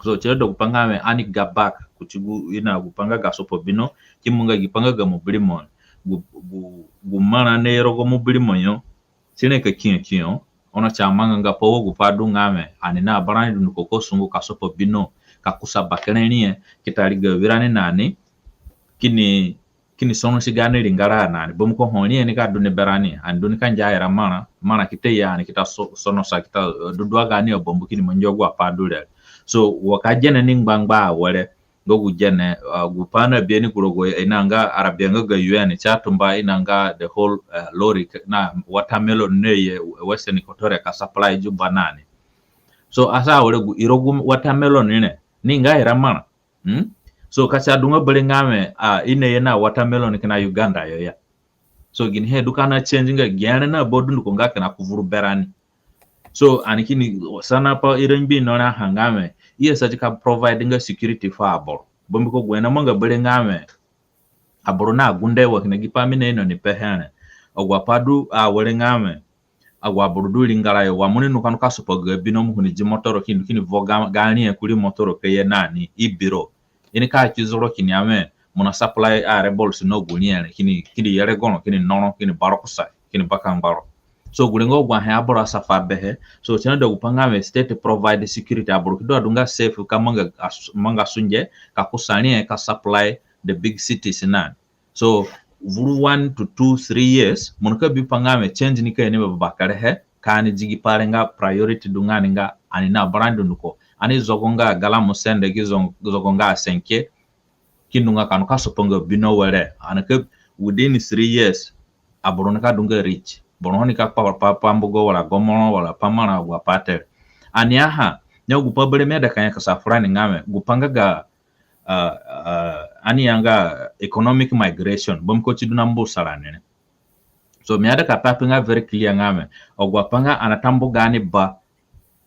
So, ti re du gu pai nga wẽ ani ga back kuti gu, i na gu pai nga ga sopo bino, ki manga gi pai nga ga mubirimo. Gu, gu, gu marã naye rogo mubirimo yo, ti re ka kio kio, ono ti amanganga pa wa gu pai du nga wẽ, ani na barani dunduko ka sungu ka sopo bino, ka kusa bakere riahe, ki ta riga awirani na ni, kini, kini sonosi gaani ringara na ni. Bambiko ho riahe nika du ni berani, ani du ni ka ngia aira marã, marã ki ta ye ani ki ta so-, sonosa, ki ta, eh, dudua gaani abambu kini mangi agu apai du re. So, wa ka gene ni ngbangba awere, nga gu gene, uh, gu pai na bi ni ku rogo, i na nga Arabia nga ga U N, ti atumba i na nga the whole, uh, lorry k-, na watermelon naye Western Equatoria ka supply Juba na ni. So asa awere gu iro gu watermelon ni re, ni nga ira marã. Hmm? So ka si adunga bere nga wẽ, uh, i naye na watermelon kina Uganda yo ya. So ginihe du ka na change nga gere na ba dunduko nga kina ku vuru berani. So ani kini sana pa ira ngbi no re aha nga wẽ, i asadi ka provide nga security fu aboro. Bambiko gu i namanga bere nga wẽ, aboro na gunde wa kina gi pai mi naino ni pehe re. Agu apai du awere nga wẽ, agu aboro du ringara yo, wa mo ni ndu ka ndu ka sopa ga bino, mo kini di motoro kini, kini vo ga, ga riahe kuri motoro ka ye na ni, i bi ro. I nika ki zoro kini ya wẽ, mo na supply a rebels na gu riahe re, kini, kini yere goro, kini noro, kini ba ro kusayo, kini baka ngbaro. So gure nga agu ahe aboro asuffer behe. So si na du gu pai nga wẽ state provide security, aboro ki du adu nga safe ka manga as-, manga sunge, ka kusa riahe, ka supply the big cities na ni. So vuru one to two, three years, mo nika bi pai nga wẽ change nika ye ni ba, bakere he, ka ani di gi pai re nga priority du nga ni nga ani na barani dunduko. Ani zogo nga galamu sende, ki zo-, zogo nga asenke, ki ndu nga ka ndu ka sopa nga bino were. Ani ka, within three years, aboro nika du nga rich. Boro ho nika kpa pa, pa mbugo wala gomoro wala pa marã agu apai te re. Ani aha, ni gu pai bere mi aida ka nyakasa furani nga wẽ, gu pai nga ga, uh, uh, ani ya nga economic migration, bambiko si du na mbusa rani re. So mi aida ka pe apai nga very clear nga wẽ, agu apai nga ani ata mbu gaani ba,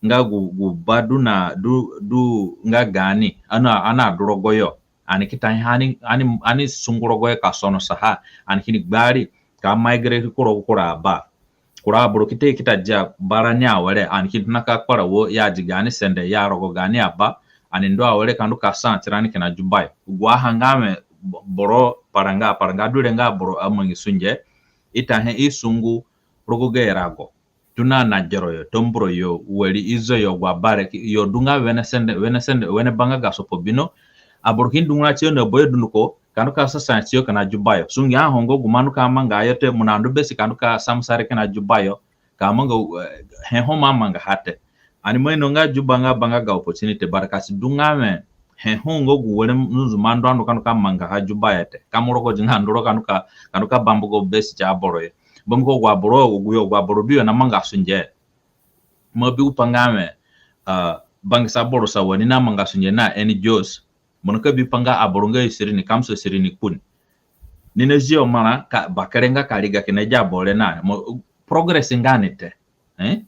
nga gu, gu ba du na, du, du nga gaani, ani, ani adu rogoyo. Ani ki ta he ani, ani, ani sungu rogoyo ka sonosaha, ani kini gbari, ka migrate ku rogo kura aba. Kura aboro ki ta ye ki ta dia barani awere, ani ki tona ka kpara wo ya di gaani sende, ya rogo gaani aba, ani ndu awere ka ndu ka sa tirani kina Juba yo. Gu aha nga wẽ bo-, boro paranga, paranga du re nga boro amangi sunge, i ta he i sungu rogo gayo rago. Tona na gero yo, Tambura yo, wari Ezo yo, agu aba re ki, yo du nga wene sende, wene sende, wene ba nga ga sopo bino. Aboro ki ndu nga tiyo na bayo dunduko, ka ndu ka sasa tiyo kina Juba yo. Sunge ho nga gu mo ndu ka manga yo te, mo na ndu besi ka ndu ka samsare kina Juba yo. Ka manga, eh, he ho mo amangaha te. Ani ima ino nga Juba nga ba nga ga opportunity, but ka si du nga wẽ he ho nga gu were nzunzu mo ndu andu ka ndu ka mangaha Juba yo te, ka mo rogodi nga ndu ro ka ndu ka, ka ndu ka bambugo besi ti aboro yo. Bambiko agu aboro, agu yo, agu aboro du yo na manga sunge. Mo bi gupai nga wẽ, ah, bangisa boro sa wa ni na manga sunge na N G Os. Mo nika bi pa nga aboro nga isiri ni, ka mo sa isiri ni kpu ni. Ni na zio marã ka bakere nga ka riga kina agi aboro re na ni. Mo, progress nga ni te. Eh?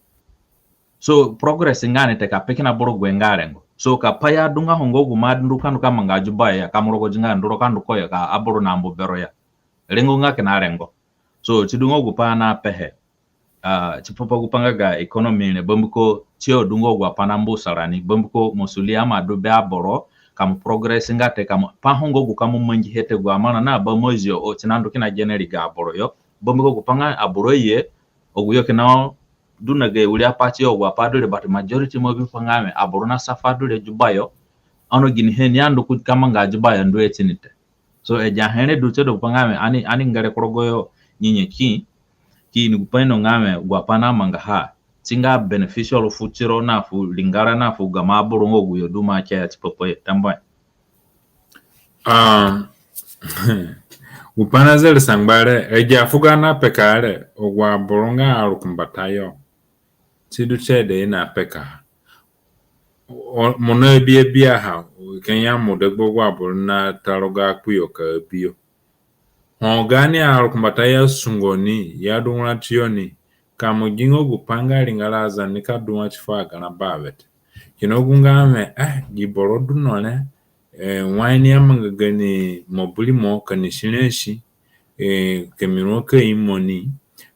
So, progress nga ni te ka pe kina boro gu nga rengo. So, ka pai adunga ho nga gu mo ndu ka ndu ka manga Juba yo ya, ka mo rogodi nga ndu ro ka ndu ku yo ka aboro na mbu bero ya. Rengo nga kina rengo. So, si du nga gupai ani apehe. Ah, tipa pa gupai nga ga economy re, bambiko tiyo du nga agu apai nambusa rani, bambiko masulia ima du be aboro, ka mo progress nga te, ka mo, pa ho nga gu ka mo mangihe te, agu amarã na ba mo zio, o, si na ndu kina gene riga aboro yo, bambiko gupai nga aboro ye, agu yo kina du na gayo wiri apai tiyo, agu apai du re, but majority mo bi pa nga wẽ aboro na suffer du re Juba yo, ono ginihe ni andu ku ka manga Juba yo ndu he ti ni te. So, agi ahe re du tie du gupai nga wẽ ani, ani ngere ku rogoyo nyanyaki, ki ini gupai ino nga wẽ agu apai ani amangaha, si nga beneficial fu tiro na fu ringara na fu gamo aboro nga agu yo du mo akeya tipa pa yo. Tambuahe. Ah, gupai nazeresa ngba re, agi afugo ani apeka re, agu aboro nga arukumbatayo, si du tie de i na pekaha. O, mo na bi abiaha, ka nyemu dagba agu aboro na ta rogo akpio ka bi yo. Ho gaani arukumbatayo asungo ni, i adungura tiyo ni, ka mo gi nga gupai nga ringara Azande nika du wa ti fu agarã bawe te. Kina gu nga wẽ, eh, gi boro du no re, eh, wai ni amanga gani mobirimo ka ni siresi, eh, ka mi rua ka imo ni,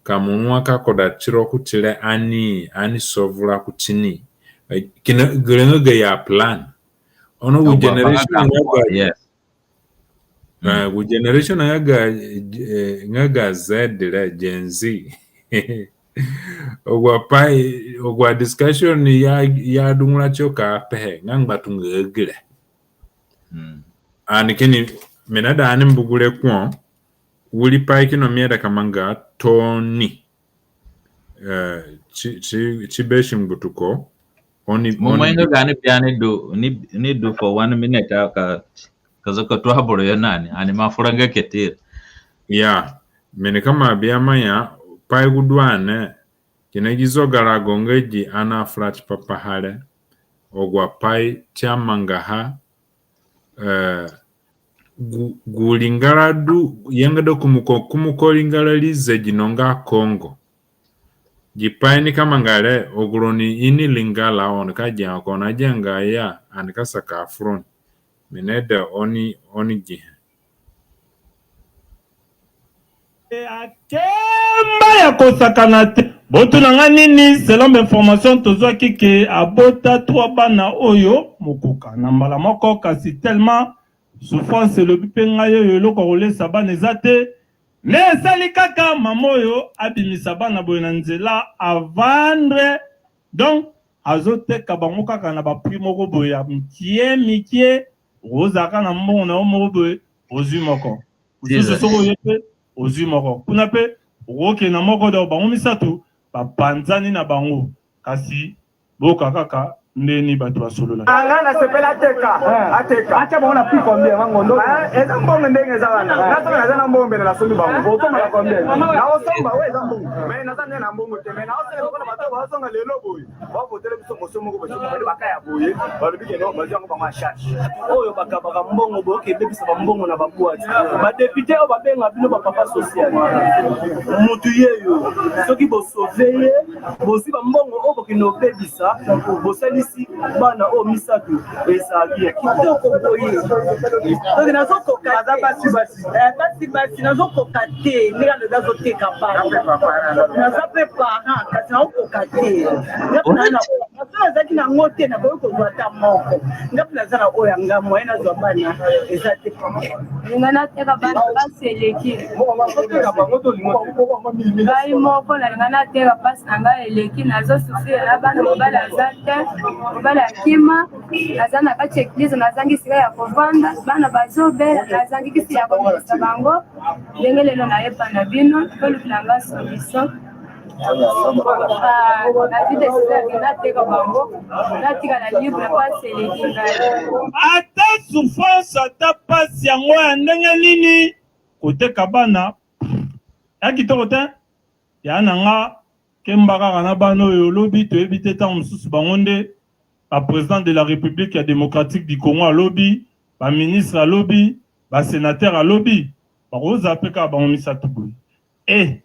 ka mo rua ka koda tiro kuti re ani, ani sovura kuti ni. Eh, kina gere nga gayo plan. Ono gu generation nga ga, yes. Eh, gu generation nga ga, eh, nga ga Z re, Gen Z. Agu apai, agu adiscussion ya, ya dungura tiyo ka pehe, nga ngbatunga gire. Mm. Ani kini, mi naida ani mbu gure kuo, wiri pai kina mi aida ka manga tooni. Eh, ti, ti, ti be si ngbutuko, oni, mo oni mo inga gaani bia ni du, ni, ni du for one minute, ka, ka zaka tu aboro yo na ni, ani ima fura nga ketir. Ya, mi nika ma bia manya, pai gu du ane, kina gi zogarago nga gi ani afura tipa paha re, agu apai ti amangaha, eh, gu, gu ringara du, yangada kumuko, kumuko ringara ri zegino nga Congo. Gi pai nika manga re, agu roni ini ringara, oni ka gia ko, oni agianga ya, ani ka saka fu roni. Mi naida oni, oni gihe. Akemba ya kosakana te. Botunanga nini? Selon ba information tozwaki ke abota trois bana oyo mokuka na mbala moko, kasi tellement souffrance elobi pe ngai oyo eloko ya kolesa bana eza te. Mais esali kaka mama oyo abimisa bana boye na nzela, avandre. Donc, azoteka bango kaka na ba prix moko boye ya mikie mikie. Ozalaka na mbongo na yo moko boye, ozwi moko. Mosusu soki oye pe, ozwi moko. Kuna pe, okokende na moko, donc bango misato bapanzani na bango. Kasi boyoka kaka ndeni bato basolola. Ah, ngai nasepela ateka. Eh. Ateka. Atia bango na prix combien, bango ndo? Ah, eza mbongo ndenge eza wana. Eh. Ngai soki naza na mbongo mbele nasombi bango. Bosomba na combien? Naosomba, we eza mbongo. Mais naza nde na mbongo te. Mais naosala lokola bato bazosonga lelo boye. Bavotele biso motion moko boye, soki bali bakaya boye, balobi ke non, bazwi yango bango en charge. Oyo bakabaka mbongo boye, oke bebisa bambongo na babwati. Badepute oyo babenga bino bapapa social. Motu yeyo, soki bosauve ye, bozwi bambongo oyo bokende kobebisa, bosalisi bana oyo misato, ezali ya kitoko boye. Donc, nazokoka te. Eh, basi, basi, nazokoka te. Ndenge alobi azoteka bana. Naza pe parent, kasi nazokoka te. Ngai pe na Nazalaki na yango te, nakoki kozwa ata moko. Nga mpe naza na oyo ya nga, moyen nazwa bana eza te. Nga nateka bana pasi eleki. Ngai moko nalinga nateka pasi na ngai eleki, nazo souffrir na bana, mobali aza te, mobali akima, naza na kati ya eglise, nazangi esika ya kovanda, bana bazobela, nazangi kisi ya komelisa bango. Ndenge lelo nayebi na bino, tolukila nga solution. Ah, na vie de sila ke nateka bango, natikala libre pasi eleki ngai. Ata souffrance, ata pasi yango ya ndenge nini, koteka bana ya kitoko te. Ya na nga, kemba kaka na bana oyo olobi, toyebi te, ntango mosusu bango nde ba président de la République ya Démocratique du Congo alobi, ba ministre alobi, ba sénateur alobi, bakozala mpe kaka bango misato boye. Eh,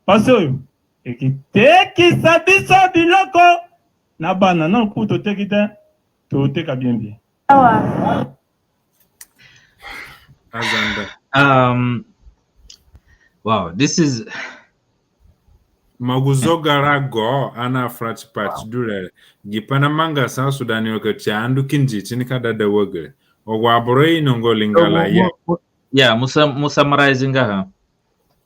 pasi oyo ekitekisa biso biloko na bana. Non, kutu toteki te, toteka bien bien. Awa. Azande. Um, wow, this is Ma gu zogarago ani afura tipa ti du re. Gi pai namanga South Sudan yo ka ti andu kindi ti ni ka dada wa gere. Agu aboro ainonga Lingala ya. Yeah, mu summarizing ha.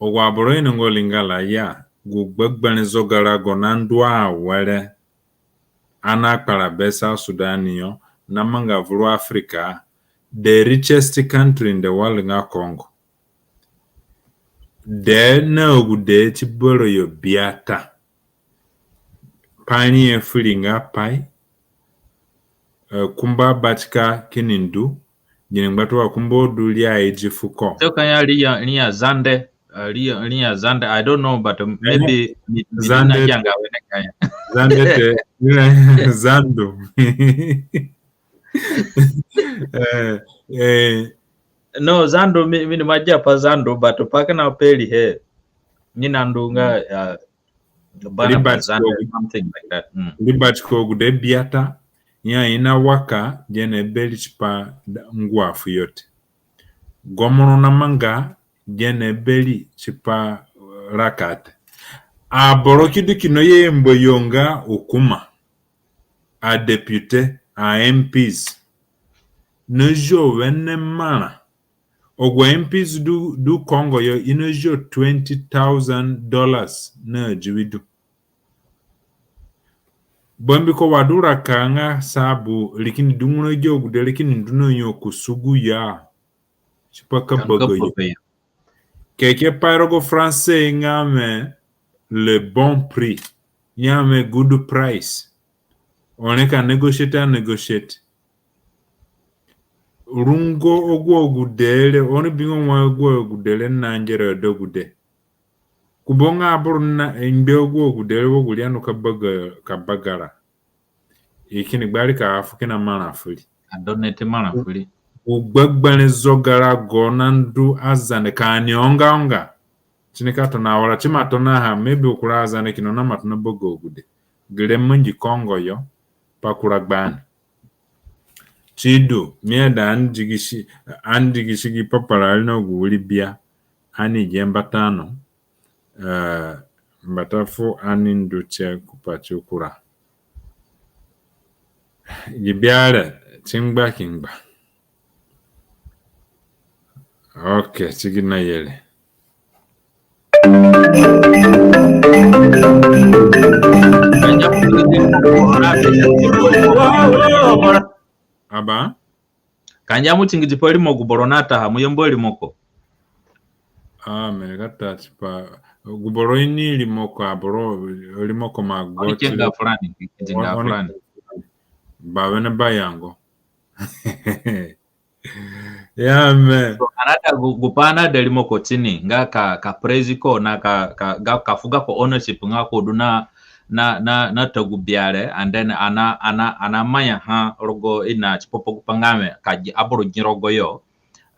Agu aboro ainonga Lingala ya. Gu gbegberẽ zogarago nandu awere. Ani akpara be South Sudan yo, namanga vuru Africa, the richest country in the world nga Congo. Dee na agude ti boro yo biata. Pai riahe fu ri nga pai, eh, kumba batika kini ndu, gini ngbatunga kumba du ri aidi fuko. So ka ya ri ya, ri ya Zande, uh, ri ya, ri ya Zande, I don't know, but, um, maybe mi, mi Zande, na yanga wene kaya. Zande te, Zando. Eh, eh. No, Zando, mi, mi ni ma ya pa Zando, but pa kina pe rihe. Ni nandu nga, uh, Bana Liberty Bazande, something like that. Mm. Liberty ko gude biata, ya i na waka, gene beri tipa ngua fu yo te. Gomoro namanga, gene beri tipa raka te. Aboro ki du kina ye mbo yo nga ukuma, a député, a M Ps. Na zio wene mara. Agu a M Ps du, du Congo yo, i na zio twenty thousand dollars na diwi du. Bambiko wa du raka nga sabu ri kini du ngura gi agude, ri kini ndu na yo ku sugu ya. Tipa ka baga yo. Keke pai rogo français nga me le bon prix. Ya me good price. Oni ka negotiate, a negotiate. Rungo agu agude re, oni bingo wa agu agude re na ngera da gude. Ku bonga aboro na ngbe agu agude re wa gu ri andu ka baga, ka bagara. I kini gbari ka afu kina mara fu ri. A donate mara fu ri. Gu gbegberẽ zogarago nandu Azande ka ani onga onga. Ti ni ka tona awara ti ma tona ha, maybe kura Azande kina na ma tona baga agude. Gere mangi Congo yo, pa kura gbani. Ti du, mi aida ani digisi, ani digisi gi papara ari na gu wiri bia, ani gi mbata no, eh, mbata fu ani ndu tie ku pati kura. Gi bia re, ti ngba ki ngba. Okay, ti gi na yere. Aba? Ka ngia mo tingidi pa rimo gu boro nataha, mo yambu rimoko. Ah, mi nika ta tipa gu boro ini rimoko, aboro rimoko ma go ti nga furani, ki nga furani. Ba wene bayango. Yeah, man. So, ani aida gu, gu pai ani aida rimoko tini, nga ka, ka praise ko, na ka, ka, ga, ka fu gako ownership nga ko du na, na, na, na ta gu bia re, and then ani, ani, ani amanya ha rogo ina tipa pa gu pai nga wẽ, ka gi aboro gi rogo yo,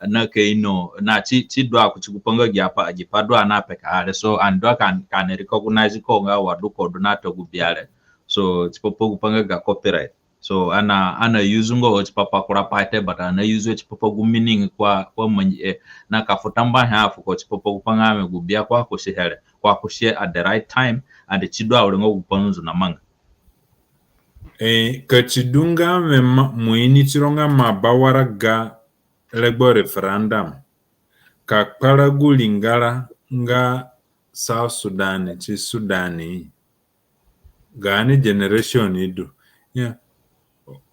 na ka ino, na ti, ti du a kuti gu pai nga gi apa, gi pai du ani apeka ha re. So, ani du a ka, ka ani recognize ko nga wa du ko du na ta gu bia re. So, tipa pa gu pai nga ga copyright. So, ani, ani use nga ho tipa pa kura pai te, but ani use tipa pa gu meaning ko a, ko a mangi, eh, na ka fu tambuahe a fu ko tipa pa gu pai nga wẽ gu bia ko a kusi he re, ko a kusi he at the right time, and ti du awere nga gu pai nzunzu namanga. Eh, ka ti du nga wẽ ma, mo ini tiro nga mo ba waraga regbo referendum ka kpara gu ringara nga South Sudan ti Sudan. Gaani generation i du ya,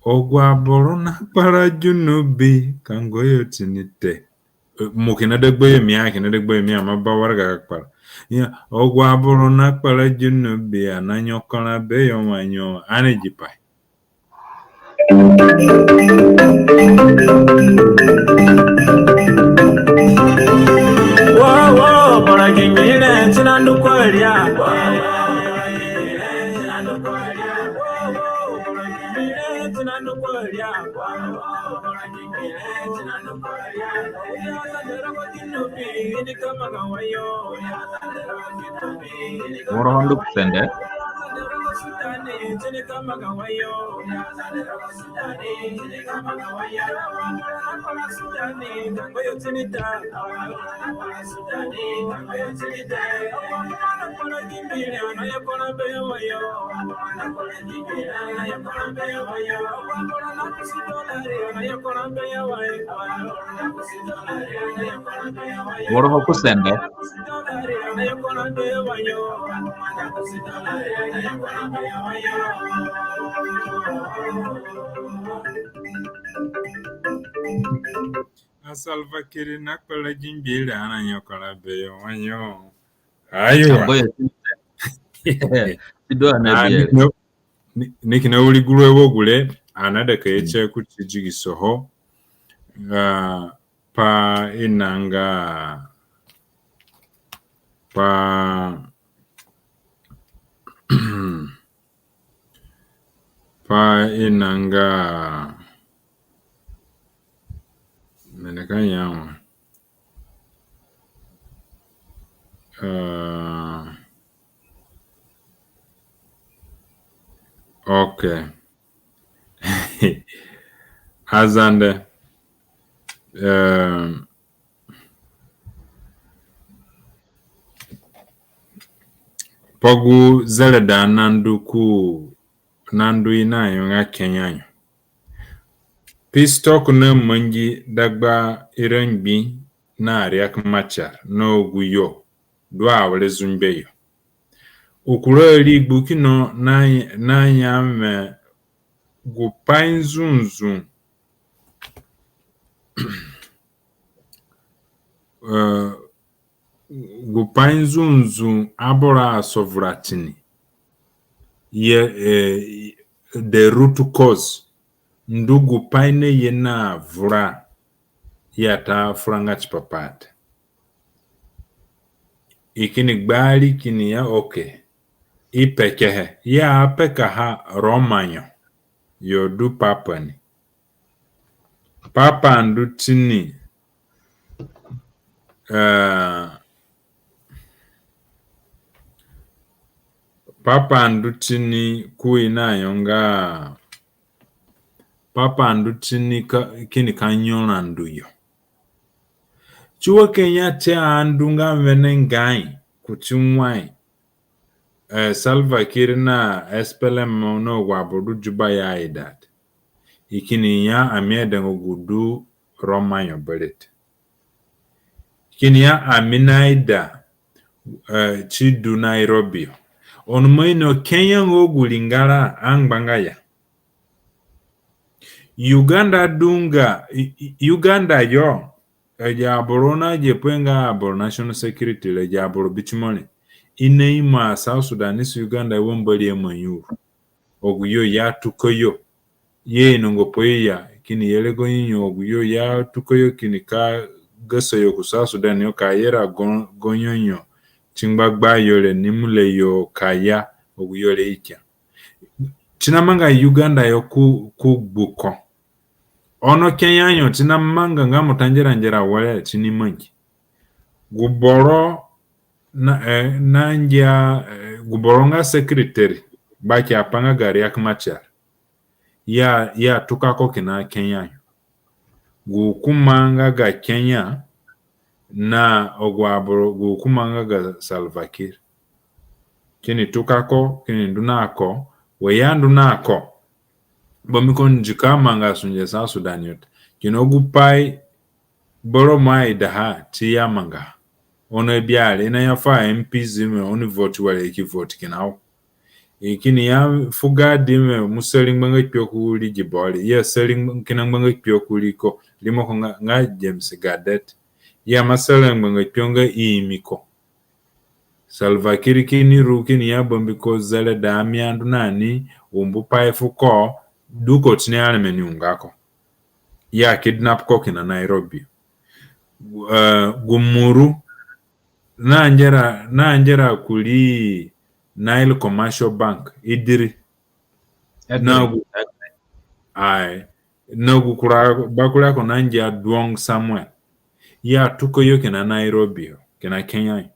agu aboro nakpara junubi ka ngoyo tini te. Mo kina dagbayo mi, a kina dagbayo mi, ama ba waraga ka kpara ya, agu aboro nakpara junubi ananyokora beyo wanyo, ani gi pai. Woro ho ndu ku sende. Woro ho ku sende. A Salva Kiir nakpara gi mbira ananyokora beyo wanyo. Aiwa. Ka ngoyo tini te. Ti du ani a, bi ni, ni, ni kina wiri guru wo gure, ani naida ka ye tie kuti digisoho. Ah, pa inanga, pa, pa inanga, mene ka nyawa. Ah, okay. Azande. Eh, pa gu zereda nandu ku, nandu i nayo nga Kenya yo. Peace talk namangi dagba irangbi na Riek Machar na agu yo du awere zungbe yo. U kura rigbu kina na, na ya wẽ gu pai nzunzu, eh, gu pai nzunzu aboro asovura tini. Ye, eh, the root cause. Ndu gu pai naye na vura ya ta furanga tipa pai te. I kini gbari kini ya, okay. I pekehe. Ya apekaha Roma yo. Yo du Papa ni. Papa ndu tini, eh, Papa ndu tini ku i nayo nga, Papa ndu tini ka, kini ka nyora ndu yo. Ti wa Kenya tie andu nga wenengai kuti wai. Eh, Salva Kiir na S P L M na agu aboro du Juba ya aida te. I kini ya ami aidanga gu du Roma yo bere te. I kini ya ami naida, eh, ti du Nairobi yo. Ono mo ino Kenya nga gu ringara angbanga ya. Uganda du nga, i, i, Uganda yo, agi aboro na agi apai nga aboro national security re, agi aboro bitimore. I naimo a South Sudanese Uganda wa Mbori amangi uru. Agu yo ya tuko yo. Ye inongo pai ya, kini yere gonyo nyo, agu yo ya tuko yo kini ka gasa yo ku South Sudan yo ka yera gon-, gonyo nyo. Ti ngbagba yo re, Nimule yo ka ya, agu yo re i kia. Ti namanga Uganda yo ku, ku gbuko. Ono Kenya yo ti namanga nga mutangerangera were ti ni mangi. Gu boro na, eh, na ngia, eh, gu boro nga secretary, baki apanga ga Riek Machar. Ya, ya tuka ko kina Kenya yo. Gu hukuma nga ga Kenya na agu aboro, gu hukuma nga ga Salva Kiir. Kini tuka ko, kini ndu na ko, we ya ndu na ko. Bambiko ndiko amanga sunge South Sudan yo te. Kina gu pai boro mo aidaha ti i amanga. Ono biare i naya fu a MPs me oni vote were i ki vote kina wo. I kini ya fu gadi me mo sari ngbanga kpio kurii gi boro re. I asari kina ngbanga kpio kurii ko. Rimoko nga, nga James Gadet. I ima sara ngbanga kpio nga i imi ko. Salva Kiir kini ru kini ya bambiko zereda mi andu na ni, umbu pai fu ko, du ko ti ni areme ni unga ko. I akidnap ko kina Nairobi. Eh, gu muru, na ngera, na ngera kurii Nile Commercial Bank, i diri. Na gu, ai, na gu kura, bakura ko na ngia Duong Samuel. I atuko yo kina Nairobi yo, kina Kenya yo.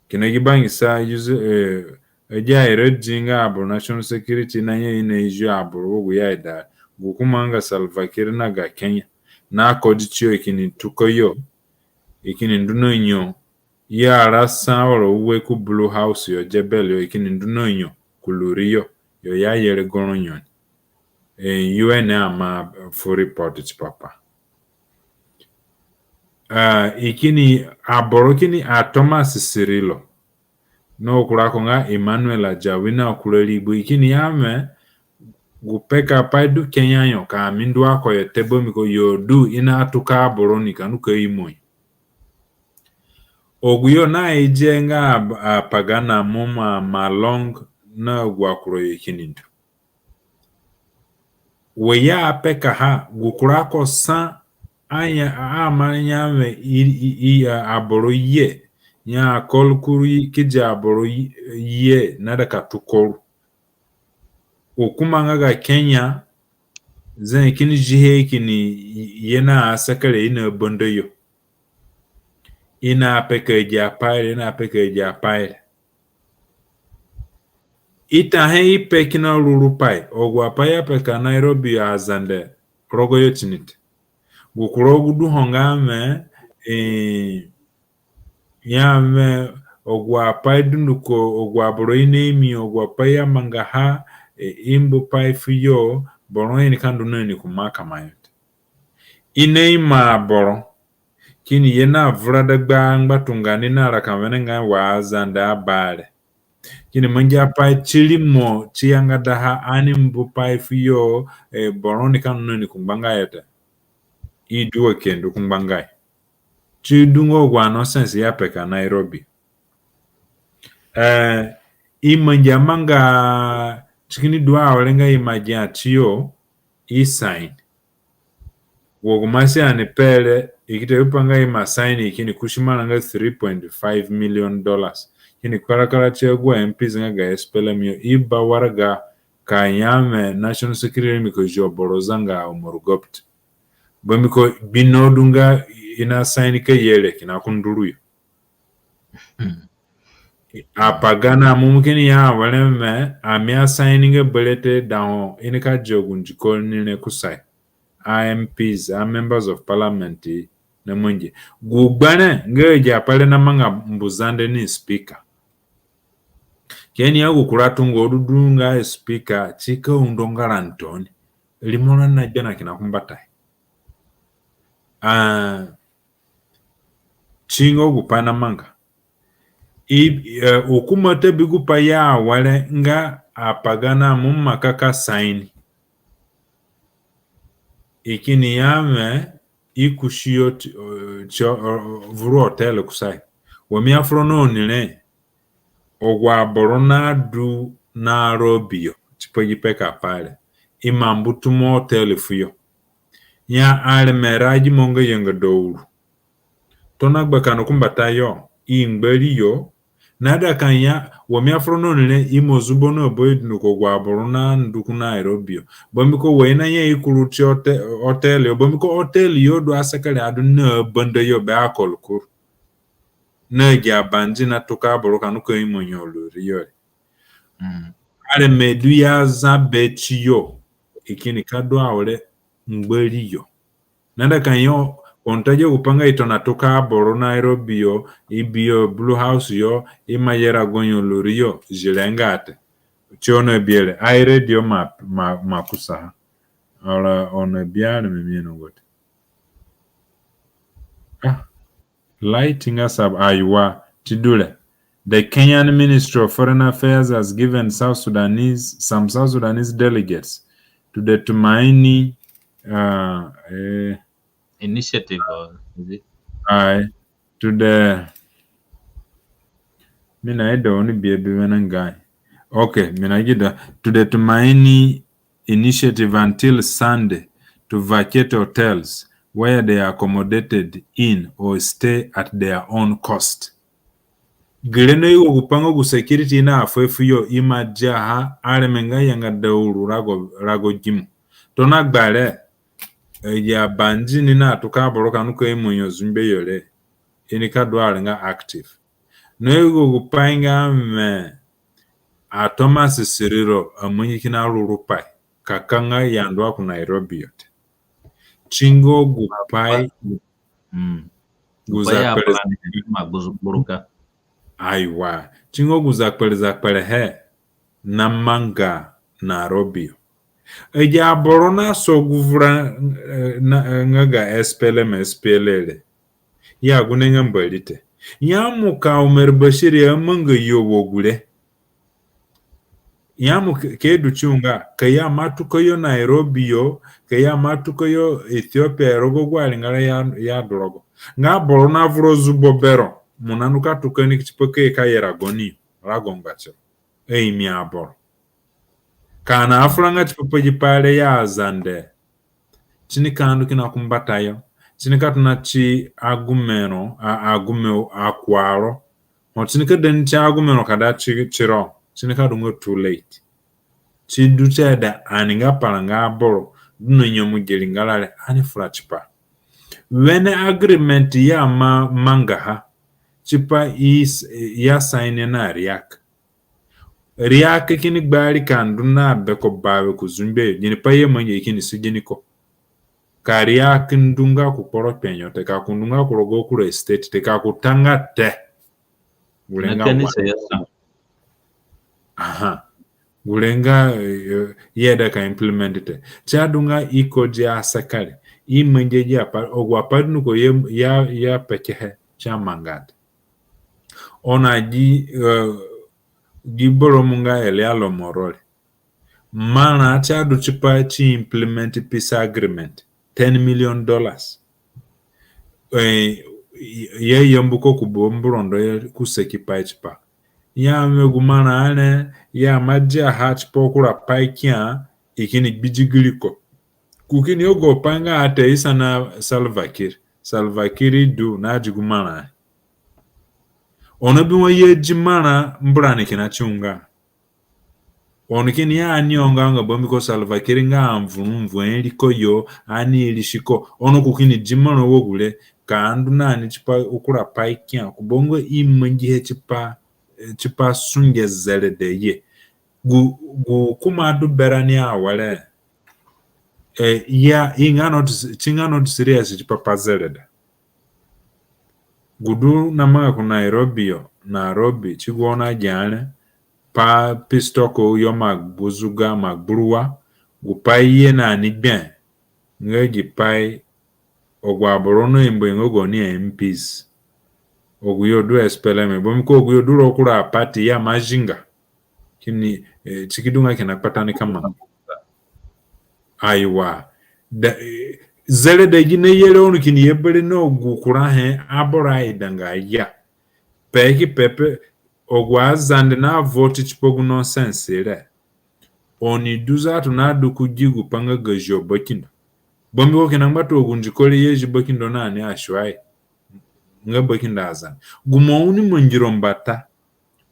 Kina gi bangisa, use, eh, agi airedi nga aboro national security na nye i na use aboro wo gu i aida, gu kumanga Salva Kiir na ga Kenya. Na kodi tiyo i kini tuko yo, i kini ndu na nyo, i arasa oro ue ku Blue House yo, Jebel yo, i kini ndu na nyo ku luri yo, yo i ayere goro nyo ni. Eh, U N ama fu report tipa pa. Ah, i kini, aboro kini a Thomas Cirillo. Na kura ko nga Emmanuel Ajawi na kura rigbu, i kini ya we gu pekapai du Kenya yo ka mi ndu ako yo te bambiko yo du i natuka aboro ni ka ndu ka imo yo. Agu yo na ije nga a, Apagana, Amum, Malong na agu akura yo i kini ndu. We i apekaha, gu kura ko sa anya, a, ama nya we i, i, i, a, aboro ye, nya Akol Koor ki di aboro ye, ye, naida ka tuko ru. Gu kumanga ga Kenya, zee kini zihe kini ye na asekere i na banda yo. I na peka agi apai re, i na peka agi apai re. I tahe i pe kina ruru pai, agu apai i apeka Nairobi yo aZande rogo yo ti ni te. Gu kura gu du ho nga we, eh, ya we agu apai dunduko, agu aboro i na imi, agu apai i amangaha, eh, i mbu pai fuyo, boro i nika ndu na ni ku makama yo te. I na imo aboro kini ye na vura dagba ngbatunga ni na raka wenengai wa aZande aba re. Kini mangi apai ti rimo ti yangadaha ani mbu pai fuyo, eh, boro nika ndu na ni ku ngbanga yo te. I du wa ki ndu ku ngbanga yo. Ti du nga agu anonsense i apeka Nairobi. Eh, i mangi amanga ti kini du awere nga i ima gia tiyo, i sign. Wa gu masi ani pe re, i ki ta gupai nga i ima sign, i kini kusi marã nga three point five million dollars. Kini kparakpara ti agu a MPs nga ga SPLM yo, i ba waraga ka ya we national security rimi ko zio boro zanga Omoro Gopti. Bambiko bi no du nga i na sign ka ye re kina ku nduru yo. Apagana Amum kini ya awere we, ami asigninga bere te, da ho i nika dia gu ndiko ni re kusayo. A MPs, a members of parliament, na mangi. Gu gbere nga agi apai re na manga mbu Zande ni speaker. Kini ya gu kura tungo du du nga speaker, ti ka undo nga rani tooni. Rimo rani na gbia na kina ku mbatayo. Ah, ti nga gu pai na manga. I, eh, hukuma ta bi gu pai ya awere nga Apagana Amum ima ka ka sign. I kini ya we i kusi yo ti, eh, ti, eh, vuru hotel kusayo. Wa mi afura na oni re, agu aboro nadu na Nairobi yo tipa gi pekapai re, i ima mbu tumo hotel fuyo. Ya areme ra gi mo nga yanga dauru. Tona gbakano ku mbatayo, i ngba ri yo, naida ka ya, wa mi afura na oni re, i ima zubo na bayo dunduko agu aboro nandu ku Nairobi yo. Bambiko wa i naya i kuru ti hote-, hotel yo, bambiko hotel yo du asekere adu na banda yo be Akol Koor. Na agi abandi natuka aboro ka ndu ka imo nyo luri yo re. Mm. Areme du ya za be tiyo, i kini ka du awere ngba ri yo. Naida ka ya, oni ta gia gupai nga i tona tuka aboro Nairobi yo, i bi yo Blue House yo, i ima ye rago nyo luri yo, zire nga te. Ti ono biere, ai radio ma, ma, ma kusa. Ora ono biere me mi no gote. Ah, lighting us up, aiwa, ti du re. The Kenyan Ministry of Foreign Affairs has given South Sudanese, some South Sudanese delegates to the Tumaini, uh, eh, Initiative, or is it? Aye, to the, mi naida oni bi abi wenengai. Okay, mi naida, to the Tumaini initiative until Sunday to vacate hotels where they are accommodated in or stay at their own cost. Gere na yugo gu pa nga gu security na afu fu yo ima diaha areme nga yanga da uru rago, rago gimo. Tona gbare, eh, ya banzi ni na tuka aboro ka nuko imo yo zumbe yo re. I nika du are nga active. Na yugo gu pa nga me a Thomas Siriro amangi kina ruru pai. Ka ka nga ya ndu a ku Nairobi yo te. Ti nga gu pai, mm, gu zakpere, aiwa. Ti nga gu zakpere zakpere he namanga Nairobi yo. Agi aboro naso gu vura, eh, na, eh, nga ga S P L M, S P L A re. Ya gu ni nga Mbori te. Ya mo ka Omar Bashir ya manga yo wo gure. Ya mo ke, ke du ti unga, ka ya matuka yo Nairobi yo, ka ya matuka yo Ethiopia, rogo gu aringara ya, ya du rogo. Nga boro na vuro zubo bero, mo na nuka tuka ni ki tipa ka ye ka yera goni, rago ngba tiro. Ei, mi aboro. Ka na afura nga tipa pa gi pai re ya Azande. Ti nika ndu kina ku mbatayo. Ti nika tona ti agume ro, a, agume akuaro. Ho ti nika da ni ti agume ro ka da ti, tiro. Ti nika du nga too late. Ti du ti aida ani nga paranga aboro du na nyemu gi ringara re, ani fura tipa. Wene agreement ya ma, mangaha tipa i, ya sign na Riek. Riek kini gbari ka ndu na beko bawe ku zumbe yo. Gini pai ye mangi kini si gini ko. Ka Riek ndu nga ku kporo kpe yo te, ka ku ndu nga ku rogo kura state te, ka ku ta nga te. Gure nga wa. Aha. Gure nga, eh, ye da ka implement te. Ti a du nga i ko dia sakari. I mangi dia pa, agu apai du nuko ye, ya, ya pekehe. Ti a manga te. Ono gi, eh, gi boro mu nga Elia Lomoro re. Marã ti a du tipa ti implement peace agreement, ten million dollars. Eh, ya yambu ko ku bambu rondo ya ku saki pai tipa. Ya me gu marã re, ya ma diaha tipa kura pai kia, i kini gbidi giri ko. Ku kini ogo pai nga a te i sana Salva Kiir. Salva Kiir du na di gu marã. Ono bi wa ye di marã mbu rani kina ti unga. Ono kini ya ani onga onga bambiko Salva Kiir nga anvuru nvu eri ko yo, ani irisi ko. Ono ku kini di marã wo gure, ka ndu na ni tipa kura pai kia, ku bongo i mangihe tipa, eh, tipa sunge zereda ye. Gu, gu kuma du berani awere. Eh, ya, i nga not, ti nga not serious tipa pa zereda. Gu du na manga ku Nairobi yo, Nairobi, ti gu oni agia re, pa peace talk yo ma gbuzuga, ma gburuwa, gu pai ye na ni gbe, nga gi pai, agu aboro na imbo nga gaoni M Ps. Agu yo du S P L M, bambiko agu yo du rogo kura party ya ma zinga. Kini, eh, ti ki du nga kina kpatani kama. Aiwa. Da, eh, zereda gi na yere ono kini ye bere na gu kurahe aboro aidanga ya. Pe ki pepe, agu aZande na vote tipa gu nonsense re. Oni du zatu na du ku gi gu pa nga ga zio bakindo. Bambiko kina ngbatunga gu ndiko re ye zi bakindo na ni ashuai. Nga bakindo aZande. Gu mo oni mangi ro mbata.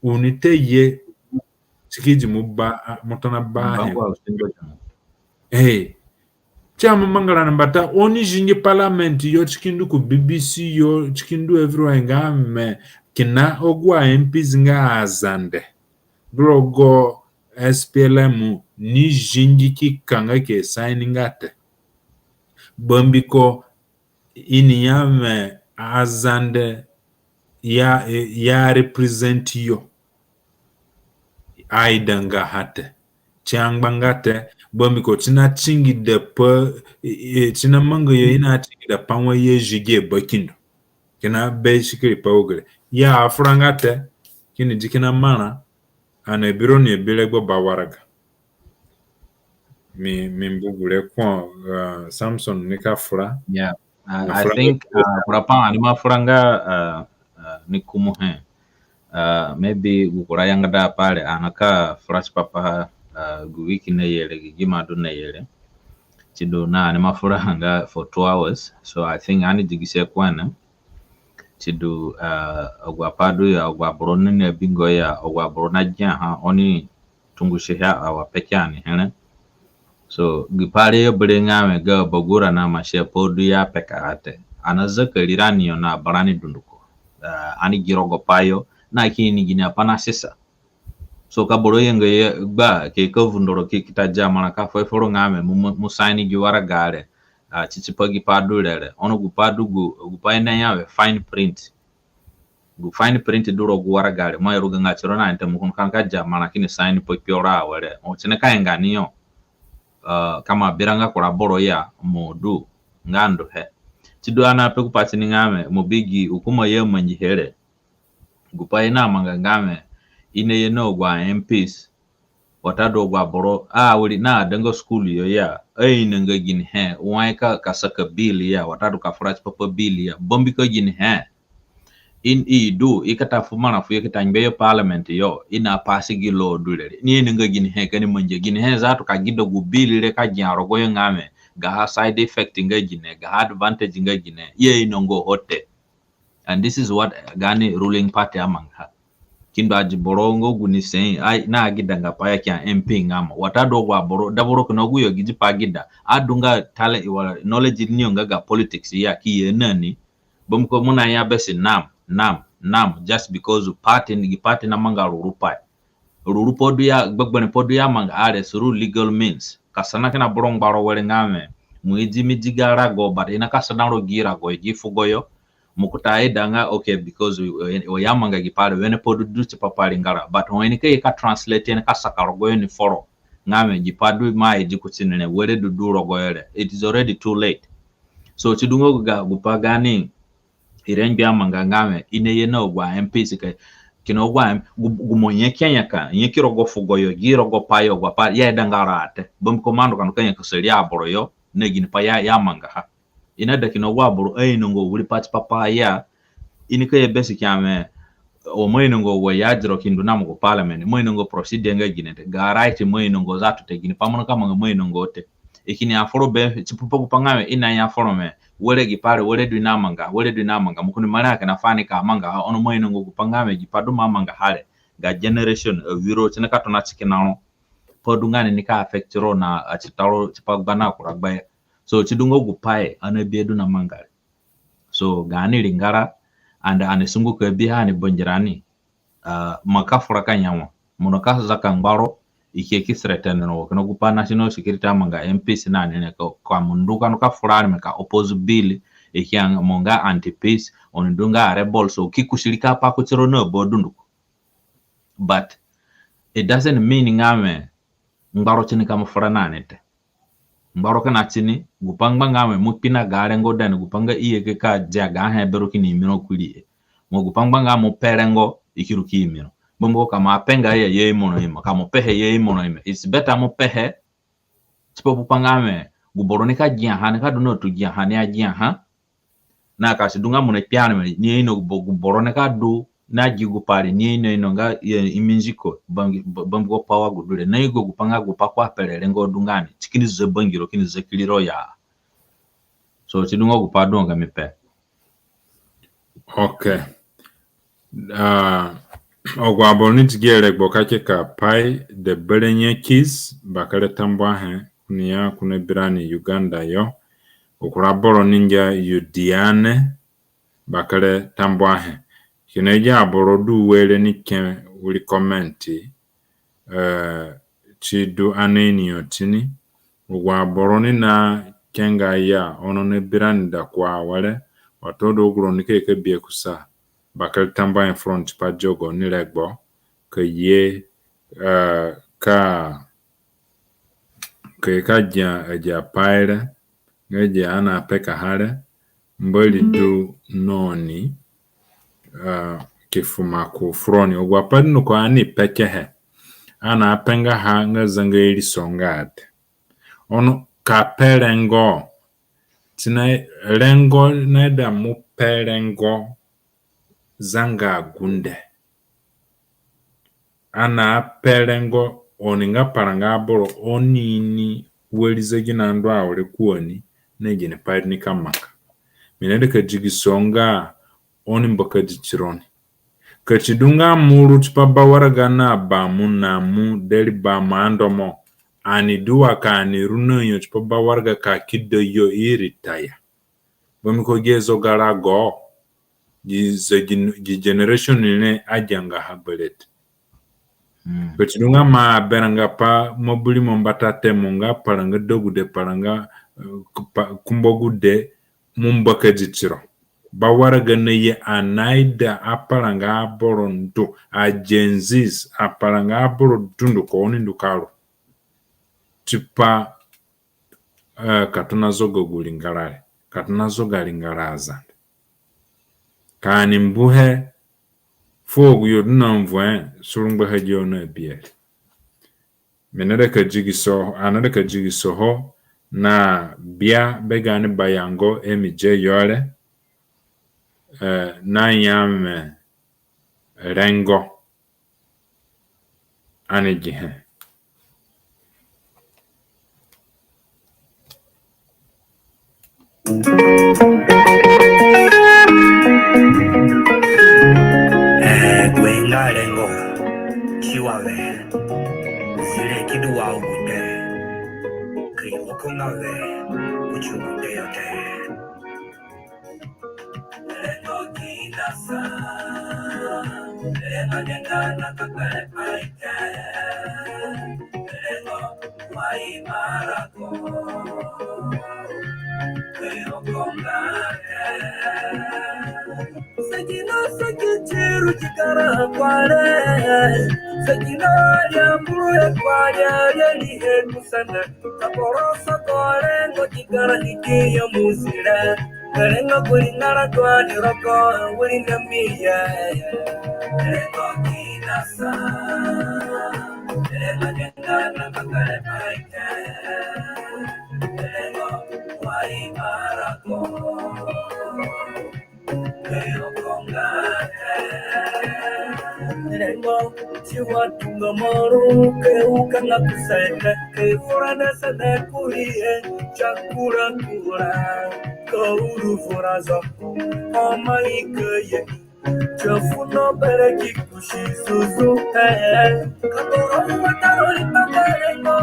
Oni te ye ti ki di mo ba, mo tona ba he. Eh. Ti a mo manga rani mbata, oni zingi parliament yo, ti ki ndu ku B B C yo, ti ki ndu everywhere nga me kina agu a M Ps nga aZande. Du rogo S P L M ni zingi ki ka nga ke sign nga te. Bambiko i ni ya me aZande ya, ya represent yo. aidanga ha te. Si angbanga te, bambiko si na tingida pa, e, e, si na manga yo i na tingida pa wa ye zigi e bakindo. Kina be sikiri pa ugire. Ya afuranga te, kini di kina marã, ani abi roni abi regbo ba waraga. Mi, mi mbu gure ko, uh, Samson nika fura. Yeah. Uh, I think, uh, kura pai ani ima furanga, uh, uh, ni kumuhe. Uh, maybe gu kura yangada apai re, ani ka fura tipa pa, uh, gu wiki naye re, gi gima du naye re. Sidu na ani ima furanga for two hours. So I think ani digise kuene. Sidu, uh, agu apai du ya, agu aboro ni nabingo ya, agu aboro nagiaha, oni tungusihe, awa peke ani here. So, gi pai re yo bere nga wẽ ga Bagura na Masia pa du ya peka ha te. Ani zaka rirani yo na barani dunduko. Uh, ani gi rogo pai yo, na ki ini gini apai na sisa. So, ka boro yanga ye gba, ke ka vundoro ki kita dia marã ka fuhe foro nga wẽ, mo, mo, mo sign gi waraga re. Uh, ti tipa gi pai du re re. Ono gu pai du gu, gu pai i naya wẽ fine print. Gu fine print du rogo gu waraga re, mo airuganga tiro na ni te, mo kini ka dia marã kini sign pa kpio ra awere. O, si nika inga ni yo. Uh, ka mo abiranga kura boro ya, mo du nga nduhe. Sidu ani ape gu pai tini nga wẽ, mo bi gi hukuma i amangihe re. Gu pai i namanga nga wẽ, i naye na agu aMPs, watadu agu aboro, a, awiri na adanga school yo ya, ainonga ginihe wai ka, ka saka bill ya, watadu ka fura tipa pa bill ya, bambiko ginihe. I, i du, i ka ta fu marã fuyo ki ta ngbe yo parliament yo, i na pass gi law du re re. Ni ainonga ginihe ka ni mangihe, ginihe zatu ka gida gu bill re ka gia rogoyo nga wẽ, gaha side effect nga gine, gaha advantage nga gine, i ainonga ho te. And this is what gaani ruling party amangaha. Ki ndu adi boro nga gu ni sai, ai, na agidanga pai ya ki aMP nga mo. Watadu agu aboro, da boro kina agu yo gidi pai gida. Adunga talent, wala knowledge ni yo nga ga politics ya ki ye na ni. Bambiko mo naya besi nam, nam, nam, just because party ni, gi party namanga ruru pai. Ruru pai du ya, gbegberẽ pai du ya manga are through legal means. Ka sana kina boro ngbaro were nga wẽ, mo idi mi di ga rago, but i nika sana ro gi rago, i gi fugo yo. Mo kuta aidanga, okay, because we, we, we ya manga gi pai re, wene pai du du tipa pa ringara. But ho i nika ye ka translate, i nika saka rogoyo ni foro nga wẽ, gi pai du mo aidi kutini re, were du du rogoyo re, it is already too late. So, si du nga ga gu pai gaani ire ngbi amanga nga wẽ, i naye na agu aMPs ka, kina agu aMP, gu, gu mo nyaki anyaka, nyaki rogo fugo yo, gi rogo pai yo, agu apai ya aidanga ro te. Bambiko mo ndu ka nyakasa ri aboro yo na gini pai ya, i amangaha. I naida kina agu aboro ainonga wiri pai tipa pa ya, i nika ye besi ki ya wẽ, o, mo ainonga wa ya di ro ki ndu na mo ku parliament, mo ainonga procedure nga gine te, ga right mo ainonga zatu te, gini pai mo nika manga mo ainonga te. I kini ya foro be, tipa pa gu pai nga wẽ, i naya foro wẽ, were gi pai re, were du i namanga, were du i namanga, mo kini mara kina fu ani ka mangaha, ono mo ainonga gu pai nga wẽ, gi pai du mo amangaha re, ga generation, eh, awiro, si nika tona ti kina ro. Pai du nga ni nika affect ro na atita ro, tipa gba na kura gba ya. So, si du nga gu pai, ani abi adu na manga re. So, gaani ringara, and ani sungu ka bihe ani bangirani. Ah, mo ka fura ka nya wa. Mo nika zaka ngbaro, i ki ye ki threaten ro, kina gu pai national security amanga MPs na ni re ka, ka mo ndu ka ndu ka fura areme ka oppose bill, i ki ya mo nga anti-peace, oni du nga rebels, so ki kusi rika pai kutiro na ba dunduko. But it doesn't mean nga wẽ, ngbaro tini ka mo fura na ni te. Ngbaro kina tini, gu pai ngba nga wẽ mo kpi na ga rengo dani, gu pai nga i ye ke ka dia gaha bero kini imi ro kurii. Mo gu pai ngba nga mo pe rengo, i ki ru ki imi ro. Bambiko ka mo ape nga ya, i aimo ro imo. Ka mo pehe, i aimo ro imo. It's better mo pehe. Tipa gu pai nga wẽ, gu boro nika giaha, nika du na tu giaha, ni agiaha. Na ka si du nga mo nakpi areme, ni aino gu bo-, gu boro nika du, na gi gu pai re, ni aino ino nga, i, imi ndiko, bangi-, ba-, bambiko power gu du re. Na yugo gu pai nga gu pai ko ape re, rengo du nga ni. Si kini za bangiro, kini za kiriro ya. So, si du nga gu pai du nga mi pe. Okay. Ah, agu aboro ni di gi regbo ka ke ka pai, Debere Nyakis, bakere tambuahe, oni ya ko nabi rani Uganda yo. Gu kura boro ni ngia Yudiane, bakere tambuahe. Kina agi aboro du were ni ke wiri comment, eh, si du ani ini yo tini. Agu aboro ni nakenga ya, ono nabi rani da ku awere, watadu agu roni ka ye ka bihe kusa, bakere tambuahe fu roni tipa dia gaoni regbo ka ye eh, ka, ka, ka gia, eh, gia pai re, nga gia ani apekaha re, Mbori du na oni, eh, ki fu maku furoni. Agu apai dunduko ani pekehe, ani apenga ha nga zanga iriso nga ade. Ono ka pe rengo, ti na rengo naida mo pe rengo zanga gunde. Ani ape rengo, oni nga paranga aboro, oni ini wari zegino ndu awere ku oni, na ginipai du nika manga. Mi naida ka digiso nga oni mbakadi tironi. Ka ti du nga mo ru tipa bawaraga na bamu na mo deri bamu andomo, ani du wa ka ani ru na yo tipa bawaraga ka kida yo i ritaya. Bambiko gi zogarago, gi, gi, gi generation re agianga ha berewe te. Mm. Ka ti du nga mo aberãnga pa mo bi rimo mbata te, mo nga paranga degude, paranga, eh, pa, kumbagude, mo mbakadi tiro. Bawaraga naye ani naida aparanga aboro ndu, a Gen Zs, aparanga aboro dunduko oni ndu ka ru tipa, eh, ka tona zoga gu ringara re, ka tona zoga ringara Azande. Ka ani mbuhe fu agu yo du na mvuẽ, surungbaha gi yo na biari. Mi naida ka digiso, ani naida ka digiso ho na bia be gaani bayango M J yo re, eh, na ya mi rengo. Ani gihe. Eh, gbe nga rengo, si wa we, si re ki du wa ugude, ki wo ko nga we, ku ti ugude yo te. Rengo gi nasa, rengo gi nga na ka kpere pai te, rengo wa i mara ko, rengo ko nga te. Segino segi tiru ti kara kware, segino ya muru ya kware, ya ni he kusana. Ka boro soko rengo gi gara hiki ya muzire. Rengo gu ringara dua ni roko, wiri na mi ya. Rengo gi nasa. Rengo gi nga na ka kpere pai te. Rengo wa i mara ko. Rengo, si wa tunga moru, ke u ka nga ku sene, ke fura na sene kurie, chakura kura, ka uru fura zo, o mai ke ye, chafu no bere ki kusi zuzu, eh, ka boro wa taro ni pangare mo.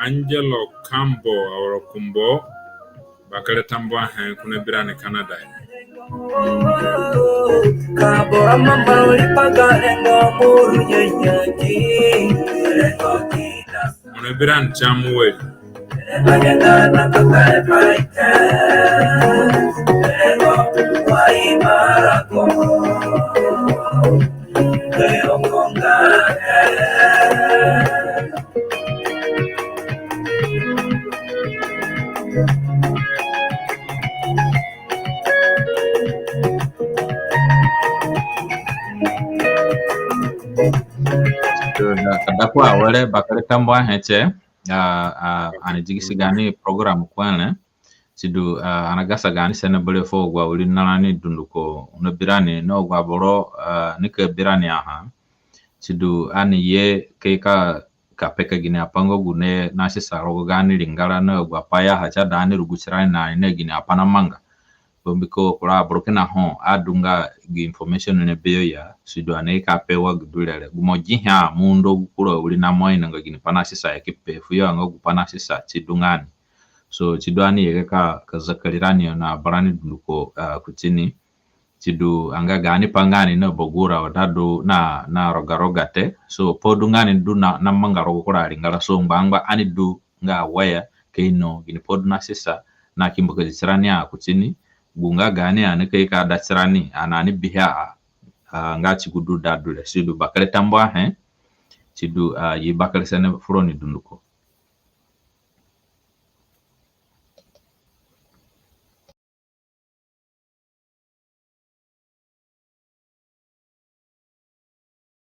Angelo Kambo, Aura Kumbo, bakere tambuahe ku na bi rani Canada. Ku na bi rani Samuel. Ka da ku awere, bakere tambuahe tie, a, a, ani digisi gaani program ku here. Sidu, a, ani agasa gaani sene berewe fu agu awirinarani dunduko, u na bi rani na agu aboro, a, nika bi rani aha. Sidu ani ye ka i ka, ka peka gini apai nga gu na, na susa rogo gaani ringara na agu apai ya ha, si aida ani rugu tirani na, na gini apai namanga. Bambiko kura aboro kina ho adunga gi information re beyo ya, sidu ani ka pe wa gu du re re. Gu mo gihe a, mo undo gu kura awirinamo ainonga gini pai na susa ya ki pe fuyo a nga gu pai na susa si du nga ni. So, sidu ani ye ka, ka zakari rani yo na abarani dunduko, a, kutini. Sidu anga gaani pai nga ni na bagura watadu na, na roga roga te. So, pai du nga ni du na, namanga rogo kura aringara. So, ngbangba ani du nga aware ka ino gini pai du na susa, na ki mbakadi tirani a kutini. Gu nga gaani ani ka ye ka da tirani, ani, ani bihe a, ah, nga ti gu du da du re. Si du bakere tambuahe, si du, ah, gi bakere sene fu roni dunduko.